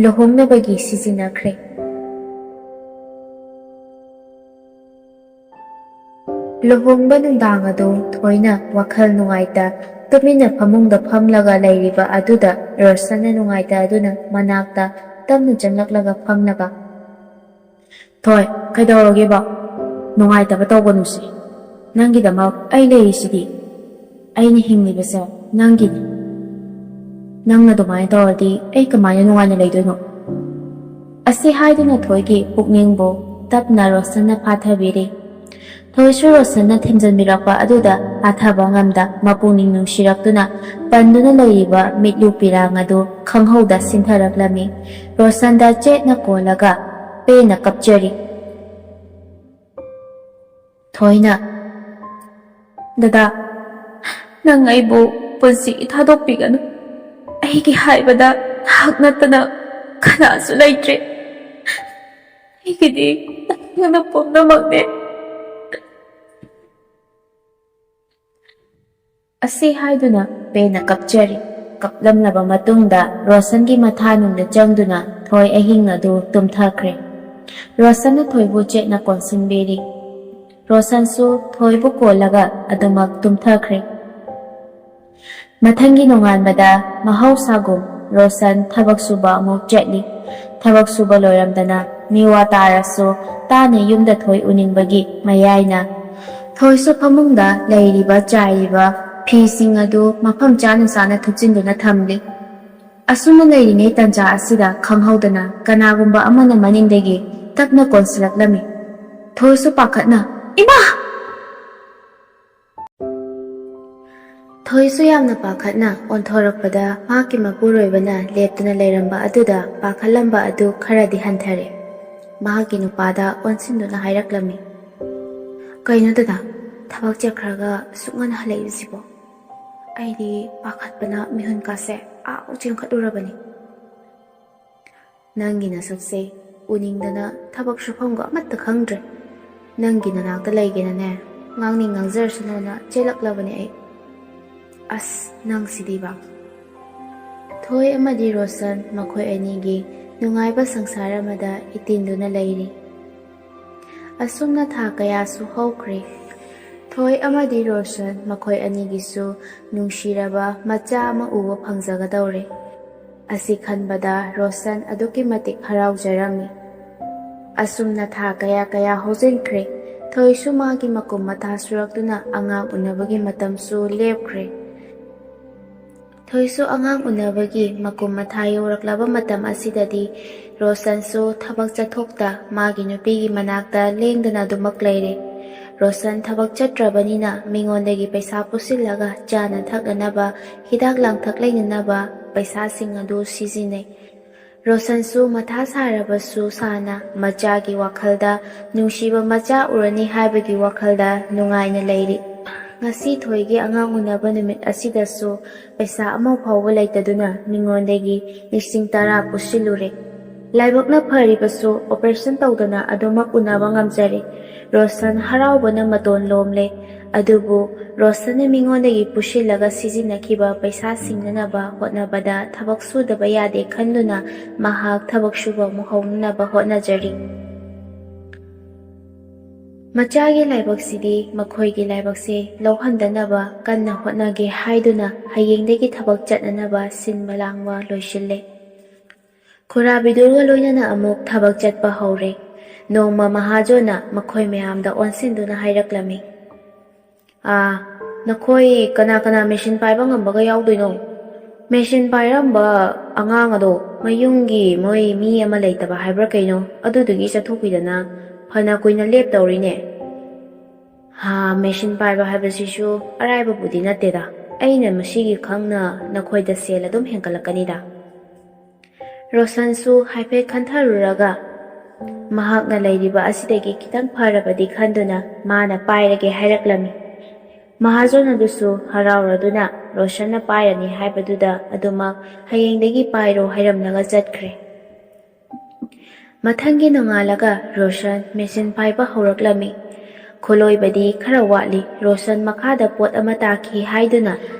ꯂꯨꯍꯣꯡꯅꯕꯒꯤ ꯁꯤꯖꯤꯟꯅꯈ꯭ꯔꯦ꯫ ꯂꯨꯍꯣꯡꯕ ꯅꯨꯡꯗꯥꯡ ꯑꯗꯨ ꯊꯣꯏꯅ ꯋꯥꯈꯜ ꯅꯨꯡꯉꯥꯏꯇ ꯇꯨꯃꯤꯟꯅ ꯐꯃꯨꯡꯗ ꯐꯝꯂꯒ ꯂꯩꯔꯤꯕ ꯑꯗꯨꯗ ꯔꯣꯁꯟꯅ ꯅꯨꯡꯉꯥꯏꯇꯗꯨꯅ ꯃꯅꯥꯛꯇ ꯇꯞꯅ ꯆꯪꯂꯛꯂꯒ ꯐꯝꯂꯒ, "ꯊꯣꯏ, ꯀꯩꯗꯧꯔꯒꯦꯕ? ꯅꯨꯡꯉꯥꯏꯇꯕ ꯇꯧꯒꯅꯨꯁꯦ꯫ ꯅꯪꯒꯤꯗꯃꯛ ꯑꯩ ꯂꯩꯔꯤꯁꯤꯗꯤ꯫ ꯑꯩꯅ ꯍꯤꯡꯂꯤꯕꯁꯦ ꯅꯪꯒꯤꯅꯤ꯫ ꯅꯪꯅ ꯑꯗꯨꯃꯥꯏꯅ ꯇꯧꯔꯗꯤ ꯑꯩ ꯀꯃꯥꯏꯅ ꯅꯨꯡꯉꯥꯏꯅ ꯂꯩꯗꯣꯏꯅꯣ?" ꯑꯁꯤ ꯍꯥꯏꯗꯨꯅ ꯊꯣꯏꯒꯤ ꯄꯨꯛꯅꯤꯡꯕꯨ ꯇꯞꯅ ꯔꯣꯁꯟꯅ ꯐꯥꯊꯕꯤꯔꯤ꯫ ꯊꯣꯏꯁꯨ ꯔꯣꯁꯟꯅ ꯊꯦꯝꯖꯤꯟꯕꯤꯔꯛꯄ ꯑꯗꯨꯗ ꯐꯥꯊꯕ ꯉꯝꯗ ꯃꯄꯨꯛꯅꯤꯡ ꯅꯨꯡꯁꯤꯔꯛꯇꯨꯅ ꯄꯟꯗꯨꯅ ꯂꯩꯔꯤꯕ ꯃꯤꯠꯂꯨ ꯄꯤꯔꯥꯡ ꯑꯗꯨ ꯈꯪꯍꯧꯗ ꯁꯤꯟꯊꯔꯛꯂꯝꯃꯤ꯫ ꯔꯣꯁꯟꯗ ꯆꯦꯠꯅ ꯀꯣꯜꯂꯒ ꯄꯦꯟꯅ ꯀꯞꯆꯔꯤ꯫ ꯊꯣꯏꯅ, "ꯗꯗꯥ, ꯅꯪ ꯑꯩꯕꯨ ꯄꯨꯟꯁꯤꯒꯤ ꯊꯥꯗꯣꯛꯄꯤꯒꯅꯨ꯫ ꯑꯩꯒꯤ ꯍꯥꯏꯕꯗ ꯅꯍꯥꯛ ꯅꯠꯇꯅ ꯀꯅꯥꯁꯨ ꯂꯩꯇ꯭ꯔꯦ꯫ ꯑꯩꯒꯤꯗꯤ ꯅꯪꯅ ꯄꯨꯝꯅꯃꯛꯅꯦ꯫" ꯑꯁꯤ ꯍꯥꯏꯗꯨꯅ ꯄꯦꯟꯅ ꯀꯞꯆꯔꯤ꯫ ꯀꯞꯂꯝꯂꯕ ꯃꯇꯨꯡꯗ ꯔꯣꯁꯟꯒꯤ ꯃꯊꯥꯅꯨꯡꯗ ꯆꯪꯗꯨꯅ ꯊꯣꯏ ꯑꯍꯤꯡ ꯑꯗꯨ ꯇꯨꯝꯊꯈ꯭ꯔꯦ꯫ ꯔꯣꯁꯟꯅ ꯊꯣꯏꯕꯨ ꯆꯦꯠꯅ ꯀꯣꯟꯁꯤꯟꯕꯤꯔꯤ꯫ ꯔꯣꯁꯟꯁꯨ ꯊꯣꯏꯕꯨ ꯀꯣꯜꯂꯒ ꯑꯗꯨꯃꯛ ꯇꯨꯝꯊꯈ꯭ꯔꯦ꯫ ꯃꯊꯪꯒꯤ ꯅꯣꯡꯉꯥꯟꯕꯗ ꯃꯍꯧꯁꯥꯒꯨꯝ ꯔꯣꯁꯟ ꯊꯕꯛ ꯁꯨꯕ ꯑꯃꯨꯛ ꯆꯠꯂꯤ꯫ ꯊꯕꯛ ꯁꯨꯕ ꯂꯣꯏꯔꯝꯗꯅ ꯃꯤꯋꯥ ꯇꯥꯔꯁꯨ ꯇꯥꯅ ꯌꯨꯝꯗ ꯊꯣꯏ ꯎꯅꯤꯡꯕꯒꯤ ꯃꯌꯥꯏꯅ ꯊꯣꯏꯁꯨ ꯐꯃꯨꯡꯗ ꯂꯩꯔꯤꯕ ꯆꯥꯏꯔꯤꯕ ꯐꯤꯁꯤꯡ ꯑꯗꯨ ꯃꯐꯝ ꯆꯥꯅ ꯆꯥꯅ ꯊꯨꯞꯆꯤꯟꯗꯨꯅ ꯊꯝꯂꯤ꯫ ꯑꯁꯨꯝꯅ ꯂꯩꯔꯤꯉꯩ ꯇꯟꯖꯥ ꯑꯁꯤꯗ ꯈꯪꯍꯧꯗꯅ ꯀꯅꯥꯒꯨꯝꯕ ꯑꯃꯅ ꯃꯅꯤꯡꯗꯒꯤ ꯇꯞꯅ ꯀꯣꯟꯁꯤꯜꯂꯛꯂꯝꯃꯤ꯫ ꯊꯣꯏꯁꯨ ꯄꯥꯈꯠꯅ, "ꯏꯃꯥ!" ꯊꯣꯏꯁꯨ ꯌꯥꯝꯅ ꯄꯥꯈꯠꯅ ꯑꯣꯟꯊꯣꯔꯛꯄꯗ ꯃꯍꯥꯛꯀꯤ ꯃꯄꯨꯔꯣꯏꯕꯅ ꯂꯦꯞꯇꯨꯅ ꯂꯩꯔꯝꯕ ꯑꯗꯨꯗ ꯄꯥꯈꯠꯂꯝꯕ ꯑꯗꯨ ꯈꯔꯗꯤ ꯍꯟꯊꯔꯦ꯫ ꯃꯍꯥꯛꯀꯤ ꯅꯨꯄꯥꯗ ꯑꯣꯟꯁꯤꯟꯗꯨꯅ ꯍꯥꯏꯔꯛꯂꯝꯃꯤ, "ꯀꯩꯅꯣ ꯗꯗꯥ, ꯊꯕꯛ ꯆꯠꯈ꯭ꯔꯒ ꯑꯁꯨꯛ ꯉꯟꯅ ꯍꯜꯂꯛꯏꯕꯁꯤꯕꯣ? ꯑꯩꯗꯤ ꯄꯥꯈꯠꯄꯅ ꯃꯤꯍꯨꯟ ꯀꯥꯁꯦ ꯑꯥ ꯆꯦꯟꯈꯠꯂꯨꯔꯕꯅꯤ꯫ ꯅꯪꯒꯤ ꯅꯁꯛꯁꯦ ꯎꯅꯤꯡꯗꯅ ꯊꯕꯛ ꯁꯨꯐꯝꯒ ꯑꯃꯠꯇ ꯈꯪꯗ꯭ꯔꯦ꯫ ꯅꯪꯒꯤ ꯅꯅꯥꯛꯇ ꯂꯩꯒꯦꯅꯅꯦ, ꯉꯥꯡꯅꯤꯡ ꯉꯥꯡꯖꯔꯁꯅꯨꯅ ꯆꯦꯜꯂꯛꯂꯕꯅꯦ ꯑꯩ꯫ ꯑꯁ, ꯅꯪꯁꯤꯗꯤꯕ꯫" ꯊꯣꯏ ꯑꯃꯗꯤ ꯔꯣꯁꯟ ꯃꯈꯣꯏ ꯑꯅꯤꯒꯤ ꯅꯨꯡꯉꯥꯏꯕ ꯁꯪꯁꯥꯔ ꯑꯃꯗ ꯏꯇꯤꯟꯗꯨꯅ ꯂꯩꯔꯤ꯫ ꯑꯁꯨꯝꯅ ꯊꯥ ꯀꯌꯥꯁꯨ ꯍꯧꯈ꯭ꯔꯦ꯫ ꯊꯣꯏ ꯑꯃꯗꯤ ꯔꯣꯁꯟ ꯃꯈꯣꯏ ꯑꯅꯤꯒꯤꯁꯨ ꯅꯨꯡꯁꯤꯔꯕ ꯃꯆꯥ ꯑꯃ ꯎꯕ ꯐꯪꯖꯒꯗꯧꯔꯦ꯫ ꯑꯁꯤ ꯈꯟꯕꯗ ꯔꯣꯁꯟ ꯑꯗꯨꯛꯀꯤ ꯃꯇꯤꯛ ꯍꯔꯥꯎꯖꯔꯝꯃꯤ꯫ ꯑꯁꯨꯝꯅ ꯊꯥ ꯀꯌꯥ ꯀꯌꯥ ꯍꯧꯖꯤꯟꯈ꯭ꯔꯦ꯫ ꯊꯣꯏꯁꯨ ꯃꯥꯒꯤ ꯃꯀꯨꯝ ꯃꯊꯥ ꯁꯨꯔꯛꯇꯨꯅ ꯑꯉꯥꯡ ꯎꯅꯕꯒꯤ ꯃꯇꯝꯁꯨ ꯂꯦꯞꯈ꯭ꯔꯦ꯫ ꯊꯣꯏꯁꯨ ꯑꯉꯥꯡ ꯎꯅꯕꯒꯤ ꯃꯀꯨꯝ ꯃꯊꯥ ꯌꯧꯔꯛꯂꯕ ꯃꯇꯝ ꯑꯁꯤꯗꯗꯤ ꯔꯣꯁꯟꯁꯨ ꯊꯕꯛ ꯆꯠꯊꯣꯛꯇ ꯃꯥꯒꯤ ꯅꯨꯄꯤꯒꯤ ꯃꯅꯥꯛꯇ ꯂꯦꯡꯗꯅ ꯑꯗꯨꯃꯛ ꯂꯩꯔꯦ꯫ ꯔꯣꯁꯟ ꯊꯕꯛ ꯆꯠꯇ꯭ꯔꯕꯅꯤꯅ ꯃꯤꯉꯣꯟꯗꯒꯤ ꯄꯩꯁꯥ ꯄꯨꯁꯤꯜꯂꯒ ꯆꯥꯅ ꯊꯛꯅꯅꯕ, ꯍꯤꯗꯥꯛ ꯂꯥꯡꯊꯛ ꯂꯩꯅꯅꯕ ꯄꯩꯁꯥꯁꯤꯡ ꯑꯗꯨ ꯁꯤꯖꯤꯟꯅꯩ꯫ ꯔꯣꯁꯟꯁꯨ ꯃꯊꯥ ꯁꯥꯔꯕꯁꯨ ꯁꯥꯅ ꯃꯆꯥꯒꯤ ꯋꯥꯈꯜꯗ, ꯅꯨꯡꯁꯤꯕ ꯃꯆꯥ ꯎꯔꯅꯤ ꯍꯥꯏꯕꯒꯤ ꯋꯥꯈꯜꯗ ꯅꯨꯡꯉꯥꯏꯅ ꯂꯩꯔꯤ꯫ ꯉꯁꯤ ꯊꯣꯏꯒꯤ ꯑꯉꯥꯡ ꯎꯅꯕ ꯅꯨꯃꯤꯠ ꯑꯁꯤꯗꯁꯨ ꯄꯩꯁꯥ ꯑꯃ ꯐꯥꯎꯕ ꯂꯩꯇꯗꯨꯅ ꯃꯤꯉꯣꯟꯗꯒꯤ ꯂꯤꯁꯤꯡ ꯇꯔꯥ ꯄꯨꯁꯤꯜꯂꯨꯔꯦ꯫ ꯂꯥꯏꯕꯛꯅ ꯐꯔꯤꯕꯁꯨ ꯑꯣꯄꯔꯦꯁꯟ ꯇꯧꯗꯅ ꯑꯗꯨꯃꯛ ꯎꯅꯕ ꯉꯝꯖꯔꯦ꯫ ꯔꯣꯁꯟ ꯍꯔꯥꯎꯕꯅ ꯃꯇꯣꯟ ꯂꯣꯝꯂꯦ꯫ ꯑꯗꯨꯕꯨ ꯔꯣꯁꯟꯅ ꯃꯤꯉꯣꯟꯗꯒꯤ ꯄꯨꯁꯤꯜꯂꯒ ꯁꯤꯖꯤꯟꯅꯈꯤꯕ ꯄꯩꯁꯥ ꯁꯤꯡꯅꯅꯕ ꯍꯣꯠꯅꯕꯗ ꯊꯕꯛ ꯁꯨꯗꯕ ꯌꯥꯗꯦ ꯈꯟꯗꯨꯅ ꯃꯍꯥꯛ ꯊꯕꯛ ꯁꯨꯕ ꯑꯃꯨꯛ ꯍꯧꯅꯅꯕ ꯍꯣꯠꯅꯖꯔꯤ꯫ ꯃꯆꯥꯒꯤ ꯂꯥꯏꯕꯛꯁꯤꯗꯤ ꯃꯈꯣꯏꯒꯤ ꯂꯥꯏꯕꯛꯁꯦ ꯂꯧꯍꯟꯗꯅꯕ ꯀꯟꯅ ꯍꯣꯠꯅꯒꯦ ꯍꯥꯏꯗꯨꯅ ꯍꯌꯦꯡꯗꯒꯤ ꯊꯕꯛ ꯆꯠꯅꯅꯕ ꯁꯤꯟꯕ ꯂꯥꯡꯕ ꯂꯣꯏꯁꯤꯜꯂꯦ꯫ ꯈꯨꯔꯥ ꯕꯤꯗꯨꯜꯒ ꯂꯣꯏꯅꯅ ꯑꯃꯨꯛ ꯊꯕꯛ ꯆꯠꯄ ꯍꯧꯔꯦ꯫ ꯅꯣꯡꯃ ꯃꯍꯥꯖꯣꯟꯅ ꯃꯈꯣꯏ ꯃꯌꯥꯝꯗ ꯑꯣꯟꯁꯤꯟꯗꯨꯅ ꯍꯥꯏꯔꯛꯂꯝꯃꯤ, "ꯑꯥ, ꯅꯈꯣꯏ ꯀꯅꯥ ꯀꯅꯥ ꯃꯦꯁꯤꯟ ꯄꯥꯏꯕ ꯉꯝꯕꯒ ꯌꯥꯎꯗꯣꯏꯅꯣ? ꯃꯦꯁꯤꯟ ꯄꯥꯏꯔꯝꯕ ꯑꯉꯥꯡ ꯑꯗꯣ ꯃꯌꯨꯝꯒꯤ ꯃꯣꯏ ꯃꯤ ꯑꯃ ꯂꯩꯇꯕ ꯍꯥꯏꯕ꯭ꯔꯥ ꯀꯩꯅꯣ, ꯑꯗꯨꯗꯨꯒꯤ ꯆꯠꯊꯣꯛꯈꯤꯗꯅ ꯐꯅ ꯀꯨꯏꯅ ꯂꯦꯞꯇꯧꯔꯤꯅꯦ꯫ ꯍꯥ, ꯃꯦꯁꯤꯟ ꯄꯥꯏꯕ ꯍꯥꯏꯕꯁꯤꯁꯨ ꯑꯔꯥꯏꯕꯕꯨꯗꯤ ꯅꯠꯇꯦꯗ꯫ ꯑꯩꯅ ꯃꯁꯤꯒꯤ ꯈꯪꯅ ꯅꯈꯣꯏꯗ ꯁꯦꯜ ꯑꯗꯨꯝ ꯍꯦꯟꯒꯠꯂꯛꯀꯅꯤꯗ꯫" ꯔꯣꯁꯟꯁꯨ ꯍꯥꯏꯐꯦꯠ ꯈꯟꯊꯔꯨꯔꯒ ꯃꯍꯥꯛꯅ ꯂꯩꯔꯤꯕ ꯑꯁꯤꯗꯒꯤ ꯈꯤꯇꯪ ꯐꯔꯕꯗꯤ ꯈꯟꯗꯨꯅ ꯃꯥꯅ ꯄꯥꯏꯔꯒꯦ ꯍꯥꯏꯔꯛꯂꯝꯃꯤ꯫ ꯃꯍꯥꯖꯣꯟ ꯑꯗꯨꯁꯨ ꯍꯔꯥꯎꯔꯗꯨꯅ ꯔꯣꯁꯟꯅ ꯄꯥꯏꯔꯅꯤ ꯍꯥꯏꯕꯗꯨꯗ ꯑꯗꯨꯃꯛ ꯍꯌꯦꯡꯗꯒꯤ ꯄꯥꯏꯔꯣ ꯍꯥꯏꯔꯝꯂꯒ ꯆꯠꯈ꯭ꯔꯦ꯫ ꯃꯊꯪꯒꯤ ꯅꯣꯡꯉꯥꯜꯂꯒ ꯔꯣꯁꯟ ꯃꯦꯁꯤꯟ ꯄꯥꯏꯕ ꯍꯧꯔꯛꯂꯝꯃꯤ꯫ ꯈꯣꯂꯣꯏꯕꯗꯤ ꯈꯔ ꯋꯥꯠꯂꯤ꯫ ꯔꯣꯁꯟ ꯃꯈꯥꯗ ꯄꯣꯠ ꯑꯃ ꯇꯥꯈꯤ ꯍꯥꯏꯗꯨꯅ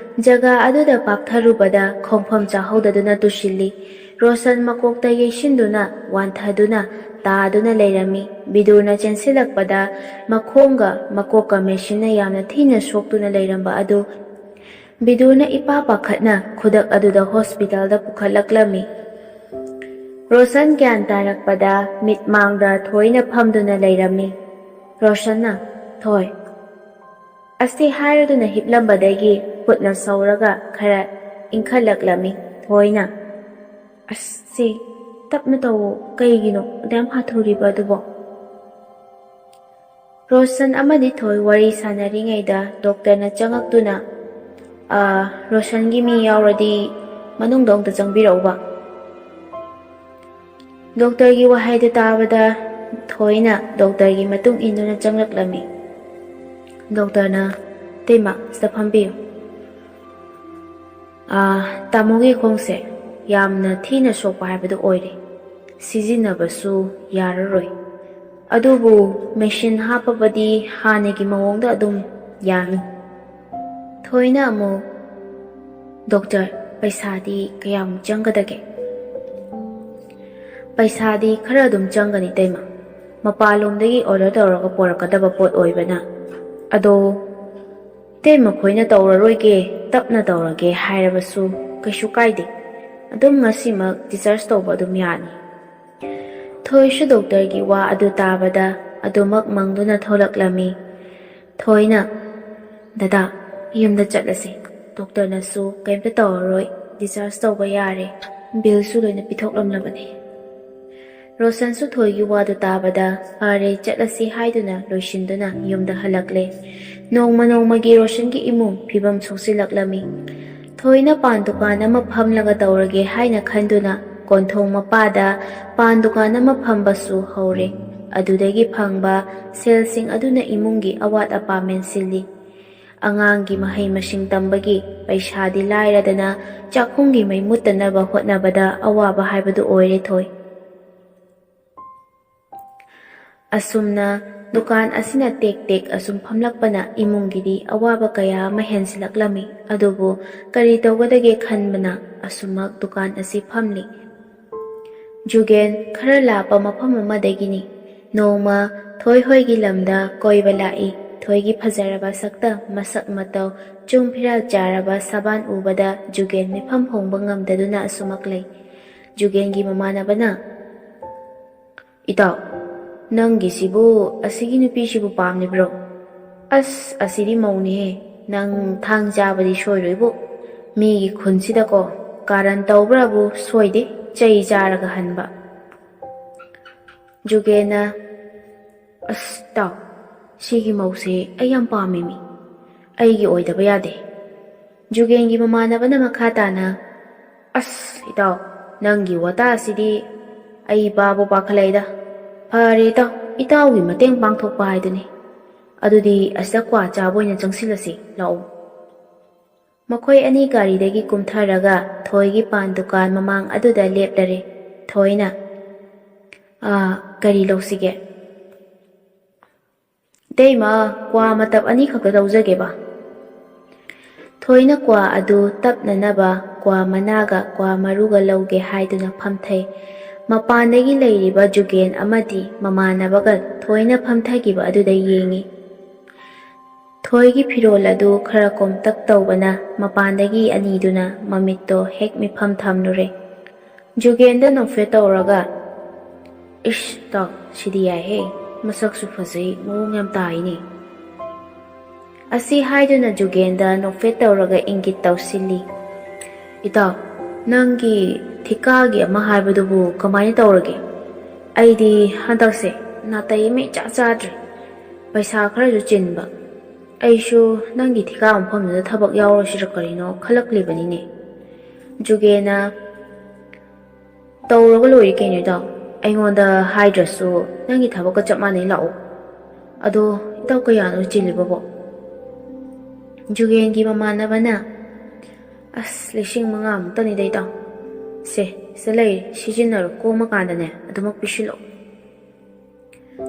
ꯖꯒꯥ ꯑꯗꯨꯗ ꯄꯥꯛꯊꯔꯨꯕꯗ ꯈꯣꯡꯐꯝ ꯆꯥꯍꯧꯗꯗꯨꯅ ꯇꯨꯁꯤꯜꯂꯤ꯫ ꯔꯣꯁꯟ ꯃꯀꯣꯛꯇ ꯌꯩꯁꯤꯟꯗꯨꯅ ꯋꯥꯟꯊꯗꯨꯅ ꯇꯥꯗꯨꯅ ꯂꯩꯔꯝꯃꯤ꯫ ꯕꯤꯗꯨꯅ ꯆꯦꯟꯁꯤꯜꯂꯛꯄꯗ ꯃꯈꯣꯡꯒ ꯃꯀꯣꯛꯀ ꯃꯦꯁꯤꯟꯅ ꯌꯥꯝꯅ ꯊꯤꯅ ꯁꯣꯛꯇꯨꯅ ꯂꯩꯔꯝꯕ ꯑꯗꯨ ꯕꯤꯗꯨꯅ ꯏꯄꯥ ꯄꯥꯈꯠꯅ ꯈꯨꯗꯛ ꯑꯗꯨꯗ ꯍꯣꯁꯄꯤꯇꯥꯜꯗ ꯄꯨꯈꯠꯂꯛꯂꯝꯃꯤ꯫ ꯔꯣꯁꯟ ꯒ꯭ꯌꯥꯟ ꯇꯥꯔꯛꯄꯗ ꯃꯤꯠ ꯃꯥꯡꯗ ꯊꯣꯏꯅ ꯐꯝꯗꯨꯅ ꯂꯩꯔꯝꯃꯤ꯫ ꯔꯣꯁꯟꯅ, "ꯊꯣꯏ," ꯑꯁꯤ ꯍꯥꯏꯔꯗꯨꯅ ꯍꯤꯞꯂꯝꯕꯗꯒꯤ ꯈꯨꯠꯅ ꯁꯧꯔꯒ ꯈꯔ ꯏꯪꯈꯠꯂꯛꯂꯝꯃꯤ꯫ ꯊꯣꯏꯅ, "ꯑꯁ ꯁꯤ, ꯇꯞꯅ ꯇꯧꯋꯣ, ꯀꯩꯒꯤꯅꯣ ꯑꯗꯨꯌꯥꯝ ꯍꯥꯊꯨꯔꯤꯕ ꯑꯗꯨꯕꯣ?" ꯔꯣꯁꯟ ꯑꯃꯗꯤ ꯊꯣꯏ ꯋꯥꯔꯤ ꯁꯥꯟꯅꯔꯤꯉꯩꯗ ꯗꯣꯛꯇꯔꯅ ꯆꯪꯉꯛꯇꯨꯅ, "ꯑꯥ, ꯔꯣꯁꯟꯒꯤ ꯃꯤ ꯌꯥꯎꯔꯗꯤ ꯃꯅꯨꯡꯗ ꯑꯃꯨꯛꯇ ꯆꯪꯕꯤꯔꯛꯎꯕ꯫" ꯗꯣꯛꯇꯔꯒꯤ ꯋꯥꯍꯩꯗꯨ ꯇꯥꯕꯗ ꯊꯣꯏꯅ ꯗꯣꯛꯇꯔꯒꯤ ꯃꯇꯨꯡ ꯏꯟꯗꯨꯅ ꯆꯪꯂꯛꯂꯝꯃꯤ꯫ ꯗꯣꯛꯇꯔꯅ, "ꯏꯇꯩꯃ, ꯁꯤꯗ ꯐꯝꯕꯤꯌꯨ꯫ ꯑꯥ, ꯇꯥꯃꯣꯒꯤ ꯈꯣꯡꯁꯦ ꯌꯥꯝꯅ ꯊꯤꯅ ꯁꯣꯛꯄ ꯍꯥꯏꯕꯗꯨ ꯑꯣꯏꯔꯦ꯫ ꯁꯤꯖꯤꯟꯅꯕꯁꯨ ꯌꯥꯔꯔꯣꯏ꯫ ꯑꯗꯨꯕꯨ ꯃꯦꯁꯤꯟ ꯍꯥꯞꯄꯕꯗꯤ ꯍꯥꯟꯅꯒꯤ ꯃꯑꯣꯡꯗ ꯑꯗꯨꯝ ꯌꯥꯅꯤ꯫" ꯊꯣꯏꯅ ꯑꯃꯨꯛ, "ꯗꯣꯛꯇꯔ, ꯄꯩꯁꯥꯗꯤ ꯀꯌꯥꯃꯨꯛ ꯆꯪꯒꯗꯒꯦ?" "ꯄꯩꯁꯥꯗꯤ ꯈꯔ ꯑꯗꯨꯝ ꯆꯪꯒꯅꯤ ꯏꯇꯩꯃ꯫ ꯃꯄꯥꯟꯂꯣꯝꯗꯒꯤ ꯑꯣꯔꯗꯔ ꯇꯧꯔꯒ ꯄꯣꯔꯛꯀꯗꯕ ꯄꯣꯠ ꯑꯣꯏꯕꯅ꯫ ꯑꯗꯣ ꯏꯇꯩꯃ ꯈꯣꯏꯅ ꯇꯧꯔꯔꯣꯏꯒꯦ, ꯇꯞꯅ ꯇꯧꯔꯒꯦ ꯍꯥꯏꯔꯕꯁꯨ ꯀꯩꯁꯨ ꯀꯥꯏꯗꯦ꯫ ꯑꯗꯨꯝ ꯉꯁꯤꯃꯛ ꯗꯤꯆꯥꯔꯖ ꯇꯧꯕ ꯑꯗꯨꯝ ꯌꯥꯅꯤ꯫" ꯊꯣꯏꯁꯨ ꯗꯣꯛꯇꯔꯒꯤ ꯋꯥ ꯑꯗꯨ ꯇꯥꯕꯗ ꯑꯗꯨꯃꯛ ꯃꯪꯗꯨꯅ ꯊꯣꯛꯂꯛꯂꯝꯃꯤ꯫ ꯊꯣꯏꯅ, "ꯗꯗꯥ, ꯌꯨꯝꯗ ꯆꯠꯂꯁꯤ꯫ ꯗꯣꯛꯇꯔꯅꯁꯨ ꯀꯩꯝꯇ ꯇꯧꯔꯔꯣꯏ, ꯗꯤꯆꯥꯔꯖ ꯇꯧꯕ ꯌꯥꯔꯦ, ꯕꯤꯜꯁꯨ ꯂꯣꯏꯅ ꯄꯤꯊꯣꯛꯂꯝꯂꯕꯅꯤ꯫" ꯔꯣꯁꯟꯁꯨ ꯊꯣꯏꯒꯤ ꯋꯥꯗꯨ ꯇꯥꯕꯗ, "ꯐꯔꯦ, ꯆꯠꯂꯁꯤ" ꯍꯥꯏꯗꯨꯅ ꯂꯣꯏꯁꯤꯟꯗꯨꯅ ꯌꯨꯝꯗ ꯍꯜꯂꯛꯂꯦ꯫ ꯅꯣꯡꯃ ꯅꯣꯡꯃꯒꯤ ꯔꯣꯁꯟꯒꯤ ꯏꯃꯨꯡ ꯐꯤꯕꯝ ꯁꯣꯛꯆꯤꯜꯂꯛꯂꯝꯃꯤ꯫ ꯊꯣꯏꯅ ꯄꯥꯟ ꯗꯨꯀꯥꯟ ꯑꯃ ꯐꯝꯂꯒ ꯇꯧꯔꯒꯦ ꯍꯥꯏꯅ ꯈꯟꯗꯨꯅ ꯀꯣꯟꯊꯣꯡ ꯃꯄꯥꯗ ꯄꯥꯟ ꯗꯨꯀꯥꯟ ꯑꯃ ꯐꯝꯕꯁꯨ ꯍꯧꯔꯦ꯫ ꯑꯗꯨꯗꯒꯤ ꯐꯪꯕ ꯁꯦꯜꯁꯤꯡ ꯑꯗꯨꯅ ꯏꯃꯨꯡꯒꯤ ꯑꯋꯥꯠ ꯑꯄꯥ ꯃꯦꯟꯁꯤꯜꯂꯤ꯫ ꯑꯉꯥꯡꯒꯤ ꯃꯍꯩ ꯃꯁꯤꯡ ꯇꯝꯕꯒꯤ ꯄꯩꯁꯥꯗꯤ ꯂꯥꯏꯔꯗꯅ ꯆꯥꯛꯈꯨꯝꯒꯤ ꯃꯩ ꯃꯨꯠꯇꯅꯕ ꯍꯣꯠꯅꯕꯗ ꯑꯋꯥꯕ ꯍꯥꯏꯕꯗꯨ ꯑꯣꯏꯔꯦ ꯊꯣꯏ꯫ ꯑꯁꯨꯝꯅ ꯗꯨꯀꯥꯟ ꯑꯁꯤꯅ ꯇꯦꯛ ꯇꯦꯛ ꯑꯁꯨꯝ ꯐꯝꯂꯛꯄꯅ ꯏꯃꯨꯡꯒꯤꯗꯤ ꯑꯋꯥꯕ ꯀꯌꯥ ꯑꯃ ꯍꯦꯟꯖꯤꯜꯂꯛꯂꯝꯃꯤ꯫ ꯑꯗꯨꯕꯨ ꯀꯔꯤ ꯇꯧꯒꯗꯒꯦ ꯈꯟꯕꯅ ꯑꯁꯨꯝꯃꯛ ꯗꯨꯀꯥꯟ ꯑꯁꯤ ꯐꯝꯂꯤ꯫ ꯖꯨꯒꯦꯟ ꯈꯔ ꯂꯥꯞꯄ ꯃꯐꯝ ꯑꯃꯗꯒꯤꯅꯤ꯫ ꯅꯣꯡꯃ ꯊꯣꯏ ꯍꯣꯏꯒꯤ ꯂꯝꯗ ꯀꯣꯏꯕ ꯂꯥꯛꯏ꯫ ꯊꯣꯏꯒꯤ ꯐꯖꯔꯕ ꯁꯛꯇꯝ, ꯃꯁꯛ ꯃꯇꯧ, ꯆꯨꯡ ꯐꯤꯔꯥꯜ ꯆꯥꯔꯕ ꯁꯕꯥꯟ ꯎꯕꯗ ꯖꯨꯒꯦꯟ ꯃꯤꯐꯝ ꯍꯣꯡꯕ ꯉꯝꯗꯗꯨꯅ ꯑꯁꯨꯃꯛ ꯂꯩ꯫ ꯖꯨꯒꯦꯟꯒꯤ ꯃꯃꯥꯟꯅꯕꯅ, "ꯏꯇꯥꯎ, ꯅꯪꯒꯤꯁꯤꯕꯨ, ꯑꯁꯤꯒꯤ ꯅꯨꯄꯤꯁꯤꯕꯨ ꯄꯥꯝꯂꯤꯕ꯭ꯔꯣ? ꯑꯁ, ꯑꯁꯤꯗꯤ ꯃꯧꯅꯤꯍꯦ꯫ ꯅꯪ ꯊꯥꯡ ꯆꯥꯕꯗꯤ ꯁꯣꯏꯔꯣꯏꯕꯨ꯫ ꯃꯤꯒꯤ ꯈꯨꯟꯁꯤꯗꯀꯣ, ꯀꯥꯔꯟ ꯇꯧꯕ꯭ꯔꯥꯕꯨ ꯁꯣꯏꯗꯦ, ꯆꯩ ꯆꯥꯔꯒ ꯍꯟꯕ꯫" ꯖꯨꯒꯦꯟꯅ, "ꯑꯁ, ꯏꯇꯥꯎ, ꯁꯤꯒꯤ ꯃꯧꯁꯦ ꯑꯩ ꯌꯥꯝ ꯄꯥꯝꯃꯦꯃꯤ꯫ ꯑꯩꯒꯤ ꯑꯣꯏꯗꯕ ꯌꯥꯗꯦ꯫" ꯖꯨꯒꯦꯟꯒꯤ ꯃꯃꯥꯟꯅꯕꯅ ꯃꯈꯥ ꯇꯥꯅ, "ꯑꯁ, ꯏꯇꯥꯎ, ꯅꯪꯒꯤ ꯋꯥꯇꯥꯁꯤꯗꯤ ꯑꯩ ꯄꯥꯕꯨ ꯄꯥꯈꯠꯂꯛꯏꯗ꯫ ꯐꯔꯦ ꯏꯇꯥꯎ, ꯏꯇꯥꯎꯒꯤ ꯃꯇꯦꯡ ꯄꯥꯡꯊꯣꯛꯄ ꯍꯥꯏꯗꯨꯅꯤ꯫ ꯑꯗꯨꯗꯤ ꯑꯁꯤꯗ ꯀ꯭ꯋꯥ ꯆꯥꯕ ꯑꯣꯏꯅ ꯆꯪꯁꯤꯜꯂꯁꯤ, ꯂꯥꯛꯑꯣ꯫" ꯃꯈꯣꯏ ꯑꯅꯤ ꯒꯥꯔꯤꯗꯒꯤ ꯀꯨꯝꯊꯔꯒ ꯊꯣꯏꯒꯤ ꯄꯥꯟ ꯗꯨꯀꯥꯟ ꯃꯃꯥꯡ ꯑꯗꯨꯗ ꯂꯦꯞꯂꯔꯦ꯫ ꯊꯣꯏꯅ, "ꯑꯥ, ꯀꯔꯤ ꯂꯧꯁꯤꯒꯦ?" "ꯏꯇꯩꯃ, ꯀ꯭ꯋꯥ ꯃꯇꯞ ꯑꯅꯤꯈꯛꯇ ꯂꯧꯖꯒꯦꯕ꯫" ꯊꯣꯏꯅ ꯀ꯭ꯋꯥ ꯑꯗꯨ ꯇꯞꯅꯅꯕ ꯀ꯭ꯋꯥ ꯃꯅꯥꯒ ꯀ꯭ꯋꯥ ꯃꯔꯨꯒ ꯂꯧꯒꯦ ꯍꯥꯏꯗꯨꯅ ꯐꯝꯊꯩ꯫ ꯃꯄꯥꯟꯗꯒꯤ ꯂꯩꯔꯤꯕ ꯖꯨꯒꯦꯟ ꯑꯃꯗꯤ ꯃꯃꯥꯟꯅꯕꯒ ꯊꯣꯏꯅ ꯐꯝꯊꯈꯤꯕ ꯑꯗꯨꯗ ꯌꯦꯡꯏ꯫ ꯊꯣꯏꯒꯤ ꯐꯤꯔꯣꯜ ꯑꯗꯨ ꯈꯔ ꯀꯣꯝꯇꯛ ꯇꯧꯕꯅ ꯃꯄꯥꯟꯗꯒꯤ ꯑꯅꯤꯗꯨꯅ ꯃꯃꯤꯠꯇꯣ ꯍꯦꯛ ꯃꯤꯐꯝ ꯊꯝꯂꯨꯔꯦ꯫ ꯖꯨꯒꯦꯟꯗ ꯅꯣꯛꯐꯦꯠ ꯇꯧꯔꯒ, "ꯏꯁ, ꯇꯥꯎ, ꯁꯤꯗꯤ ꯌꯥꯏꯍꯦ꯫ ꯃꯁꯛꯁꯨ ꯐꯖꯩ, ꯃꯑꯣꯡ ꯌꯥꯝ ꯇꯥꯏꯅꯦ꯫" ꯑꯁꯤ ꯍꯥꯏꯗꯨꯅ ꯖꯨꯒꯦꯟꯗ ꯅꯣꯛꯐꯦꯠ ꯇꯧꯔꯒ ꯏꯪꯒꯤꯠ ꯇꯧꯁꯤꯜꯂꯤ꯫ "ꯏꯇꯥꯎ, ꯅꯪꯒꯤ ꯊꯤꯀꯥꯒꯤ ꯑꯃ ꯍꯥꯏꯕꯗꯨꯕꯨ ꯀꯃꯥꯏꯅ ꯇꯧꯔꯒꯦ? ꯑꯩꯗꯤ ꯍꯟꯗꯛꯁꯦ ꯅꯥꯇꯩ ꯑꯃ ꯏꯆꯥ ꯆꯥꯗ꯭ꯔꯦ꯫ ꯄꯩꯁꯥ ꯈꯔꯁꯨ ꯆꯤꯟꯕ꯫ ꯑꯩꯁꯨ ꯅꯪꯒꯤ ꯊꯤꯀꯥ ꯃꯐꯝꯗꯨꯗ ꯊꯕꯛ ꯌꯥꯎꯔꯁꯤꯔ ꯀꯔꯤꯅꯣ ꯈꯜꯂꯛꯂꯤꯕꯅꯤꯅꯦ꯫" ꯖꯨꯒꯦꯟꯅ, "ꯇꯧꯔꯒ ꯂꯣꯏꯔꯦ ꯀꯩꯅꯣ, ꯏꯇꯥꯎ꯫ ꯑꯩꯉꯣꯟꯗ ꯍꯥꯏꯗ꯭ꯔꯁꯨ ꯅꯪꯒꯤ ꯊꯕꯛꯀ ꯆꯞ ꯃꯥꯟꯅꯩ, ꯂꯥꯛꯑꯣ꯫ ꯑꯗꯣ ꯏꯇꯥꯎ, ꯀꯌꯥꯅꯣ ꯆꯤꯜꯂꯤꯕꯕꯣ?" ꯖꯨꯒꯦꯟꯒꯤ ꯃꯃꯥꯟꯅꯕꯅ, "ꯑꯁ, ꯂꯤꯁꯤꯡ ꯃꯉꯥꯃꯨꯛꯇꯅꯤꯗ, ꯏꯇꯥꯎ꯫ ꯁꯦ, ꯁꯤꯗ ꯂꯩꯔꯦ, ꯁꯤꯖꯤꯟꯅꯔꯣ, ꯀꯣꯝꯃꯀꯥꯟꯗꯅꯦ ꯑꯗꯨꯃꯛ ꯄꯤꯁꯤꯜꯂꯛꯑꯣ꯫"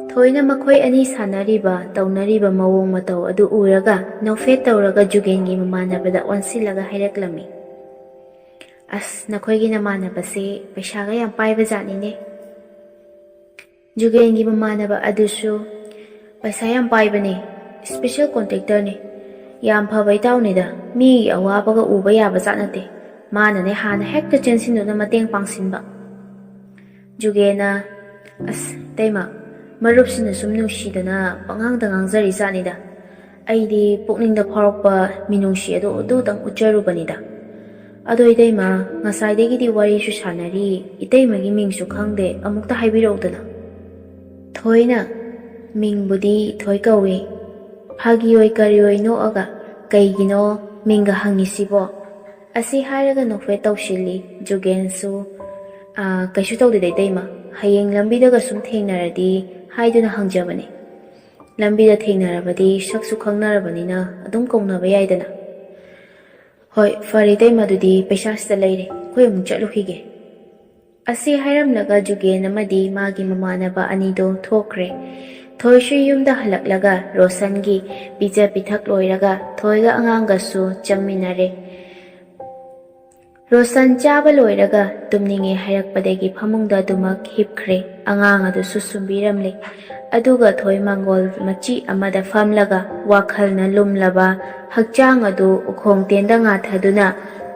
ꯊꯣꯏꯅ ꯃꯈꯣꯏ ꯑꯅꯤ ꯁꯥꯟꯅꯔꯤꯕ, ꯇꯧꯅꯔꯤꯕ ꯃꯑꯣꯡ ꯃꯇꯧ ꯑꯗꯨ ꯎꯔꯒ ꯅꯣꯛꯐꯦꯠ ꯇꯧꯔꯒ ꯖꯨꯒꯦꯟꯒꯤ ꯃꯃꯥꯟꯅꯕꯗ ꯑꯣꯟꯁꯤꯜꯂꯒ ꯍꯥꯏꯔꯛꯂꯝꯃꯤ, "ꯑꯁ, ꯅꯈꯣꯏꯒꯤ ꯅꯃꯥꯟꯅꯕꯁꯦ ꯄꯩꯁꯥꯒ ꯌꯥꯝ ꯄꯥꯏꯕ ꯖꯥꯠꯅꯤꯅꯦ꯫" ꯖꯨꯒꯦꯟꯒꯤ ꯃꯃꯥꯟꯅꯕ ꯑꯗꯨꯁꯨ ꯄꯩꯁꯥ ꯌꯥꯝ ꯄꯥꯏꯕꯅꯦ, special contractorꯅꯦ꯫ ꯌꯥꯝ ꯐꯕ ꯏꯇꯥꯎꯅꯤꯗ, ꯃꯤꯒꯤ ꯑꯋꯥꯕꯒ ꯎꯕ ꯌꯥꯕ ꯖꯥꯠ ꯅꯠꯇꯦ꯫ ꯃꯥꯅꯅꯦ ꯍꯥꯟꯅ ꯍꯦꯛꯇ ꯆꯦꯟꯁꯤꯟꯗꯨꯅ ꯃꯇꯦꯡ ꯄꯥꯡꯁꯤꯟꯕ꯫ ꯖꯨꯒꯦꯟꯅ, "ꯑꯁ ꯏꯇꯩꯃ, ꯃꯔꯨꯞꯁꯤꯅ ꯁꯨꯝ ꯅꯨꯡꯁꯤꯗꯅ ꯄꯉꯥꯡꯗ ꯉꯥꯡꯖꯔꯤ ꯖꯥꯠꯅꯤꯗ꯫ ꯑꯩꯗꯤ ꯄꯨꯛꯅꯤꯡꯗ ꯐꯥꯎꯔꯛꯄ ꯃꯤꯅꯨꯡꯁꯤ ꯑꯗꯨ ꯑꯗꯨꯇꯪ ꯎꯠꯆꯔꯨꯕꯅꯤꯗ꯫ ꯑꯗꯣ ꯏꯇꯩꯃ, ꯉꯁꯥꯏꯗꯒꯤꯗꯤ ꯋꯥꯔꯤꯁꯨ ꯁꯥꯟꯅꯔꯤ, ꯏꯇꯩꯃꯒꯤ ꯃꯤꯡꯁꯨ ꯈꯪꯗꯦ, ꯑꯃꯨꯛꯇ ꯍꯥꯏꯕꯤꯔꯛꯎꯗꯅ꯫" ꯊꯣꯏꯅ, "ꯃꯤꯡꯕꯨꯗꯤ ꯊꯣꯏ ꯀꯧꯏ, ꯐꯥꯒꯤ ꯑꯣꯏ ꯀꯔꯤ ꯑꯣꯏ ꯅꯣꯛꯑꯒ, ꯀꯩꯒꯤꯅꯣ ꯃꯤꯡꯒ ꯍꯪꯉꯤꯁꯤꯕꯣ?" ꯑꯁꯤ ꯍꯥꯏꯔꯒ ꯅꯣꯛꯐꯦꯠ ꯇꯧꯁꯤꯜꯂꯤ꯫ ꯖꯨꯒꯦꯟꯁꯨ, "ꯑꯥ, ꯀꯩꯁꯨ ꯇꯧꯗꯦꯗ ꯏꯇꯩꯃ, ꯍꯌꯦꯡ ꯂꯝꯕꯤꯗꯒ ꯁꯨꯝ ꯊꯦꯡꯅꯔꯗꯤ ꯍꯥꯏꯗꯨꯅ ꯍꯪꯖꯕꯅꯤ꯫ ꯂꯝꯕꯤꯗ ꯊꯦꯡꯅꯔꯕꯗꯤ ꯁꯛꯁꯨ ꯈꯪꯅꯔꯕꯅꯤꯅ ꯑꯗꯨꯝ ꯀꯧꯅꯕ ꯌꯥꯏꯗꯅ꯫" "ꯍꯣꯏ, ꯐꯔꯦ ꯏꯇꯩꯃ, ꯑꯗꯨꯗꯤ ꯄꯩꯁꯥꯁꯤꯗ ꯂꯩꯔꯦ, ꯑꯩꯈꯣꯏ ꯑꯃꯨꯛ ꯆꯠꯂꯨꯈꯤꯒꯦ꯫" ꯑꯁꯤ ꯍꯥꯏꯔꯝꯂꯒ ꯖꯨꯒꯦꯟ ꯑꯃꯗꯤ ꯃꯥꯒꯤ ꯃꯃꯥꯟꯅꯕ ꯑꯅꯤꯗꯣ ꯊꯣꯛꯈ꯭ꯔꯦ꯫ ꯊꯣꯏꯁꯨ ꯌꯨꯝꯗ ꯍꯜꯂꯛꯂꯒ ꯔꯣꯁꯟꯒꯤ ꯄꯤꯖ ꯄꯤꯊꯛ ꯂꯣꯏꯔꯒ ꯊꯣꯏꯒ ꯑꯉꯥꯡꯒꯁꯨ ꯆꯪꯃꯤꯟꯅꯔꯦ꯫ ꯔꯣꯁꯟ ꯆꯥꯕ ꯂꯣꯏꯔꯒ ꯇꯨꯝꯅꯤꯡꯉꯦ ꯍꯥꯏꯔꯛꯄꯗꯒꯤ ꯐꯃꯨꯡꯗ ꯑꯗꯨꯃꯛ ꯍꯤꯞꯈ꯭ꯔꯦ꯫ ꯑꯉꯥꯡ ꯑꯗꯨꯁꯨ ꯁꯨꯝꯕꯤꯔꯝꯂꯦ꯫ ꯑꯗꯨꯒ ꯊꯣꯏ ꯃꯥꯡꯒꯣꯜ ꯃꯆꯤ ꯑꯃꯗ ꯐꯝꯂꯒ ꯋꯥꯈꯜꯅ ꯂꯨꯝꯂꯕ ꯍꯛꯆꯥꯡ ꯑꯗꯨ ꯎꯈꯣꯡ ꯇꯦꯟꯗ ꯉꯥꯊꯗꯨꯅ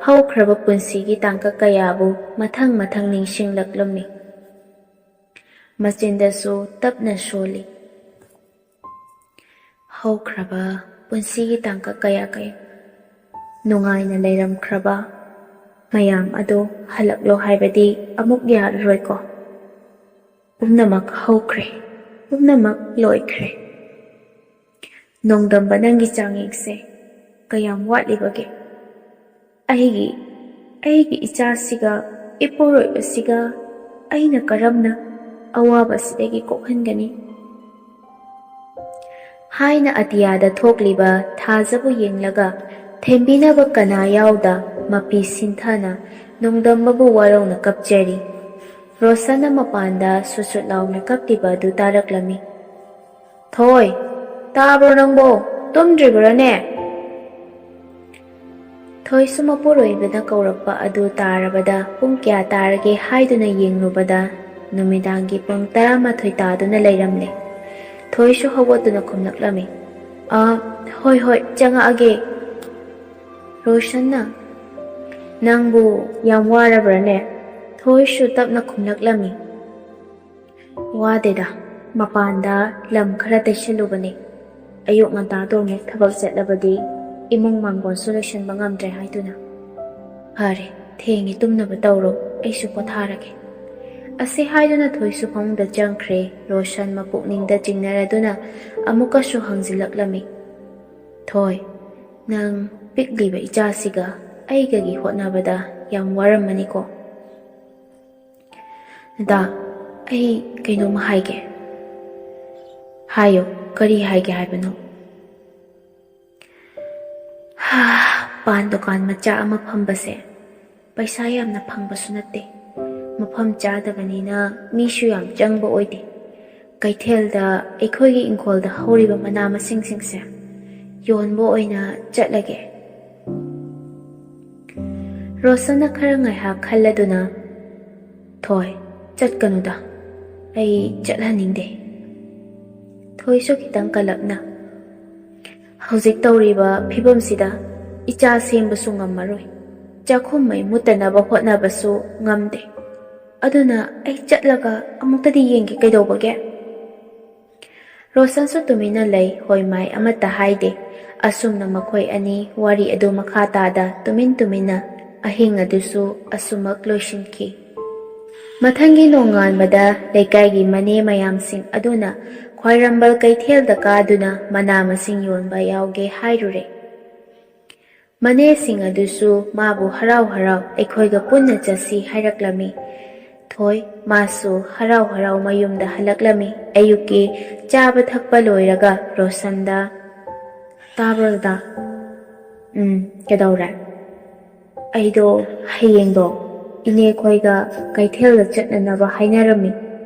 ꯍꯧꯈ꯭ꯔꯕ ꯄꯨꯟꯁꯤꯒꯤ ꯇꯥꯡꯀꯛ ꯀꯌꯥꯕꯨ ꯃꯊꯪ ꯃꯊꯪ ꯅꯤꯡꯁꯤꯡꯂꯛꯂꯝꯃꯤ꯫ ꯃꯆꯤꯟꯗꯁꯨ ꯇꯞꯅ ꯁꯣꯜꯂꯤ꯫ ꯍꯧꯈ꯭ꯔꯕ ꯄꯨꯟꯁꯤꯒꯤ ꯇꯥꯡꯀꯛ ꯀꯌꯥ ꯀꯌꯥ ꯅꯨꯡꯉꯥꯏꯅ ꯂꯩꯔꯝꯈ꯭ꯔꯕ ꯃꯌꯥꯝ ꯑꯗꯨ ꯍꯜꯂꯛꯂꯣ ꯍꯥꯏꯕꯗꯤ ꯑꯃꯨꯛ ꯌꯥꯔꯔꯣꯏꯀꯣ꯫ ꯄꯨꯝꯅꯃꯛ ꯍꯧꯈ꯭ꯔꯦ, ꯄꯨꯝꯅꯃꯛ ꯂꯣꯏꯈ꯭ꯔꯦ꯫ ꯅꯣꯡꯗꯝꯕ, ꯅꯪꯒꯤ ꯆꯥꯡꯌꯦꯡꯁꯦ ꯀꯌꯥꯝ ꯋꯥꯠꯂꯤꯕꯒꯦ? ꯑꯩꯒꯤ, ꯑꯩꯒꯤ ꯏꯆꯥꯁꯤꯒ ꯏꯄꯨꯔꯣꯏꯕꯁꯤꯒ ꯑꯩꯅ ꯀꯔꯝꯅ ꯑꯋꯥꯕꯁꯤꯗꯒꯤ ꯀꯣꯛꯍꯟꯒꯅꯤ? ꯍꯥꯏꯅ ꯑꯇꯤꯌꯥꯗ ꯊꯣꯛꯂꯤꯕ ꯊꯥꯖꯕꯨ ꯌꯦꯡꯂꯒ ꯊꯦꯝꯕꯤꯅꯕ ꯀꯅꯥ ꯌꯥꯎꯗ ꯃꯄꯤ ꯁꯤꯟꯊꯅ ꯅꯣꯡꯗꯝꯕꯕꯨ ꯋꯥꯔꯧꯅ ꯀꯞꯆꯔꯤ꯫ ꯔꯣꯁꯟꯅ ꯃꯄꯥꯟꯗ ꯁꯨꯠ ꯁꯨꯠ ꯂꯥꯎꯅ ꯀꯞꯂꯤꯕ ꯑꯗꯨ ꯇꯥꯔꯛꯂꯝꯃꯤ꯫ "ꯊꯣꯏ, ꯇꯥꯕ꯭ꯔꯣ ꯅꯪꯕꯣ? ꯇꯨꯝꯗ꯭ꯔꯤꯕ꯭ꯔꯣꯅꯦ?" ꯊꯣꯏꯁꯨ ꯃꯄꯨꯔꯣꯏꯕꯅ ꯀꯧꯔꯛꯄ ꯑꯗꯨ ꯇꯥꯔꯕꯗ ꯄꯨꯡ ꯀꯌꯥ ꯇꯥꯔꯒꯦ ꯍꯥꯏꯗꯨꯅ ꯌꯦꯡꯂꯨꯕꯗ ꯅꯨꯃꯤꯗꯥꯡꯒꯤ ꯄꯨꯡ ꯇꯔꯥꯃꯥꯊꯣꯏ ꯇꯥꯗꯨꯅ ꯂꯩꯔꯝꯂꯦ꯫ ꯊꯣꯏꯁꯨ ꯍꯧꯒꯠꯇꯨꯅ ꯈꯨꯝꯂꯛꯂꯝꯃꯤ, "ꯑꯥ, ꯍꯣꯏ ꯍꯣꯏ, ꯆꯪꯉꯛꯑꯒꯦ꯫ ꯔꯣꯁꯟꯅ, ꯅꯪꯕꯨ ꯌꯥꯝ ꯋꯥꯔꯕ꯭ꯔꯅꯦ?" ꯊꯣꯏꯁꯨ ꯇꯞꯅ ꯈꯨꯝꯂꯛꯂꯝꯃꯤ, "ꯋꯥꯗꯦꯗ, ꯃꯄꯥꯟꯗ ꯂꯝ ꯈꯔ ꯇꯩꯁꯜꯂꯨꯕꯅꯤ꯫ ꯑꯌꯨꯛ ꯉꯟꯇꯥꯗꯣ ꯑꯃꯨꯛ ꯊꯕꯛ ꯆꯠꯂꯕꯗꯤ ꯏꯃꯨꯡ ꯃꯥꯡꯒꯣꯟꯁꯨ ꯂꯣꯏꯁꯤꯟꯕ ꯉꯝꯗ꯭ꯔꯦ ꯍꯥꯏꯗꯨꯅ꯫ ꯐꯔꯦ, ꯊꯦꯡꯉꯦ, ꯇꯨꯝꯅꯕ ꯇꯧꯔꯣ, ꯑꯩꯁꯨ ꯄꯣꯊꯥꯔꯒꯦ꯫" ꯑꯁꯤ ꯍꯥꯏꯗꯨꯅ ꯊꯣꯏꯁꯨ ꯐꯃꯨꯡꯗ ꯆꯪꯈ꯭ꯔꯦ꯫ ꯔꯣꯁꯟ ꯃꯄꯨꯛꯅꯤꯡꯗ ꯆꯤꯡꯅꯔꯗꯨꯅ ꯑꯃꯨꯛꯀꯁꯨ ꯍꯪꯖꯤꯜꯂꯛꯂꯝꯃꯤ, "ꯊꯣꯏ, ꯅꯪ ꯄꯤꯛꯂꯤꯕ ꯏꯆꯥꯁꯤꯒ ꯑꯩꯒꯒꯤ ꯍꯣꯠꯅꯕꯗ ꯌꯥꯝ ꯋꯥꯔꯝꯃꯅꯤꯀꯣ?" "ꯑꯗꯥ, ꯑꯩ ꯀꯩꯅꯣꯝꯃ ꯍꯥꯏꯒꯦ꯫" "ꯍꯥꯏꯌꯣ, ꯀꯔꯤ ꯍꯥꯏꯒꯦ ꯍꯥꯏꯕꯅꯣ?" "ꯍꯥ, ꯄꯥꯟ ꯗꯨꯀꯥꯟ ꯃꯆꯥ ꯑꯃ ꯐꯝꯕꯁꯦ ꯄꯩꯁꯥ ꯌꯥꯝꯅ ꯐꯪꯕꯁꯨ ꯅꯠꯇꯦ, ꯃꯐꯝ ꯆꯥꯗꯕꯅꯤꯅ ꯃꯤꯁꯨ ꯌꯥꯝ ꯆꯪꯕ ꯑꯣꯏꯗꯦ꯫ ꯀꯩꯊꯦꯜꯗ ꯑꯩꯈꯣꯏꯒꯤ ꯏꯪꯈꯣꯜꯗ ꯍꯧꯔꯤꯕ ꯃꯅꯥ ꯃꯁꯤꯡꯁꯤꯡꯁꯦ ꯌꯣꯟꯕ ꯑꯣꯏꯅ ꯆꯠꯂꯒꯦ꯫" ꯔꯣꯁꯟꯅ ꯈꯔ ꯉꯥꯏꯍꯥꯛ ꯈꯜꯂꯗꯨꯅ, "ꯊꯣꯏ, ꯆꯠꯀꯅꯨꯗ, ꯑꯩ ꯆꯠꯍꯟꯅꯤꯡꯗꯦ꯫" ꯊꯣꯏꯁꯨ ꯈꯤꯇꯪ ꯀꯜꯂꯞꯅ, "ꯍꯧꯖꯤꯛ ꯇꯧꯔꯤꯕ ꯐꯤꯕꯝꯁꯤꯗ ꯏꯆꯥ ꯁꯦꯝꯕꯁꯨ ꯉꯝꯃꯔꯣꯏ, ꯆꯥꯛꯈꯨꯝ ꯃꯩ ꯃꯨꯠꯇꯅꯕ ꯍꯣꯠꯅꯕꯁꯨ ꯉꯝꯗꯦ꯫ ꯑꯗꯨꯅ ꯑꯩ ꯆꯠꯂꯒ ꯑꯃꯨꯛꯇꯗꯤ ꯌꯦꯡꯒꯦ, ꯀꯩꯗꯧꯕꯒꯦ?" ꯔꯣꯁꯟꯁꯨ ꯇꯨꯃꯤꯟꯅ ꯂꯩ, ꯍꯣꯏ ꯃꯥꯏ ꯑꯃꯠꯇ ꯍꯥꯏꯗꯦ꯫ ꯑꯁꯨꯝꯅ ꯃꯈꯣꯏ ꯑꯅꯤ ꯋꯥꯔꯤ ꯑꯗꯨ ꯃꯈꯥ ꯇꯥꯗ ꯇꯨꯃꯤꯟ ꯇꯨꯃꯤꯟꯅ ꯑꯍꯤꯡ ꯑꯗꯨꯁꯨ ꯑꯁꯨꯃꯛ ꯂꯣꯏꯁꯤꯟꯈꯤ꯫ ꯃꯊꯪꯒꯤ ꯅꯣꯡꯉꯥꯟꯕꯗ ꯂꯩꯀꯥꯏꯒꯤ ꯃꯅꯦ ꯃꯌꯥꯝꯁꯤꯡ ꯑꯗꯨꯅ ꯈ꯭ꯋꯥꯏꯔꯝꯕꯟ ꯀꯩꯊꯦꯜꯗ ꯀꯥꯗꯨꯅ ꯃꯅꯥ ꯃꯁꯤꯡ ꯌꯣꯟꯕ ꯌꯥꯎꯒꯦ ꯍꯥꯏꯔꯨꯔꯦ꯫ ꯃꯅꯦꯁꯤꯡ ꯑꯗꯨꯁꯨ ꯃꯥꯕꯨ ꯍꯔꯥꯎ ꯍꯔꯥꯎ ꯑꯩꯈꯣꯏꯒ ꯄꯨꯟꯅ ꯆꯠꯁꯤ ꯍꯥꯏꯔꯛꯂꯝꯃꯤ꯫ ꯊꯣꯏ, ꯃꯥꯁꯨ ꯍꯔꯥꯎ ꯍꯔꯥꯎ ꯃꯌꯨꯝꯗ ꯍꯜꯂꯛꯂꯝꯃꯤ꯫ ꯑꯌꯨꯛꯀꯤ ꯆꯥꯕ ꯊꯛꯄ ꯂꯣꯏꯔꯒ ꯔꯣꯁꯟꯗ, "ꯇꯥꯕ꯭ꯔꯣ ꯗꯗꯥ?" "ꯎꯝ, ꯀꯩꯗꯧꯔꯦ?" "ꯑꯩꯗꯣ ꯍꯌꯦꯡꯗꯣ ꯏꯅꯦ ꯈꯣꯏꯒ ꯀꯩꯊꯦꯜꯗ ꯆꯠꯅꯅꯕ ꯍꯥꯏꯅꯔꯝꯃꯤ꯫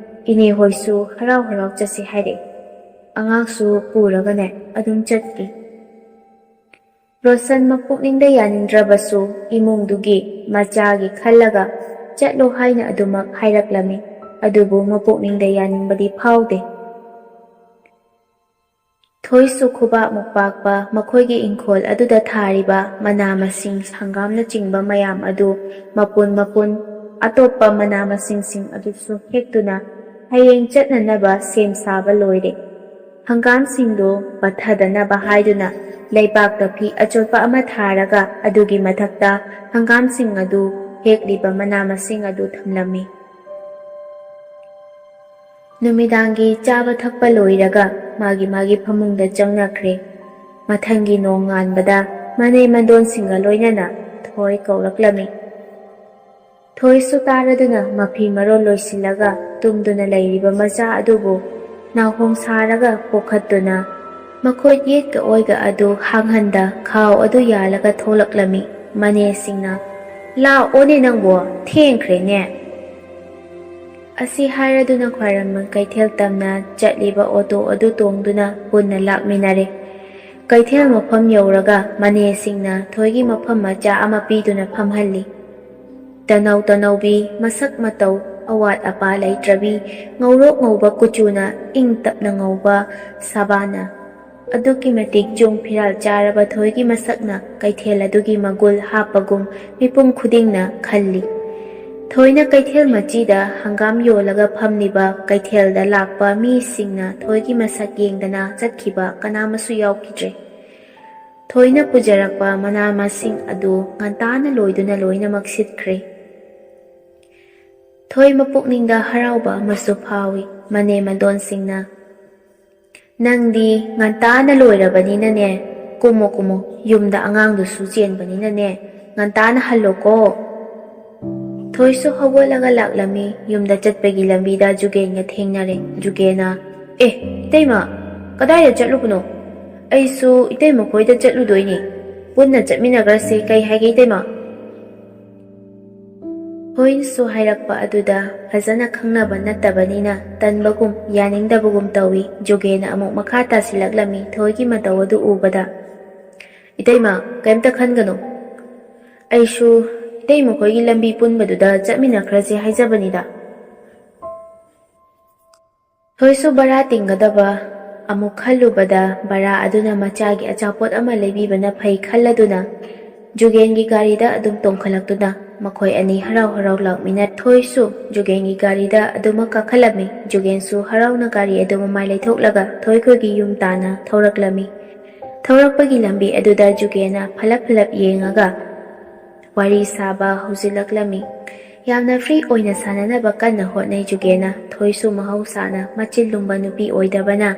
ꯏꯅꯦ ꯍꯣꯏꯁꯨ ꯍꯔꯥꯎ ꯍꯔꯥꯎ ꯆꯠꯁꯤ ꯍꯥꯏꯔꯛꯏ꯫ ꯑꯉꯥꯡꯁꯨ ꯄꯨꯔꯒꯅꯦ ꯑꯗꯨꯝ ꯆꯠꯀꯦ꯫" ꯔꯣꯁꯟ ꯃꯄꯨꯛꯅꯤꯡꯗ ꯌꯥꯅꯤꯡꯗ꯭ꯔꯕꯁꯨ ꯏꯃꯨꯡꯗꯨꯒꯤ ꯃꯆꯥꯒꯤ ꯈꯜꯂꯒ ꯆꯠꯂꯣ ꯍꯥꯏꯅ ꯑꯗꯨꯃꯛ ꯍꯥꯏꯔꯛꯂꯝꯃꯤ꯫ ꯑꯗꯨꯕꯨ ꯃꯄꯨꯛꯅꯤꯡꯗ ꯌꯥꯅꯤꯡꯕꯗꯤ ꯐꯥꯎꯗꯦ꯫ ꯊꯣꯏꯁꯨ ꯈꯨꯕꯥꯛꯃꯨꯛ ꯄꯥꯛꯄ ꯃꯈꯣꯏꯒꯤ ꯏꯪꯈꯣꯜ ꯑꯗꯨꯗ ꯊꯥꯔꯤꯕ ꯃꯅꯥ ꯃꯁꯤꯡ, ꯍꯪꯒꯥꯝꯅꯆꯤꯡꯕ ꯃꯌꯥꯝ ꯑꯗꯨ ꯃꯄꯨꯟ ꯃꯄꯨꯟ ꯑꯇꯣꯞꯄ ꯃꯅꯥ ꯃꯁꯤꯡꯁꯤꯡ ꯑꯗꯨꯁꯨ ꯍꯦꯛꯇꯨꯅ ꯍꯌꯦꯡ ꯆꯠꯅꯅꯕ ꯁꯦꯝ ꯁꯥꯕ ꯂꯣꯏꯔꯦ꯫ ꯍꯪꯒꯥꯝꯁꯤꯡꯗꯨ ꯄꯠꯊꯗꯅꯕ ꯍꯥꯏꯗꯨꯅ ꯂꯩꯕꯥꯛꯇ ꯐꯤ ꯑꯆꯣꯠꯄ ꯑꯃ ꯊꯥꯔꯒ ꯑꯗꯨꯒꯤ ꯃꯊꯛꯇ ꯍꯪꯒꯥꯝꯁꯤꯡ ꯑꯗꯨ ꯍꯦꯛꯂꯤꯕ ꯃꯅꯥ ꯃꯁꯤꯡ ꯑꯗꯨ ꯊꯝꯂꯝꯃꯤ꯫ ꯅꯨꯃꯤꯗꯥꯡꯒꯤ ꯆꯥꯕ ꯊꯛꯄ ꯂꯣꯏꯔꯒ ꯃꯥꯒꯤ ꯃꯥꯒꯤ ꯐꯃꯨꯡꯗ ꯆꯪꯅꯈ꯭ꯔꯦ꯫ ꯃꯊꯪꯒꯤ ꯅꯣꯡ ꯉꯥꯟꯕꯗ ꯃꯅꯦ ꯃꯟꯗꯣꯟꯁꯤꯡꯒ ꯂꯣꯏꯅꯅ ꯊꯣꯏ ꯀꯧꯔꯛꯂꯝꯃꯤ꯫ ꯊꯣꯏꯁꯨ ꯇꯥꯔꯗꯨꯅ ꯃꯐꯤ ꯃꯔꯣꯜ ꯂꯣꯏꯁꯤꯜꯂꯒ ꯇꯨꯝꯗꯨꯅ ꯂꯩꯔꯤꯕ ꯃꯆꯥ ꯑꯗꯨꯕꯨ ꯅꯥꯍꯣꯡ ꯁꯥꯔꯒ ꯄꯣꯈꯠꯇꯨꯅ ꯃꯈꯣꯏ ꯌꯦꯠꯀ ꯑꯣꯏꯒ ꯑꯗꯨ ꯍꯥꯡꯍꯟꯗ ꯈꯥꯎ ꯑꯗꯨ ꯌꯥꯜꯂꯒ ꯊꯣꯛꯂꯛꯂꯝꯃꯤ꯫ ꯃꯅꯦꯁꯤꯡꯅ, "ꯂꯥꯛꯑꯣꯅꯦ ꯅꯪꯕꯣ, ꯊꯦꯡꯈ꯭ꯔꯦꯅꯦ"꯫ ꯑꯁꯤ ꯍꯥꯏꯔꯗꯨꯅ ꯈ꯭ꯋꯥꯏꯔꯝꯕꯟ ꯀꯩꯊꯦꯜ ꯇꯝꯅ ꯆꯠꯂꯤꯕ ꯑꯣꯇꯣ ꯑꯗꯨ ꯇꯣꯡꯗꯨꯅ ꯄꯨꯟꯅ ꯂꯥꯛꯃꯤꯟꯅꯔꯦ꯫ ꯀꯩꯊꯦꯜ ꯃꯐꯝ ꯌꯧꯔꯒ ꯃꯅꯦꯁꯤꯡꯅ ꯊꯣꯏꯒꯤ ꯃꯐꯝ ꯃꯆꯥ ꯑꯃ ꯄꯤꯗꯨꯅ ꯐꯝꯍꯜꯂꯤ꯫ ꯇꯅꯧ ꯇꯅꯧꯕꯤ, ꯃꯁꯛ ꯃꯇꯧ ꯑꯋꯥꯠ ꯑꯄꯥ ꯂꯩꯇ꯭ꯔꯕꯤ, ꯉꯧꯔꯣꯛ ꯉꯧꯕ ꯀꯨꯆꯨꯅ ꯏꯪ ꯇꯞꯅ ꯉꯧꯕ ꯁꯕꯥꯅ ꯑꯗꯨꯛꯀꯤ ꯃꯇꯤꯛ ꯆꯨꯡ ꯐꯤꯔꯥꯜ ꯆꯥꯔꯕ ꯊꯣꯏꯒꯤ ꯃꯁꯛꯅ ꯀꯩꯊꯦꯜ ꯑꯗꯨꯒꯤ ꯃꯒꯨꯜ ꯍꯥꯞꯄꯒꯨꯝ ꯃꯤꯄꯨꯝ ꯈꯨꯗꯤꯡꯅ ꯈꯜꯂꯤ꯫ ꯊꯣꯏꯅ ꯀꯩꯊꯦꯜ ꯃꯆꯤꯗ ꯍꯪꯒꯥꯝ ꯌꯣꯜꯂꯒ ꯐꯝꯂꯤꯕ ꯀꯩꯊꯦꯜꯗ ꯂꯥꯛꯄ ꯃꯤꯁꯤꯡꯅ ꯊꯣꯏꯒꯤ ꯃꯁꯛ ꯌꯦꯡꯗꯅ ꯆꯠꯈꯤꯕ ꯀꯅꯥꯃꯁꯨ ꯌꯥꯎꯈꯤꯗ꯭ꯔꯦ꯫ ꯊꯣꯏꯅ ꯄꯨꯖꯔꯛꯄ ꯃꯅꯥ ꯃꯁꯤꯡ ꯑꯗꯨ ꯉꯟꯇꯥꯅ ꯂꯣꯏꯗꯨꯅ ꯂꯣꯏꯅꯃꯛ ꯁꯤꯠꯈ꯭ꯔꯦ꯫ ꯊꯣꯏ ꯃꯄꯨꯛꯅꯤꯡꯗ ꯍꯔꯥꯎꯕ ꯑꯃꯁꯨ ꯐꯥꯎꯏ꯫ ꯃꯅꯦ ꯃꯟꯗꯣꯟꯁꯤꯡꯅ, "ꯅꯪꯗꯤ ꯉꯟꯇꯥꯅ ꯂꯣꯏꯔꯕꯅꯤꯅꯅꯦ, ꯀꯨꯝꯃꯣ ꯀꯨꯝꯃꯣ, ꯌꯨꯝꯗ ꯑꯉꯥꯡꯗꯨꯁꯨ ꯆꯦꯟꯕꯅꯤꯅꯅꯦ, ꯉꯟꯇꯥꯅ ꯍꯜꯂꯣꯀꯣ"꯫ ꯊꯣꯏꯁꯨ ꯍꯧꯒꯠꯂꯒ ꯂꯥꯛꯂꯝꯃꯤ꯫ ꯌꯨꯝꯗ ꯆꯠꯄꯒꯤ ꯂꯝꯕꯤꯗ ꯖꯨꯒꯦꯟꯒ ꯊꯦꯡꯅꯔꯦ꯫ ꯖꯨꯒꯦꯟꯅ, "ꯑꯦ, ꯏꯇꯩꯃ, ꯀꯗꯥꯏꯗ ꯆꯠꯂꯨꯕꯅꯣ? ꯑꯩꯁꯨ ꯏꯇꯩꯃ ꯈꯣꯏꯗ ꯆꯠꯂꯨꯗꯣꯏꯅꯤ꯫ ꯄꯨꯟꯅ ꯆꯠꯃꯤꯟꯅꯈ꯭ꯔꯁꯦ꯫ ꯀꯩ ꯍꯥꯏꯒꯦ ꯏꯇꯩꯃ?" ꯊꯣꯏꯅꯁꯨ ꯍꯥꯏꯔꯛꯄ ꯑꯗꯨꯗ ꯐꯖꯅ ꯈꯪꯅꯕ ꯅꯠꯇꯕꯅꯤꯅ ꯇꯟꯕꯒꯨꯝ ꯌꯥꯅꯤꯡꯗꯕꯒꯨꯝ ꯇꯧꯏ꯫ ꯖꯨꯒꯦꯟꯅ ꯑꯃꯨꯛ ꯃꯈꯥ ꯇꯥꯁꯤꯜꯂꯛꯂꯝꯃꯤ ꯊꯣꯏꯒꯤ ꯃꯇꯧ ꯑꯗꯨ ꯎꯕꯗ꯫ ꯏꯇꯩꯃ, ꯀꯩꯝꯇ ꯈꯟꯒꯅꯨ꯫ ꯑꯩꯁꯨ ꯏꯇꯩꯃꯈꯣꯏꯒꯤ ꯂꯝꯕꯤ ꯄꯨꯟꯕꯗꯨꯗ ꯆꯠꯃꯤꯟꯅꯈ꯭ꯔꯁꯦ ꯍꯥꯏꯖꯕꯅꯤꯗ꯫ ꯊꯣꯏꯁꯨ ꯚꯔꯥ ꯇꯤꯡꯒꯗꯕ ꯑꯃꯨꯛ ꯈꯜꯂꯨꯕꯗ ꯚꯔꯥ ꯑꯗꯨꯅ ꯃꯆꯥꯒꯤ ꯑꯆꯥꯄꯣꯠ ꯑꯃ ꯂꯩꯕꯤꯕꯅ ꯐꯩ ꯈꯜꯂꯗꯨꯅ ꯖꯨꯒꯦꯟꯒꯤ ꯒꯥꯔꯤꯗ ꯑꯗꯨꯝ ꯇꯣꯡꯈꯠꯂꯛꯇꯨꯅ ꯃꯈꯣꯏ ꯑꯅꯤ ꯍꯔꯥꯎ ꯍꯔꯥꯎ ꯂꯥꯛꯃꯤꯟꯅ ꯊꯣꯏꯁꯨ ꯖꯨꯒꯦꯟꯒꯤ ꯒꯥꯔꯤꯗ ꯑꯗꯨꯃꯛ ꯀꯥꯈꯠꯂꯝꯃꯤ꯫ ꯖꯨꯒꯦꯟꯁꯨ ꯍꯔꯥꯎꯅ ꯒꯥꯔꯤ ꯑꯗꯨ ꯃꯃꯥꯏ ꯂꯩꯊꯣꯛꯂꯒ ꯊꯣꯏꯈꯣꯏꯒꯤ ꯌꯨꯝ ꯇꯥꯅ ꯊꯧꯔꯛꯂꯝꯃꯤ꯫ ꯊꯧꯔꯛꯄꯒꯤ ꯂꯝꯕꯤ ꯑꯗꯨꯗ ꯖꯨꯒꯦꯟꯅ ꯐꯂꯞ ꯐꯂꯞ ꯌꯦꯡꯉꯒ ꯋꯥꯔꯤ ꯁꯥꯕ ꯍꯧꯖꯤꯜꯂꯛꯂꯝꯃꯤ꯫ ꯌꯥꯝꯅ ꯐ꯭ꯔꯤ ꯑꯣꯏꯅ ꯁꯥꯟꯅꯅꯕ ꯀꯟꯅ ꯍꯣꯠꯅꯩ ꯖꯨꯒꯦꯟꯅ꯫ ꯊꯣꯏꯁꯨ ꯃꯍꯧꯁꯥꯅ ꯃꯆꯤꯟ ꯂꯨꯝꯕ ꯅꯨꯄꯤ ꯑꯣꯏꯗꯕꯅ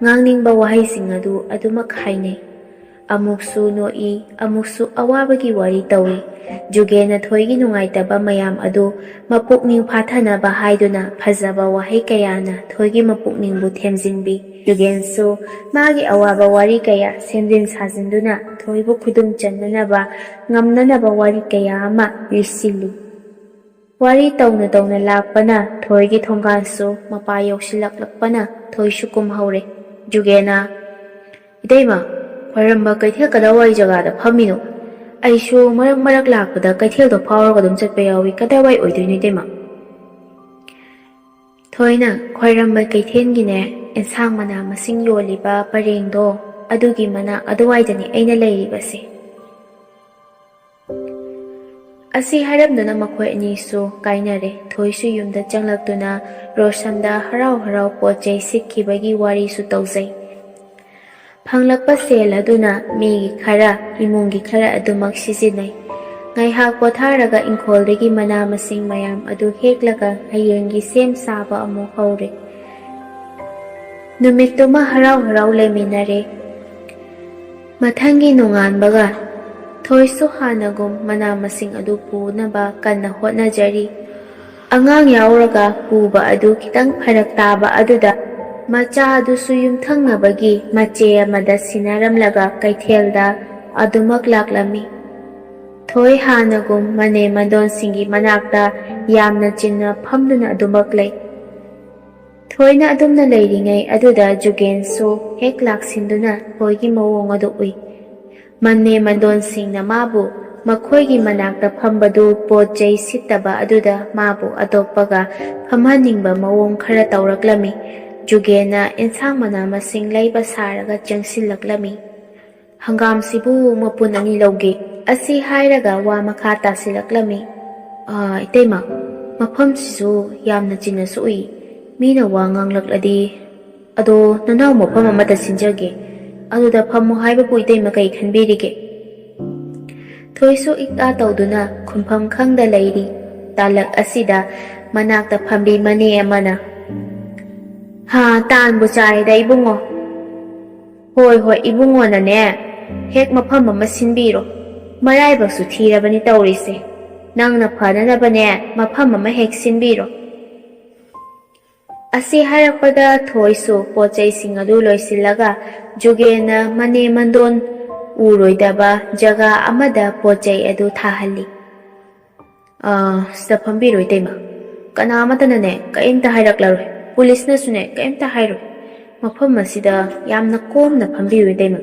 ꯉꯥꯡꯅꯤꯡꯕ ꯋꯥꯍꯩꯁꯤꯡ ꯑꯗꯨ ꯑꯗꯨꯃꯛ ꯍꯥꯏꯅꯩ꯫ ꯑꯃꯨꯛꯁꯨ ꯅꯣꯛꯏ, ꯑꯃꯨꯛꯁꯨ ꯑꯋꯥꯕꯒꯤ ꯋꯥꯔꯤ ꯇꯧꯏ꯫ ꯖꯨꯒꯦꯟꯅ ꯊꯣꯏꯒꯤ ꯅꯨꯡꯉꯥꯏꯇꯕ ꯃꯌꯥꯝ ꯑꯗꯨ ꯃꯄꯨꯛꯅꯤꯡ ꯐꯥꯊꯅꯕ ꯍꯥꯏꯗꯨꯅ ꯐꯖꯕ ꯋꯥꯍꯩ ꯀꯌꯥꯅ ꯊꯣꯏꯒꯤ ꯃꯄꯨꯛꯅꯤꯡꯕꯨ ꯊꯦꯝꯖꯤꯟꯕꯤ꯫ ꯖꯨꯒꯦꯟꯁꯨ ꯃꯥꯒꯤ ꯑꯋꯥꯕ ꯋꯥꯔꯤ ꯀꯌꯥ ꯁꯦꯝꯖꯤꯟ ꯁꯥꯖꯤꯟꯗꯨꯅ ꯊꯣꯏꯕꯨ ꯈꯨꯗꯨꯝ ꯆꯟꯅꯅꯕ ꯉꯝꯅꯅꯕ ꯋꯥꯔꯤ ꯀꯌꯥ ꯑꯃ ꯂꯤꯁꯤꯜꯂꯤ꯫ ꯋꯥꯔꯤ ꯇꯧꯅ ꯇꯧꯅ ꯂꯥꯛꯄꯅ ꯊꯣꯏꯒꯤ ꯊꯣꯡꯒꯥꯟꯁꯨ ꯃꯄꯥ ꯌꯧꯁꯤꯜꯂꯛꯂꯛꯄꯅ ꯊꯣꯏꯁꯨ ꯀꯨꯝꯍꯧꯔꯦ꯫ ꯖꯨꯒꯦꯟꯅ, "ꯏꯇꯩꯃ, ꯈ꯭ꯋꯥꯏꯔꯝꯕ ꯀꯩꯊꯦꯜ ꯀꯗꯥꯏꯋꯥꯏ ꯖꯒꯥꯗ ꯐꯝꯃꯤꯅꯣ? ꯑꯩꯁꯨ ꯃꯔꯛ ꯃꯔꯛ ꯂꯥꯛꯄꯗ ꯀꯩꯊꯦꯜꯗꯣ ꯐꯥꯎꯔꯒ ꯑꯗꯨꯝ ꯆꯠꯄ ꯌꯥꯎꯏ꯫ ꯀꯗꯥꯏꯋꯥꯏ ꯑꯣꯏꯗꯣꯏꯅꯣ ꯏꯇꯩꯃ?" ꯊꯣꯏꯅ, "ꯈ꯭ꯋꯥꯏꯔꯝꯕ ꯀꯩꯊꯦꯜꯒꯤꯅꯦ, ꯑꯦꯟꯁꯥꯡ ꯃꯅꯥ ꯃꯁꯤꯡ ꯌꯣꯜꯂꯤꯕ ꯄꯔꯦꯡꯗꯣ, ꯑꯗꯨꯒꯤ ꯃꯅꯥꯛ ꯑꯗꯨꯋꯥꯏꯗꯅꯤ ꯑꯩꯅ ꯂꯩꯔꯤꯕꯁꯦ꯫" ꯑꯁꯤ ꯍꯥꯏꯔꯝꯗꯨꯅ ꯃꯈꯣꯏ ꯑꯅꯤꯁꯨ ꯀꯥꯏꯅꯔꯦ꯫ ꯊꯣꯏꯁꯨ ꯌꯨꯝꯗ ꯆꯪꯂꯛꯇꯨꯅ ꯔꯣꯁꯟꯗ ꯍꯔꯥꯎ ꯍꯔꯥꯎ ꯄꯣꯠ ꯆꯩ ꯁꯤꯠꯈꯤꯕꯒꯤ ꯋꯥꯔꯤꯁꯨ ꯇꯧꯖꯩ꯫ ꯐꯪꯂꯛꯄ ꯁꯦꯜ ꯑꯗꯨꯅ ꯃꯤꯒꯤ ꯈꯔ, ꯏꯃꯨꯡꯒꯤ ꯈꯔ ꯑꯗꯨꯃꯛ ꯁꯤꯖꯤꯟꯅꯩ꯫ ꯉꯥꯏꯍꯥꯛ ꯄꯣꯊꯥꯔꯒ ꯏꯪꯈꯣꯜꯗꯒꯤ ꯃꯅꯥ ꯃꯁꯤꯡ ꯃꯌꯥꯝ ꯑꯗꯨ ꯍꯦꯛꯂꯒ ꯍꯌꯦꯡꯒꯤ ꯁꯦꯝ ꯁꯥꯕ ꯑꯃꯨꯛ ꯍꯧꯔꯦ꯫ ꯅꯨꯃꯤꯠꯇꯨꯃ ꯍꯔꯥꯎ ꯍꯔꯥꯎ ꯂꯩꯃꯤꯟꯅꯔꯦ꯫ ꯃꯊꯪꯒꯤ ꯅꯣꯡꯉꯥꯟꯕꯒ ꯊꯣꯏꯁꯨ ꯍꯥꯟꯅꯒꯨꯝ ꯃꯅꯥ ꯃꯁꯤꯡ ꯑꯗꯨ ꯄꯨꯅꯕ ꯀꯟꯅ ꯍꯣꯠꯅꯖꯔꯤ꯫ ꯑꯉꯥꯡ ꯌꯥꯎꯔꯒ ꯄꯨꯕ ꯑꯗꯨ ꯈꯤꯇꯪ ꯐꯔꯛ ꯇꯥꯕ ꯑꯗꯨꯗ ꯃꯆꯥ ꯑꯗꯨꯁꯨ ꯌꯨꯝꯊꯪꯅꯕꯒꯤ ꯃꯆꯦ ꯑꯃꯗ ꯁꯤꯟꯅꯔꯝꯂꯒ ꯀꯩꯊꯦꯜꯗ ꯑꯗꯨꯃꯛ ꯂꯥꯛꯂꯝꯃꯤ꯫ ꯊꯣꯏ ꯍꯥꯟꯅꯒꯨꯝ ꯃꯅꯦ ꯃꯗꯣꯟꯁꯤꯡꯒꯤ ꯃꯅꯥꯛꯇ ꯌꯥꯝꯅ ꯆꯤꯟꯅ ꯐꯝꯗꯨꯅ ꯑꯗꯨꯃꯛ ꯂꯩ꯫ ꯊꯣꯏꯅ ꯑꯗꯨꯝꯅ ꯂꯩꯔꯤꯉꯩ ꯑꯗꯨꯗ ꯖꯨꯒꯦꯟꯁꯨ ꯍꯦꯛ ꯂꯥꯛꯁꯤꯟꯗꯨꯅ ꯊꯣꯏꯒꯤ ꯃꯑꯣꯡ ꯑꯗꯨ ꯎꯏ꯫ ꯃꯅꯦ ꯃꯟꯗꯣꯟꯁꯤꯡꯅ ꯃꯥꯕꯨ ꯃꯈꯣꯏꯒꯤ ꯃꯅꯥꯛꯇ ꯐꯝꯕꯗꯨ ꯄꯣꯠ ꯆꯩ ꯁꯤꯠꯇꯕ ꯑꯗꯨꯗ ꯃꯥꯕꯨ ꯑꯇꯣꯞꯄꯒ ꯐꯝꯍꯟꯅꯤꯡꯕ ꯃꯑꯣꯡ ꯈꯔ ꯇꯧꯔꯛꯂꯝꯃꯤ꯫ ꯖꯨꯒꯦꯅ ꯏꯟꯁꯥꯡ ꯃꯅꯥ ꯃꯁꯤꯡ ꯂꯩꯕ ꯁꯥꯔꯒ ꯆꯪꯁꯤꯜꯂꯛꯂꯝꯃꯤ꯫ "ꯍꯪꯒꯥꯝꯁꯤꯕꯨ ꯃꯄꯨꯟ ꯑꯅꯤ ꯂꯧꯒꯦ" ꯑꯁꯤ ꯍꯥꯏꯔꯒ ꯋꯥ ꯃꯈꯥ ꯇꯥꯁꯤꯜꯂꯛꯂꯝꯃꯤ꯫ "ꯑꯥ, ꯏꯇꯩꯃ, ꯃꯐꯝꯁꯤꯁꯨ ꯌꯥꯝꯅ ꯆꯤꯟꯅꯁꯨ ꯎꯏ꯫ ꯃꯤꯅ ꯋꯥ ꯉꯥꯡꯂꯛꯂꯗꯤ꯫ ꯑꯗꯣ ꯅꯅꯥꯎ ꯃꯐꯝ ꯑꯃꯗ ꯁꯤꯟꯖꯒꯦ꯫ ꯑꯗꯨꯗ ꯐꯝꯃꯣ ꯍꯥꯏꯕꯕꯨ ꯏꯇꯩꯃ ꯀꯩ ꯈꯟꯕꯤꯔꯤꯒꯦ?" ꯊꯣꯏꯁꯨ ꯏꯛ ꯑꯥ ꯇꯧꯗꯨꯅ ꯈꯨꯝꯐꯝ ꯈꯪꯗ ꯂꯩꯔꯤ꯫ ꯇꯥꯂꯛ ꯑꯁꯤꯗ ꯃꯅꯥꯛꯇ ꯐꯝꯕꯤ ꯃꯅꯦ ꯑꯃꯅ, "ꯍꯥ, ꯇꯥꯟꯕꯨ ꯆꯥꯔꯦꯗ ꯏꯕꯨꯡꯉꯣ꯫ ꯍꯣꯏ, ꯍꯣꯏ, ꯏꯕꯨꯡꯉꯣꯅꯅꯦ ꯍꯦꯛ ꯃꯐꯝ ꯑꯃ ꯁꯤꯟꯕꯤꯔꯣ꯫ ꯃꯔꯥꯏꯕꯛꯁꯨ ꯊꯤꯔꯕꯅꯤ ꯇꯧꯔꯤꯁꯦ꯫ ꯅꯪꯅ ꯐꯅꯅꯕꯅꯦ ꯃꯐꯝ ꯑꯃ ꯍꯦꯛ ꯁꯤꯟꯕꯤꯔꯣ"꯫ ꯑꯁꯤ ꯍꯥꯏꯔꯛꯄꯗ ꯊꯣꯏꯁꯨ ꯄꯣꯠ ꯆꯩꯁꯤꯡ ꯑꯗꯨ ꯂꯣꯏꯁꯤꯜꯂꯒ ꯖꯨꯒꯦꯅ ꯃꯅꯦ ꯃꯟꯗꯣꯟ ꯎꯔꯣꯏꯗꯕ ꯖꯒꯥ ꯑꯃꯗ ꯄꯣꯠ ꯆꯩ ꯑꯗꯨ ꯊꯥꯍꯜꯂꯤ꯫ "ꯑꯥ, ꯁꯤꯗ ꯐꯝꯕꯤꯔꯣ ꯏꯇꯩꯃ꯫ ꯀꯅꯥ ꯑꯃꯠꯇꯅꯅꯦ ꯀꯔꯤꯝꯇ ꯍꯥꯏꯔꯛꯂꯔꯣꯏ꯫ ꯄꯨꯂꯤꯁꯅꯁꯨꯅꯦ ꯀꯔꯤꯝꯇ ꯍꯥꯏꯔꯣꯏ꯫ ꯃꯐꯝ ꯑꯁꯤꯗ ꯌꯥꯝꯅ ꯀꯣꯝꯅ ꯐꯝꯕꯤꯌꯨ ꯏꯇꯩꯃ"꯫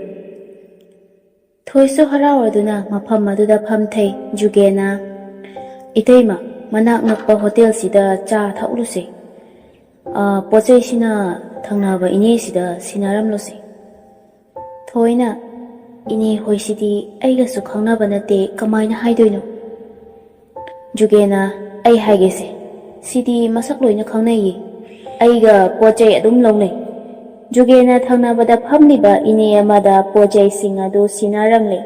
ꯊꯣꯏꯁꯨ ꯍꯔꯥꯎꯔꯗꯨꯅ ꯃꯐꯝ ꯑꯗꯨꯗ ꯐꯝꯊꯩ꯫ ꯖꯨꯒꯦꯅ, "ꯏꯇꯩꯃ, ꯃꯅꯥꯛ ꯅꯛꯄ ꯍꯣꯇꯦꯜꯁꯤꯗ ꯆꯥ ꯊꯛꯂꯨꯁꯦ꯫ ꯑꯥ, ꯄꯣꯠ ꯆꯩꯁꯤꯅ ꯊꯪꯅꯕ ꯏꯅꯦꯁꯤꯗ ꯁꯤꯟꯅꯔꯝꯂꯣꯁꯦ"꯫ ꯊꯣꯏꯅ, "ꯏꯅꯦ ꯍꯣꯏꯁꯤꯗꯤ ꯑꯩꯒꯁꯨ ꯈꯪꯅꯕ ꯅꯠꯇꯦ, ꯀꯃꯥꯏꯅ ꯍꯥꯏꯗꯣꯏꯅꯣ?" ꯖꯨꯒꯦꯅ, "ꯑꯩ ꯍꯥꯏꯒꯦꯁꯦ, ꯁꯤꯗꯤ ꯃꯁꯛ ꯂꯣꯏꯅ ꯈꯪꯅꯩꯌꯦ, ꯑꯩꯒ ꯄꯣꯠ ꯆꯩ ꯑꯗꯨꯝ ꯂꯧꯅꯩ"꯫ ꯖꯨꯒꯦꯅ ꯊꯪꯅꯕꯗ ꯐꯝꯂꯤꯕ ꯏꯅꯦ ꯑꯃꯗ ꯄꯣꯠ ꯆꯩꯁꯤꯡ ꯑꯗꯨ ꯁꯤꯟꯅꯔꯝꯂꯦ꯫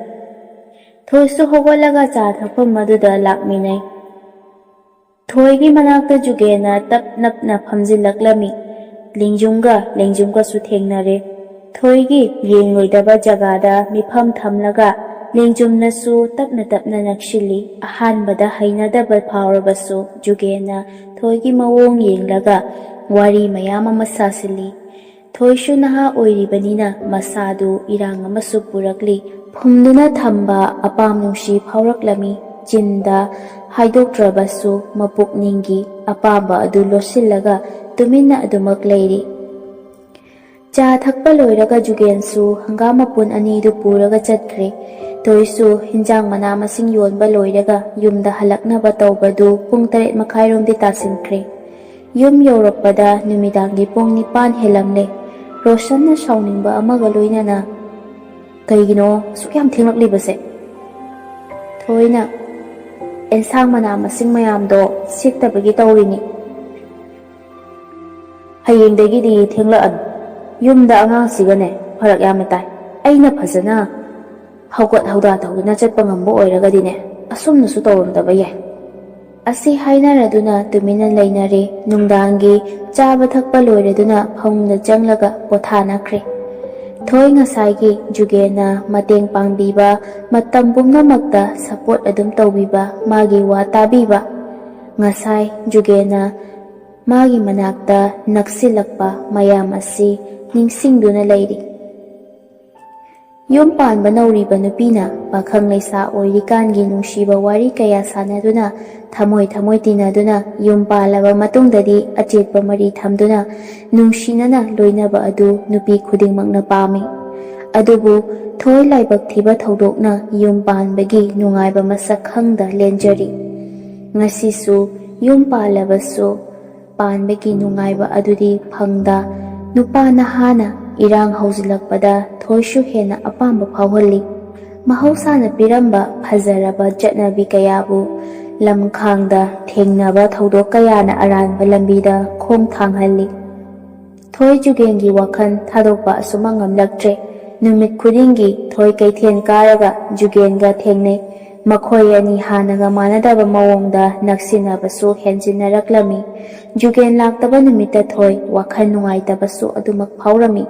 ꯊꯣꯏꯁꯨ ꯍꯧꯒꯠꯂꯒ ꯆꯥ ꯊꯛꯐꯝ ꯑꯗꯨꯗ ꯂꯥꯛꯃꯤꯟꯅꯩ꯫ ꯊꯣꯏꯒꯤ ꯃꯅꯥꯛꯇ ꯖꯨꯒꯦꯅ ꯇꯞ ꯅꯞꯅ ꯐꯝꯖꯤꯜꯂꯛꯂꯝꯃꯤ꯫ ꯂꯦꯡꯖꯨꯝꯒ ꯂꯦꯡꯖꯨꯝꯒꯁꯨ ꯊꯦꯡꯅꯔꯦ꯫ ꯊꯣꯏꯒꯤ ꯌꯦꯡꯂꯣꯏꯗꯕ ꯖꯒꯥꯗ ꯃꯤꯐꯝ ꯊꯝꯂꯒ ꯂꯦꯡꯖꯨꯝꯅꯁꯨ ꯇꯞꯅ ꯇꯞꯅ ꯅꯛꯁꯤꯜꯂꯤ꯫ ꯑꯍꯥꯟꯕꯗ ꯍꯩꯅꯗꯕ ꯐꯥꯎꯔꯕꯁꯨ ꯖꯨꯒꯦꯅ ꯊꯣꯏꯒꯤ ꯃꯑꯣꯡ ꯌꯦꯡꯂꯒ ꯋꯥꯔꯤ ꯃꯌꯥꯝ ꯑꯃ ꯁꯥꯁꯤꯜꯂꯤ꯫ ꯊꯣꯏꯁꯨ ꯅꯍꯥ ꯑꯣꯏꯔꯤꯕꯅꯤꯅ ꯃꯁꯥꯗꯨ ꯏꯔꯥꯡ ꯑꯃꯁꯨ ꯄꯨꯔꯛꯂꯤ꯫ ꯐꯨꯝꯗꯨꯅ ꯊꯝꯕ ꯑꯄꯥꯝ ꯅꯨꯡꯁꯤ ꯐꯥꯎꯔꯛꯂꯝꯃꯤ꯫ ꯆꯤꯟꯗ ꯍꯥꯏꯗꯣꯛꯇ꯭ꯔꯕꯁꯨ ꯃꯄꯨꯛꯅꯤꯡꯒꯤ ꯑꯄꯥꯝꯕ ꯑꯗꯨ ꯂꯣꯠꯁꯤꯜꯂꯒ ꯇꯨꯃꯤꯟꯅ ꯑꯗꯨꯃꯛ ꯂꯩꯔꯤ꯫ ꯆꯥ ꯊꯛꯄ ꯂꯣꯏꯔꯒ ꯖꯨꯒꯦꯟꯁꯨ ꯍꯪꯒꯥꯝ ꯃꯄꯨꯟ ꯑꯅꯤꯗꯨ ꯄꯨꯔꯒ ꯆꯠꯈ꯭ꯔꯦ꯫ ꯊꯣꯏꯁꯨ ꯍꯤꯟꯖꯥꯡ ꯃꯅꯥ ꯃꯁꯤꯡ ꯌꯣꯟꯕ ꯂꯣꯏꯔꯒ ꯌꯨꯝꯗ ꯍꯜꯂꯛꯅꯕ ꯇꯧꯕꯗꯨ ꯄꯨꯡ ꯇꯔꯦꯠ ꯃꯈꯥꯏꯔꯣꯝꯗꯤ ꯇꯥꯁꯤꯟꯈ꯭ꯔꯦ꯫ ꯌꯨꯝ ꯌꯧꯔꯛꯄꯗ ꯅꯨꯃꯤꯗꯥꯡꯒꯤ ꯄꯨꯡ ꯅꯤꯄꯥꯟ ꯍꯦꯜꯂꯝꯂꯦ꯫ ꯔꯣꯁꯟꯅ ꯁꯥꯎꯅꯤꯡꯕ ꯑꯃꯒ ꯂꯣꯏꯅꯅ, "ꯀꯩꯒꯤꯅꯣ ꯑꯁꯨꯛ ꯌꯥꯝ ꯊꯦꯡꯂꯛꯂꯤꯕꯁꯦ?" ꯊꯣꯏꯅ, "ꯑꯦꯟꯁꯥꯡ ꯃꯅꯥ ꯃꯁꯤꯡ ꯃꯌꯥꯝꯗꯣ ꯁꯤꯠꯇꯕꯒꯤ ꯇꯧꯔꯤꯅꯤ꯫ ꯍꯌꯦꯡꯗꯒꯤꯗꯤ ꯊꯦꯡꯂꯛꯑꯅꯨ꯫ ꯌꯨꯝꯗ ꯑꯉꯥꯡꯁꯤꯒꯅꯦ ꯐꯔꯛ ꯌꯥꯝꯅ ꯇꯥꯏ꯫ ꯑꯩꯅ ꯐꯖꯅ ꯍꯧꯒꯠ ꯍꯧꯗꯥ ꯇꯧꯗꯨꯅ ꯆꯠꯄ ꯉꯝꯕ ꯑꯣꯏꯔꯒꯗꯤꯅꯦ, ꯑꯁꯨꯝꯅꯁꯨ ꯇꯧꯔꯝꯗꯕ ꯌꯥꯏ꯫" ꯑꯁꯤ ꯍꯥꯏꯅꯔꯗꯨꯅ ꯇꯨꯃꯤꯟꯅ ꯂꯩꯅꯔꯦ꯫ ꯅꯨꯡꯗꯥꯡꯒꯤ ꯆꯥꯕ ꯊꯛꯄ ꯂꯣꯏꯔꯗꯨꯅ ꯐꯃꯨꯡꯗ ꯆꯪꯂꯒ ꯄꯣꯊꯥꯅꯈ꯭ꯔꯦ꯫ ꯊꯣꯏ ꯉꯁꯥꯏꯒꯤ ꯖꯨꯒꯦꯟꯅ ꯃꯇꯦꯡ ꯄꯥꯡꯕꯤꯕ, ꯃꯇꯝ ꯄꯨꯝꯅꯃꯛꯇ ꯁꯄꯣꯔꯠ ꯑꯗꯨꯝ ꯇꯧꯕꯤꯕ, ꯃꯥꯒꯤ ꯋꯥ ꯇꯥꯕꯤꯕ, ꯉꯁꯥꯏ ꯖꯨꯒꯦꯟꯅ ꯃꯥꯒꯤ ꯃꯅꯥꯛꯇ ꯅꯛꯁꯤꯜꯂꯛꯄ ꯃꯌꯥꯝ ꯑꯁꯤ ꯅꯤꯡꯁꯤꯡꯗꯨꯅ ꯂꯩꯔꯤ꯫ ꯌꯨꯝ ꯄꯥꯟꯕ ꯅꯧꯔꯤꯕ ꯅꯨꯄꯤꯅ ꯄꯥꯈꯪ ꯂꯩꯁꯥ ꯑꯣꯏꯔꯤꯀꯥꯟꯒꯤ ꯅꯨꯡꯁꯤꯕ ꯋꯥꯔꯤ ꯀꯌꯥ ꯁꯥꯟꯅꯗꯨꯅ, ꯊꯃꯣꯏ ꯊꯃꯣꯏ ꯇꯤꯟꯅꯗꯨꯅ, ꯌꯨꯝ ꯄꯥꯜꯂꯕ ꯃꯇꯨꯡꯗꯗꯤ ꯑꯆꯦꯠꯄ ꯃꯔꯤ ꯊꯝꯗꯨꯅ ꯅꯨꯡꯁꯤꯅꯅ ꯂꯣꯏꯅꯕ ꯑꯗꯨ ꯅꯨꯄꯤ ꯈꯨꯗꯤꯡꯃꯛꯅ ꯄꯥꯝꯃꯤ꯫ ꯑꯗꯨꯕꯨ ꯊꯣꯏ ꯂꯥꯏꯕꯛ ꯊꯤꯕ ꯊꯧꯗꯣꯛꯅ ꯌꯨꯝ ꯄꯥꯟꯕꯒꯤ ꯅꯨꯡꯉꯥꯏꯕ ꯃꯁꯛ ꯈꯪꯗ ꯂꯦꯟꯖꯔꯤ꯫ ꯉꯁꯤꯁꯨ ꯌꯨꯝ ꯄꯥꯜꯂꯕꯁꯨ ꯄꯥꯟꯕꯒꯤ ꯅꯨꯡꯉꯥꯏꯕ ꯑꯗꯨꯗꯤ ꯐꯪꯗ, ꯅꯨꯄꯥ ꯅꯍꯥꯅ ꯏꯔꯥꯡ ꯍꯧꯖꯤꯜꯂꯛꯄꯗ ꯊꯣꯏꯁꯨ ꯍꯦꯟꯅ ꯑꯄꯥꯝꯕ ꯐꯥꯎꯍꯜꯂꯤ꯫ ꯃꯍꯧꯁꯥꯅ ꯄꯤꯔꯝꯕ ꯐꯖꯔꯕ ꯆꯠꯅꯕꯤ ꯀꯌꯥꯕꯨ ꯂꯝꯈꯥꯡꯗ ꯊꯦꯡꯅꯕ ꯊꯧꯗꯣꯛ ꯀꯌꯥꯅ ꯑꯔꯥꯟꯕ ꯂꯝꯕꯤꯗ ꯈꯣꯡ ꯊꯥꯡꯍꯜꯂꯤ꯫ ꯊꯣꯏ ꯖꯨꯒꯦꯟꯒꯤ ꯋꯥꯈꯜ ꯊꯥꯗꯣꯛꯄ ꯑꯁꯨꯃꯛ ꯉꯝꯂꯛꯇ꯭ꯔꯦ꯫ ꯅꯨꯃꯤꯠ ꯈꯨꯗꯤꯡꯒꯤ ꯊꯣꯏ ꯀꯩꯊꯦꯜ ꯀꯥꯔꯒ ꯖꯨꯒꯦꯟꯒ ꯊꯦꯡꯅꯩ꯫ ꯃꯈꯣꯏ ꯑꯅꯤ ꯍꯥꯟꯅꯒ ꯃꯥꯟꯅꯗꯕ ꯃꯑꯣꯡꯗ ꯅꯛꯁꯤꯟꯅꯕꯁꯨ ꯍꯦꯟꯖꯤꯟꯅꯔꯛꯂꯝꯃꯤ꯫ ꯖꯨꯒꯦꯟ ꯂꯥꯛꯇꯕ ꯅꯨꯃꯤꯠꯇ ꯊꯣꯏ ꯋꯥꯈꯜ ꯅꯨꯡꯉꯥꯏꯇꯕꯁꯨ ꯑꯗꯨꯃꯛ ꯐꯥꯎꯔꯝꯃꯤ꯫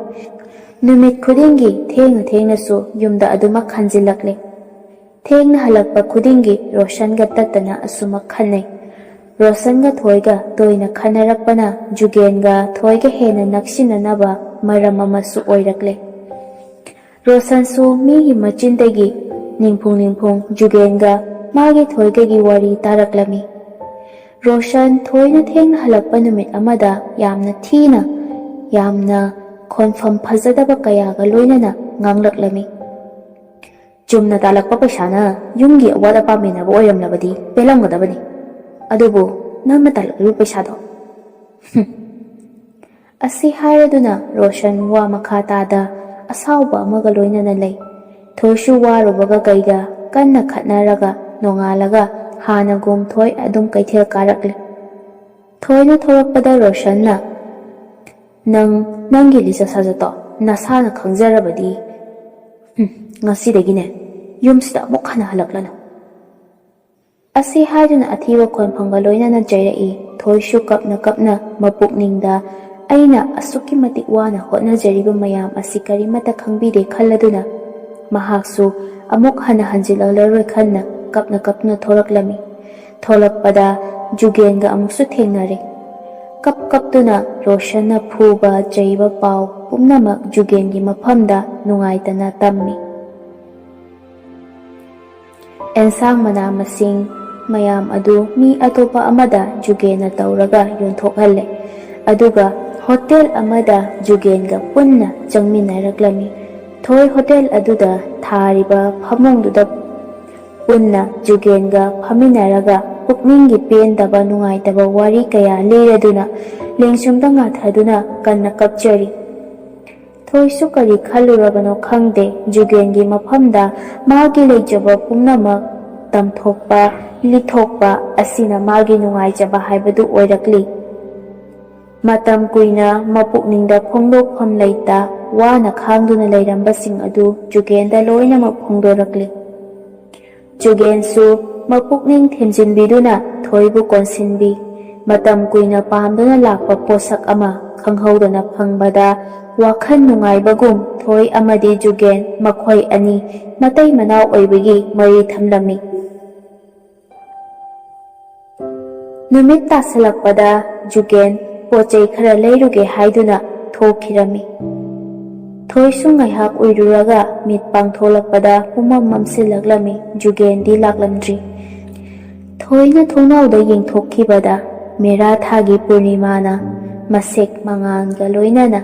ꯅꯨꯃꯤꯠ ꯈꯨꯗꯤꯡꯒꯤ ꯊꯦꯡꯅ ꯊꯦꯡꯅꯁꯨ ꯌꯨꯝꯗ ꯑꯗꯨꯃꯛ ꯍꯟꯖꯤꯜꯂꯛꯂꯦ꯫ ꯊꯦꯡꯅ ꯍꯜꯂꯛꯄ ꯈꯨꯗꯤꯡꯒꯤ ꯔꯣꯁꯟꯒ ꯇꯠꯇꯅ ꯑꯁꯨꯃꯛ ꯈꯟꯅꯩ꯫ ꯔꯣꯁꯟꯒ ꯊꯣꯏꯒ ꯇꯣꯏꯅ ꯈꯟꯅꯔꯛꯄꯅ ꯖꯨꯒꯦꯟꯒ ꯊꯣꯏꯒ ꯍꯦꯟꯅ ꯅꯛꯁꯤꯟꯅꯅꯕ ꯃꯔꯝ ꯑꯃꯁꯨ ꯑꯣꯏꯔꯛꯂꯦ꯫ ꯔꯣꯁꯟꯁꯨ ꯃꯤꯒꯤ ꯃꯆꯤꯟꯗꯒꯤ ꯅꯤꯡꯐꯨꯡ ꯅꯤꯡꯐꯨꯡ ꯖꯨꯒꯦꯟꯒ ꯃꯥꯒꯤ ꯊꯣꯏꯒꯒꯤ ꯋꯥꯔꯤ ꯇꯥꯔꯛꯂꯝꯃꯤ꯫ ꯔꯣꯁꯟ ꯊꯣꯏꯅ ꯊꯦꯡꯅ ꯍꯜꯂꯛꯄ ꯅꯨꯃꯤꯠ ꯑꯃꯗ ꯌꯥꯝꯅ ꯊꯤꯅ, ꯌꯥꯝꯅ ꯈꯣꯟꯐꯝ ꯐꯖꯗꯕ ꯀꯌꯥꯒ ꯂꯣꯏꯅꯅ ꯉꯥꯡꯂꯛꯂꯝꯃꯤ꯫ "ꯆꯨꯝꯅ ꯇꯥꯜꯂꯛꯄ ꯄꯩꯁꯥꯅ ꯌꯨꯝꯒꯤ ꯑꯋꯥꯠ ꯑꯄꯥ ꯃꯦꯟꯅꯕ ꯑꯣꯏꯔꯝꯂꯕꯗꯤ ꯄꯦꯜꯂꯝꯒꯗꯕꯅꯤ꯫ ꯑꯗꯨꯕꯨ ꯅꯪꯅ ꯇꯥꯜꯂꯛꯂꯤꯕ ꯄꯩꯁꯥꯗꯣ?" ꯍꯨꯝ꯫ ꯑꯁꯤ ꯍꯥꯏꯔꯗꯨꯅ ꯔꯣꯁꯟ ꯋꯥ ꯃꯈꯥ ꯇꯥꯗ ꯑꯁꯥꯎꯕ ꯑꯃꯒ ꯂꯣꯏꯅꯅ ꯂꯩ꯫ ꯊꯣꯏꯁꯨ ꯋꯥꯔꯨꯕꯒ ꯀꯩꯒ ꯀꯟꯅ ꯈꯠꯅꯔꯒ ꯅꯣꯡꯉꯥꯜꯂꯒ ꯍꯥꯟꯅꯒꯨꯝ ꯊꯣꯏ ꯑꯗꯨꯝ ꯀꯩꯊꯦꯜ ꯀꯥꯔꯛꯂꯤ꯫ ꯊꯣꯏꯅ ꯊꯣꯛꯂꯛꯄꯗ ꯔꯣꯁꯟꯅ, "ꯅꯪ ꯅꯪꯒꯤ ꯂꯤꯆꯠ ꯁꯥꯖꯠꯇꯣ ꯅꯁꯥꯅ ꯈꯪꯖꯔꯕꯗꯤ, ꯍꯨꯝ, ꯉꯁꯤꯗꯒꯤꯅꯦ ꯌꯨꯝꯁꯤꯗ ꯑꯃꯨꯛ ꯍꯟꯅ ꯍꯜꯂꯛꯂꯅꯨ"꯫ ꯑꯁꯤ ꯍꯥꯏꯗꯨꯅ ꯑꯊꯤꯕ ꯈꯣꯟꯐꯝꯒ ꯂꯣꯏꯅꯅ ꯆꯩꯔꯛꯏ꯫ ꯊꯣꯏꯁꯨ ꯀꯞꯅ ꯀꯞꯅ ꯃꯄꯨꯛꯅꯤꯡꯗ, "ꯑꯩꯅ ꯑꯁꯨꯛꯀꯤ ꯃꯇꯤꯛ ꯋꯥꯅ ꯍꯣꯠꯅꯖꯔꯤꯕ ꯃꯌꯥꯝ ꯑꯁꯤ ꯀꯔꯤꯃꯠꯇ ꯈꯪꯕꯤꯗꯦ" ꯈꯜꯂꯗꯨꯅ ꯃꯍꯥꯛꯁꯨ ꯑꯃꯨꯛ ꯍꯟꯅ ꯍꯟꯖꯤꯜꯂꯛꯂꯔꯣꯏ ꯈꯟꯅ ꯀꯞꯅ ꯀꯞꯅ ꯊꯣꯔꯛꯂꯝꯃꯤ꯫ ꯊꯣꯂꯛꯄꯗ ꯖꯨꯒꯦꯟꯒ ꯑꯃꯨꯛꯁꯨ ꯊꯦꯡꯅꯔꯦ꯫ ꯀꯞ ꯀꯞꯇꯨꯅ ꯔꯣꯁꯟꯅ ꯐꯨꯕ ꯆꯩꯕ ꯄꯥꯎ ꯄꯨꯝꯅꯃꯛ ꯖꯨꯒꯦꯟꯒꯤ ꯃꯐꯝꯗ ꯅꯨꯡꯉꯥꯏꯇꯅ ꯇꯝꯃꯤ꯫ ꯑꯦꯟꯁꯥꯡ ꯃꯅꯥ ꯃꯁꯤꯡ ꯃꯌꯥꯝ ꯑꯗꯨ ꯃꯤ ꯑꯇꯣꯞꯄ ꯑꯃꯗ ꯖꯨꯒꯦꯟꯅ ꯇꯧꯔꯒ ꯌꯣꯟꯊꯣꯛꯍꯜꯂꯦ꯫ ꯑꯗꯨꯒ ꯍꯣꯇꯦꯜ ꯑꯃꯗ ꯖꯨꯒꯦꯟꯒ ꯄꯨꯟꯅ ꯆꯪꯃꯤꯟꯅꯔꯛꯂꯝꯃꯤ꯫ ꯊꯣꯏ ꯍꯣꯇꯦꯜ ꯑꯗꯨꯗ ꯊꯥꯔꯤꯕ ꯐꯃꯨꯡꯗꯨꯗ ꯄꯨꯟꯅ ꯖꯨꯒꯦꯟꯒ ꯐꯝꯃꯤꯟꯅꯔꯒ ꯄꯨꯛꯅꯤꯡꯒꯤ ꯄꯦꯟꯗꯕ ꯅꯨꯡꯉꯥꯏꯇꯕ ꯋꯥꯔꯤ ꯀꯌꯥ ꯂꯤꯔꯗꯨꯅ ꯂꯦꯡꯁꯨꯝꯗ ꯉꯥꯊꯗꯨꯅ ꯀꯟꯅ ꯀꯞꯆꯔꯤ꯫ ꯊꯣꯏꯁꯨ ꯀꯔꯤ ꯈꯜꯂꯨꯔꯕꯅꯣ ꯈꯪꯗꯦ, ꯖꯨꯒꯦꯟꯒꯤ ꯃꯐꯝꯗ ꯃꯥꯒꯤ ꯂꯩꯖꯕ ꯄꯨꯝꯅꯃꯛ ꯇꯝꯊꯣꯛꯄ, ꯂꯤꯊꯣꯛꯄ ꯑꯁꯤꯅ ꯃꯥꯒꯤ ꯅꯨꯡꯉꯥꯏꯖꯕ ꯍꯥꯏꯕꯗꯨ ꯑꯣꯏꯔꯛꯂꯤ꯫ ꯃꯇꯝ ꯀꯨꯏꯅ ꯃꯄꯨꯛꯅꯤꯡꯗ ꯐꯣꯡꯗꯣꯛꯐꯝ ꯂꯩꯇ ꯋꯥꯅ ꯈꯥꯡꯗꯨꯅ ꯂꯩꯔꯝꯕꯁꯤꯡ ꯑꯗꯨ ꯖꯨꯒꯦꯟꯗ ꯂꯣꯏꯅꯃꯛ ꯐꯣꯡꯗꯣꯔꯛꯂꯤ꯫ ꯖꯨꯒꯦꯟꯁꯨ ꯃꯄꯨꯛꯅꯤꯡ ꯊꯤꯟꯖꯤꯟꯕꯤꯗꯨꯅ ꯊꯣꯏꯕꯨ ꯀꯣꯟꯁꯤꯟꯕꯤ꯫ ꯃꯇꯝ ꯀꯨꯏꯅ ꯄꯥꯝꯗꯨꯅ ꯂꯥꯛꯄ ꯄꯣꯠꯁꯛ ꯑꯃ ꯈꯪꯍꯧꯗꯅ ꯐꯪꯕꯗ ꯋꯥꯈꯜ ꯅꯨꯡꯉꯥꯏꯕꯒꯨꯝ ꯊꯣꯏ ꯑꯃꯗꯤ ꯖꯨꯒꯦꯟ ꯃꯈꯣꯏ ꯑꯅꯤ ꯃꯇꯩ ꯃꯅꯥꯎ ꯑꯣꯏꯕꯒꯤ ꯃꯔꯤ ꯊꯝꯂꯝꯃꯤ꯫ ꯅꯨꯃꯤꯠ ꯇꯥꯁꯤꯜꯂꯛꯄꯗ ꯖꯨꯒꯦꯟ ꯄꯣꯠ ꯆꯩ ꯈꯔ ꯂꯩꯔꯨꯒꯦ ꯍꯥꯏꯗꯨꯅ ꯊꯣꯛꯈꯤꯔꯝꯃꯤ꯫ ꯊꯣꯏꯁꯨ ꯉꯥꯏꯍꯥꯛ ꯎꯏꯔꯨꯔꯒ ꯃꯤꯠ ꯄꯥꯡꯊꯣꯛꯂꯛꯄꯗ ꯄꯨꯝꯃꯝ ꯃꯝꯁꯤꯜꯂꯛꯂꯝꯃꯤ꯫ ꯖꯨꯒꯦꯟꯗꯤ ꯂꯥꯛꯂꯝꯗ꯭ꯔꯤ꯫ ꯊꯣꯏꯅ ꯊꯣꯡꯅꯥꯎꯗ ꯌꯦꯡꯊꯣꯛꯈꯤꯕꯗ ꯃꯦꯔꯥ ꯊꯥꯒꯤ ꯄꯨꯔꯅꯤꯃꯥꯅ ꯃꯁꯦꯛ ꯃꯉꯥꯜꯒ ꯂꯣꯏꯅꯅ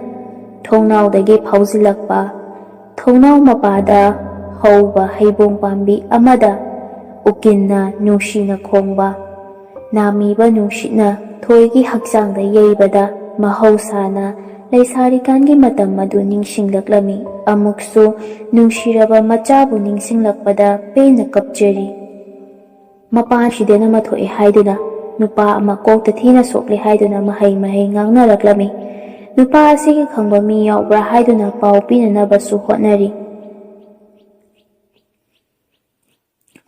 ꯊꯣꯡꯅꯥꯎꯗꯒꯤ ꯐꯥꯎꯖꯤꯜꯂꯛꯄ꯫ ꯊꯣꯡꯅꯥꯎ ꯃꯄꯥꯗ ꯍꯧꯕ ꯍꯩꯕꯣꯡ ꯄꯥꯝꯕꯤ ꯑꯃꯗ ꯎꯀꯤꯟꯅ ꯅꯨꯡꯁꯤꯅ ꯈꯣꯡꯕ꯫ ꯅꯥꯃꯤꯕ ꯅꯨꯡꯁꯤꯠꯅ ꯊꯣꯏꯒꯤ ꯍꯛꯆꯥꯡꯗ ꯌꯩꯕꯗ ꯃꯍꯧꯁꯥꯅ ꯂꯩꯁꯥꯔꯤꯀꯥꯟꯒꯤ ꯃꯇꯝ ꯑꯗꯨ ꯅꯤꯡꯁꯤꯡꯂꯛꯂꯝꯃꯤ꯫ ꯑꯃꯨꯛꯁꯨ ꯅꯨꯡꯁꯤꯔꯕ ꯃꯆꯥꯕꯨ ꯅꯤꯡꯁꯤꯡꯂꯛꯄꯗ ꯄꯦꯟꯅ ꯀꯞꯆꯔꯤ꯫ ꯃꯄꯥꯟ ꯑꯦꯛꯁꯤꯗꯦꯟ ꯑꯃ ꯊꯣꯛꯑꯦ ꯍꯥꯏꯗꯨꯅ ꯅꯨꯄꯥ ꯑꯃ ꯀꯣꯛꯇ ꯊꯤꯅ ꯁꯣꯛꯂꯦ ꯍꯥꯏꯗꯨꯅ ꯃꯍꯩ ꯃꯍꯩ ꯉꯥꯡꯅꯔꯛꯂꯝꯃꯤ꯫ ꯅꯨꯄꯥ ꯑꯁꯤꯒꯤ ꯈꯪꯕ ꯃꯤ ꯌꯥꯎꯕ꯭ꯔꯥ ꯍꯥꯏꯗꯨꯅ ꯄꯥꯎ ꯄꯤꯅꯅꯕꯁꯨ ꯍꯣꯠꯅꯔꯤ꯫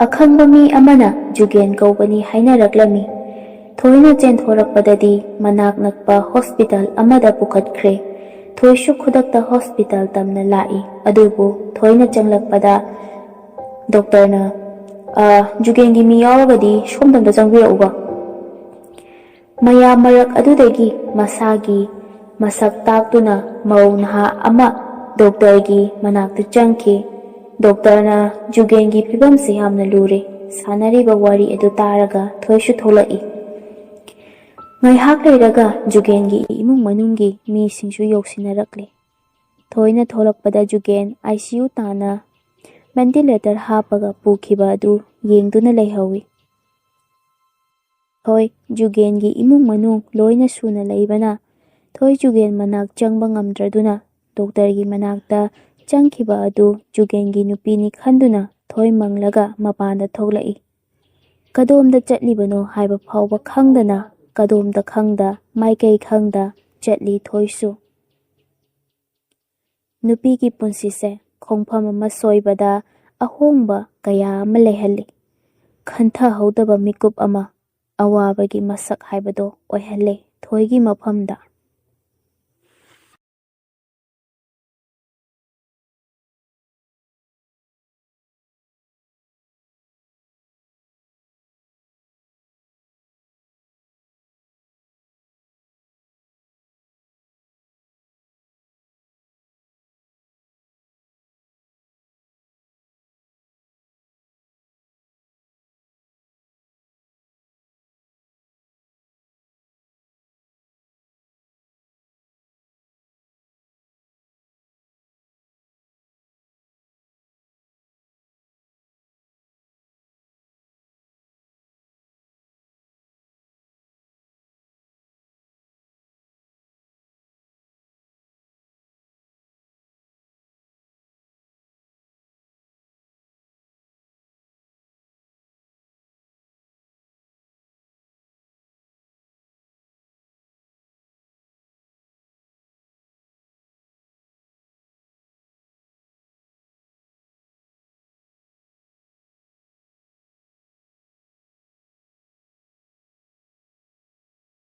ꯑꯈꯪꯕ ꯃꯤ ꯑꯃꯅ ꯖꯨꯒꯦꯟ ꯀꯧꯕꯅꯤ ꯍꯥꯏꯅꯔꯛꯂꯝꯃꯤ꯫ ꯊꯣꯏꯅ ꯆꯦꯟꯊꯣꯔꯛꯄꯗꯗꯤ ꯃꯅꯥꯛ ꯅꯛꯄ ꯍꯣꯁꯄꯤꯇꯥꯜ ꯑꯃꯗ ꯄꯨꯈꯠꯈ꯭ꯔꯦ꯫ ꯊꯣꯏꯁꯨ ꯈꯨꯗꯛꯇ ꯍꯣꯁꯄꯤꯇꯥꯜ ꯇꯝꯅ ꯂꯥꯛꯏ꯫ ꯑꯗꯨꯕꯨ ꯊꯣꯏꯅ ꯆꯪꯂꯛꯄꯗ ꯗꯣꯛꯇꯔꯅ, "ꯑ, ꯖꯨꯒꯦꯟꯒꯤ ꯃꯤ ꯌꯥꯎꯔꯒꯗꯤ ꯁꯣꯝꯗ ꯑꯝꯇ ꯆꯪꯕꯤꯔꯛꯎꯕ꯫" ꯃꯌꯥꯝ ꯃꯔꯛ ꯑꯗꯨꯗꯒꯤ ꯃꯁꯥꯒꯤ ꯃꯁꯛ ꯇꯥꯛꯇꯨꯅ ꯃꯧ ꯅꯍꯥ ꯑꯃ ꯗꯣꯛꯇꯔꯒꯤ ꯃꯅꯥꯛꯇ ꯆꯪꯈꯤ꯫ ꯗꯣꯛꯇꯔꯅ ꯖꯨꯒꯦꯟꯒꯤ ꯐꯤꯕꯝꯁꯤ ꯌꯥꯝꯅ ꯂꯨꯔꯦ꯫ ꯁꯥꯟꯅꯔꯤꯕ ꯋꯥꯔꯤ ꯑꯗꯨ ꯇꯥꯔꯒ ꯊꯣꯏꯁꯨ ꯊꯣꯛꯂꯛꯏ꯫ ꯉꯥꯏꯍꯥꯛ ꯂꯩꯔꯒ ꯖꯨꯒꯦꯟꯒꯤ ꯏꯃꯨꯡ ꯃꯅꯨꯡꯒꯤ ꯃꯤꯁꯤꯡꯁꯨ ꯌꯧꯁꯤꯟꯅꯔꯛꯂꯦ꯫ ꯊꯣꯏꯅ ꯊꯣꯛꯂꯛꯄꯗ ꯖꯨꯒꯦꯟ ꯑꯥꯏ ꯁꯤ ꯌꯨ ꯇꯥꯅ ꯚꯦꯟꯇꯤꯂꯦꯇꯔ ꯍꯥꯞꯄꯒ ꯄꯨꯈꯤꯕ ꯑꯗꯨ ꯌꯦꯡꯗꯨꯅ ꯂꯩꯍꯧꯏ꯫ ꯊꯣꯏ ꯖꯨꯒꯦꯟꯒꯤ ꯏꯃꯨꯡ ꯃꯅꯨꯡ ꯂꯣꯏꯅ ꯁꯨꯅ ꯂꯩꯕꯅ ꯊꯣꯏ ꯖꯨꯒꯦꯟ ꯃꯅꯥꯛ ꯆꯪꯕ ꯉꯝꯗ꯭ꯔꯗꯨꯅ ꯗꯣꯛꯇꯔꯒꯤ ꯃꯅꯥꯛꯇ ꯆꯪꯈꯤꯕ ꯑꯗꯨ ꯖꯨꯒꯦꯟꯒꯤ ꯅꯨꯄꯤꯅꯤ ꯈꯟꯗꯨꯅ ꯊꯣꯏ ꯃꯪꯂꯒ ꯃꯄꯥꯟꯗ ꯊꯣꯛꯂꯛꯏ꯫ ꯀꯗꯣꯝꯗ ꯆꯠꯂꯤꯕꯅꯣ ꯍꯥꯏꯕ ꯐꯥꯎꯕ ꯈꯪꯗꯅ, ꯀꯗꯣꯝꯗ ꯈꯪꯗ, ꯃꯥꯏꯀꯩ ꯈꯪꯗ ꯆꯠꯂꯤ ꯊꯣꯏꯁꯨ꯫ ꯅꯨꯄꯤꯒꯤ ꯄꯨꯟꯁꯤꯁꯦ ꯈꯣꯡꯐꯝ ꯑꯃ ꯁꯣꯏꯕꯗ ꯑꯍꯣꯡꯕ ꯀꯌꯥ ꯑꯃ ꯂꯩꯍꯜꯂꯤ꯫ ꯈꯟꯊꯍꯧꯗꯕ ꯃꯤꯀꯨꯞ ꯑꯃ ꯑꯋꯥꯕꯒꯤ ꯃꯁꯛ ꯍꯥꯏꯕꯗꯣ ꯑꯣꯏꯍꯜꯂꯦ ꯊꯣꯏꯒꯤ ꯃꯐꯝꯗ꯫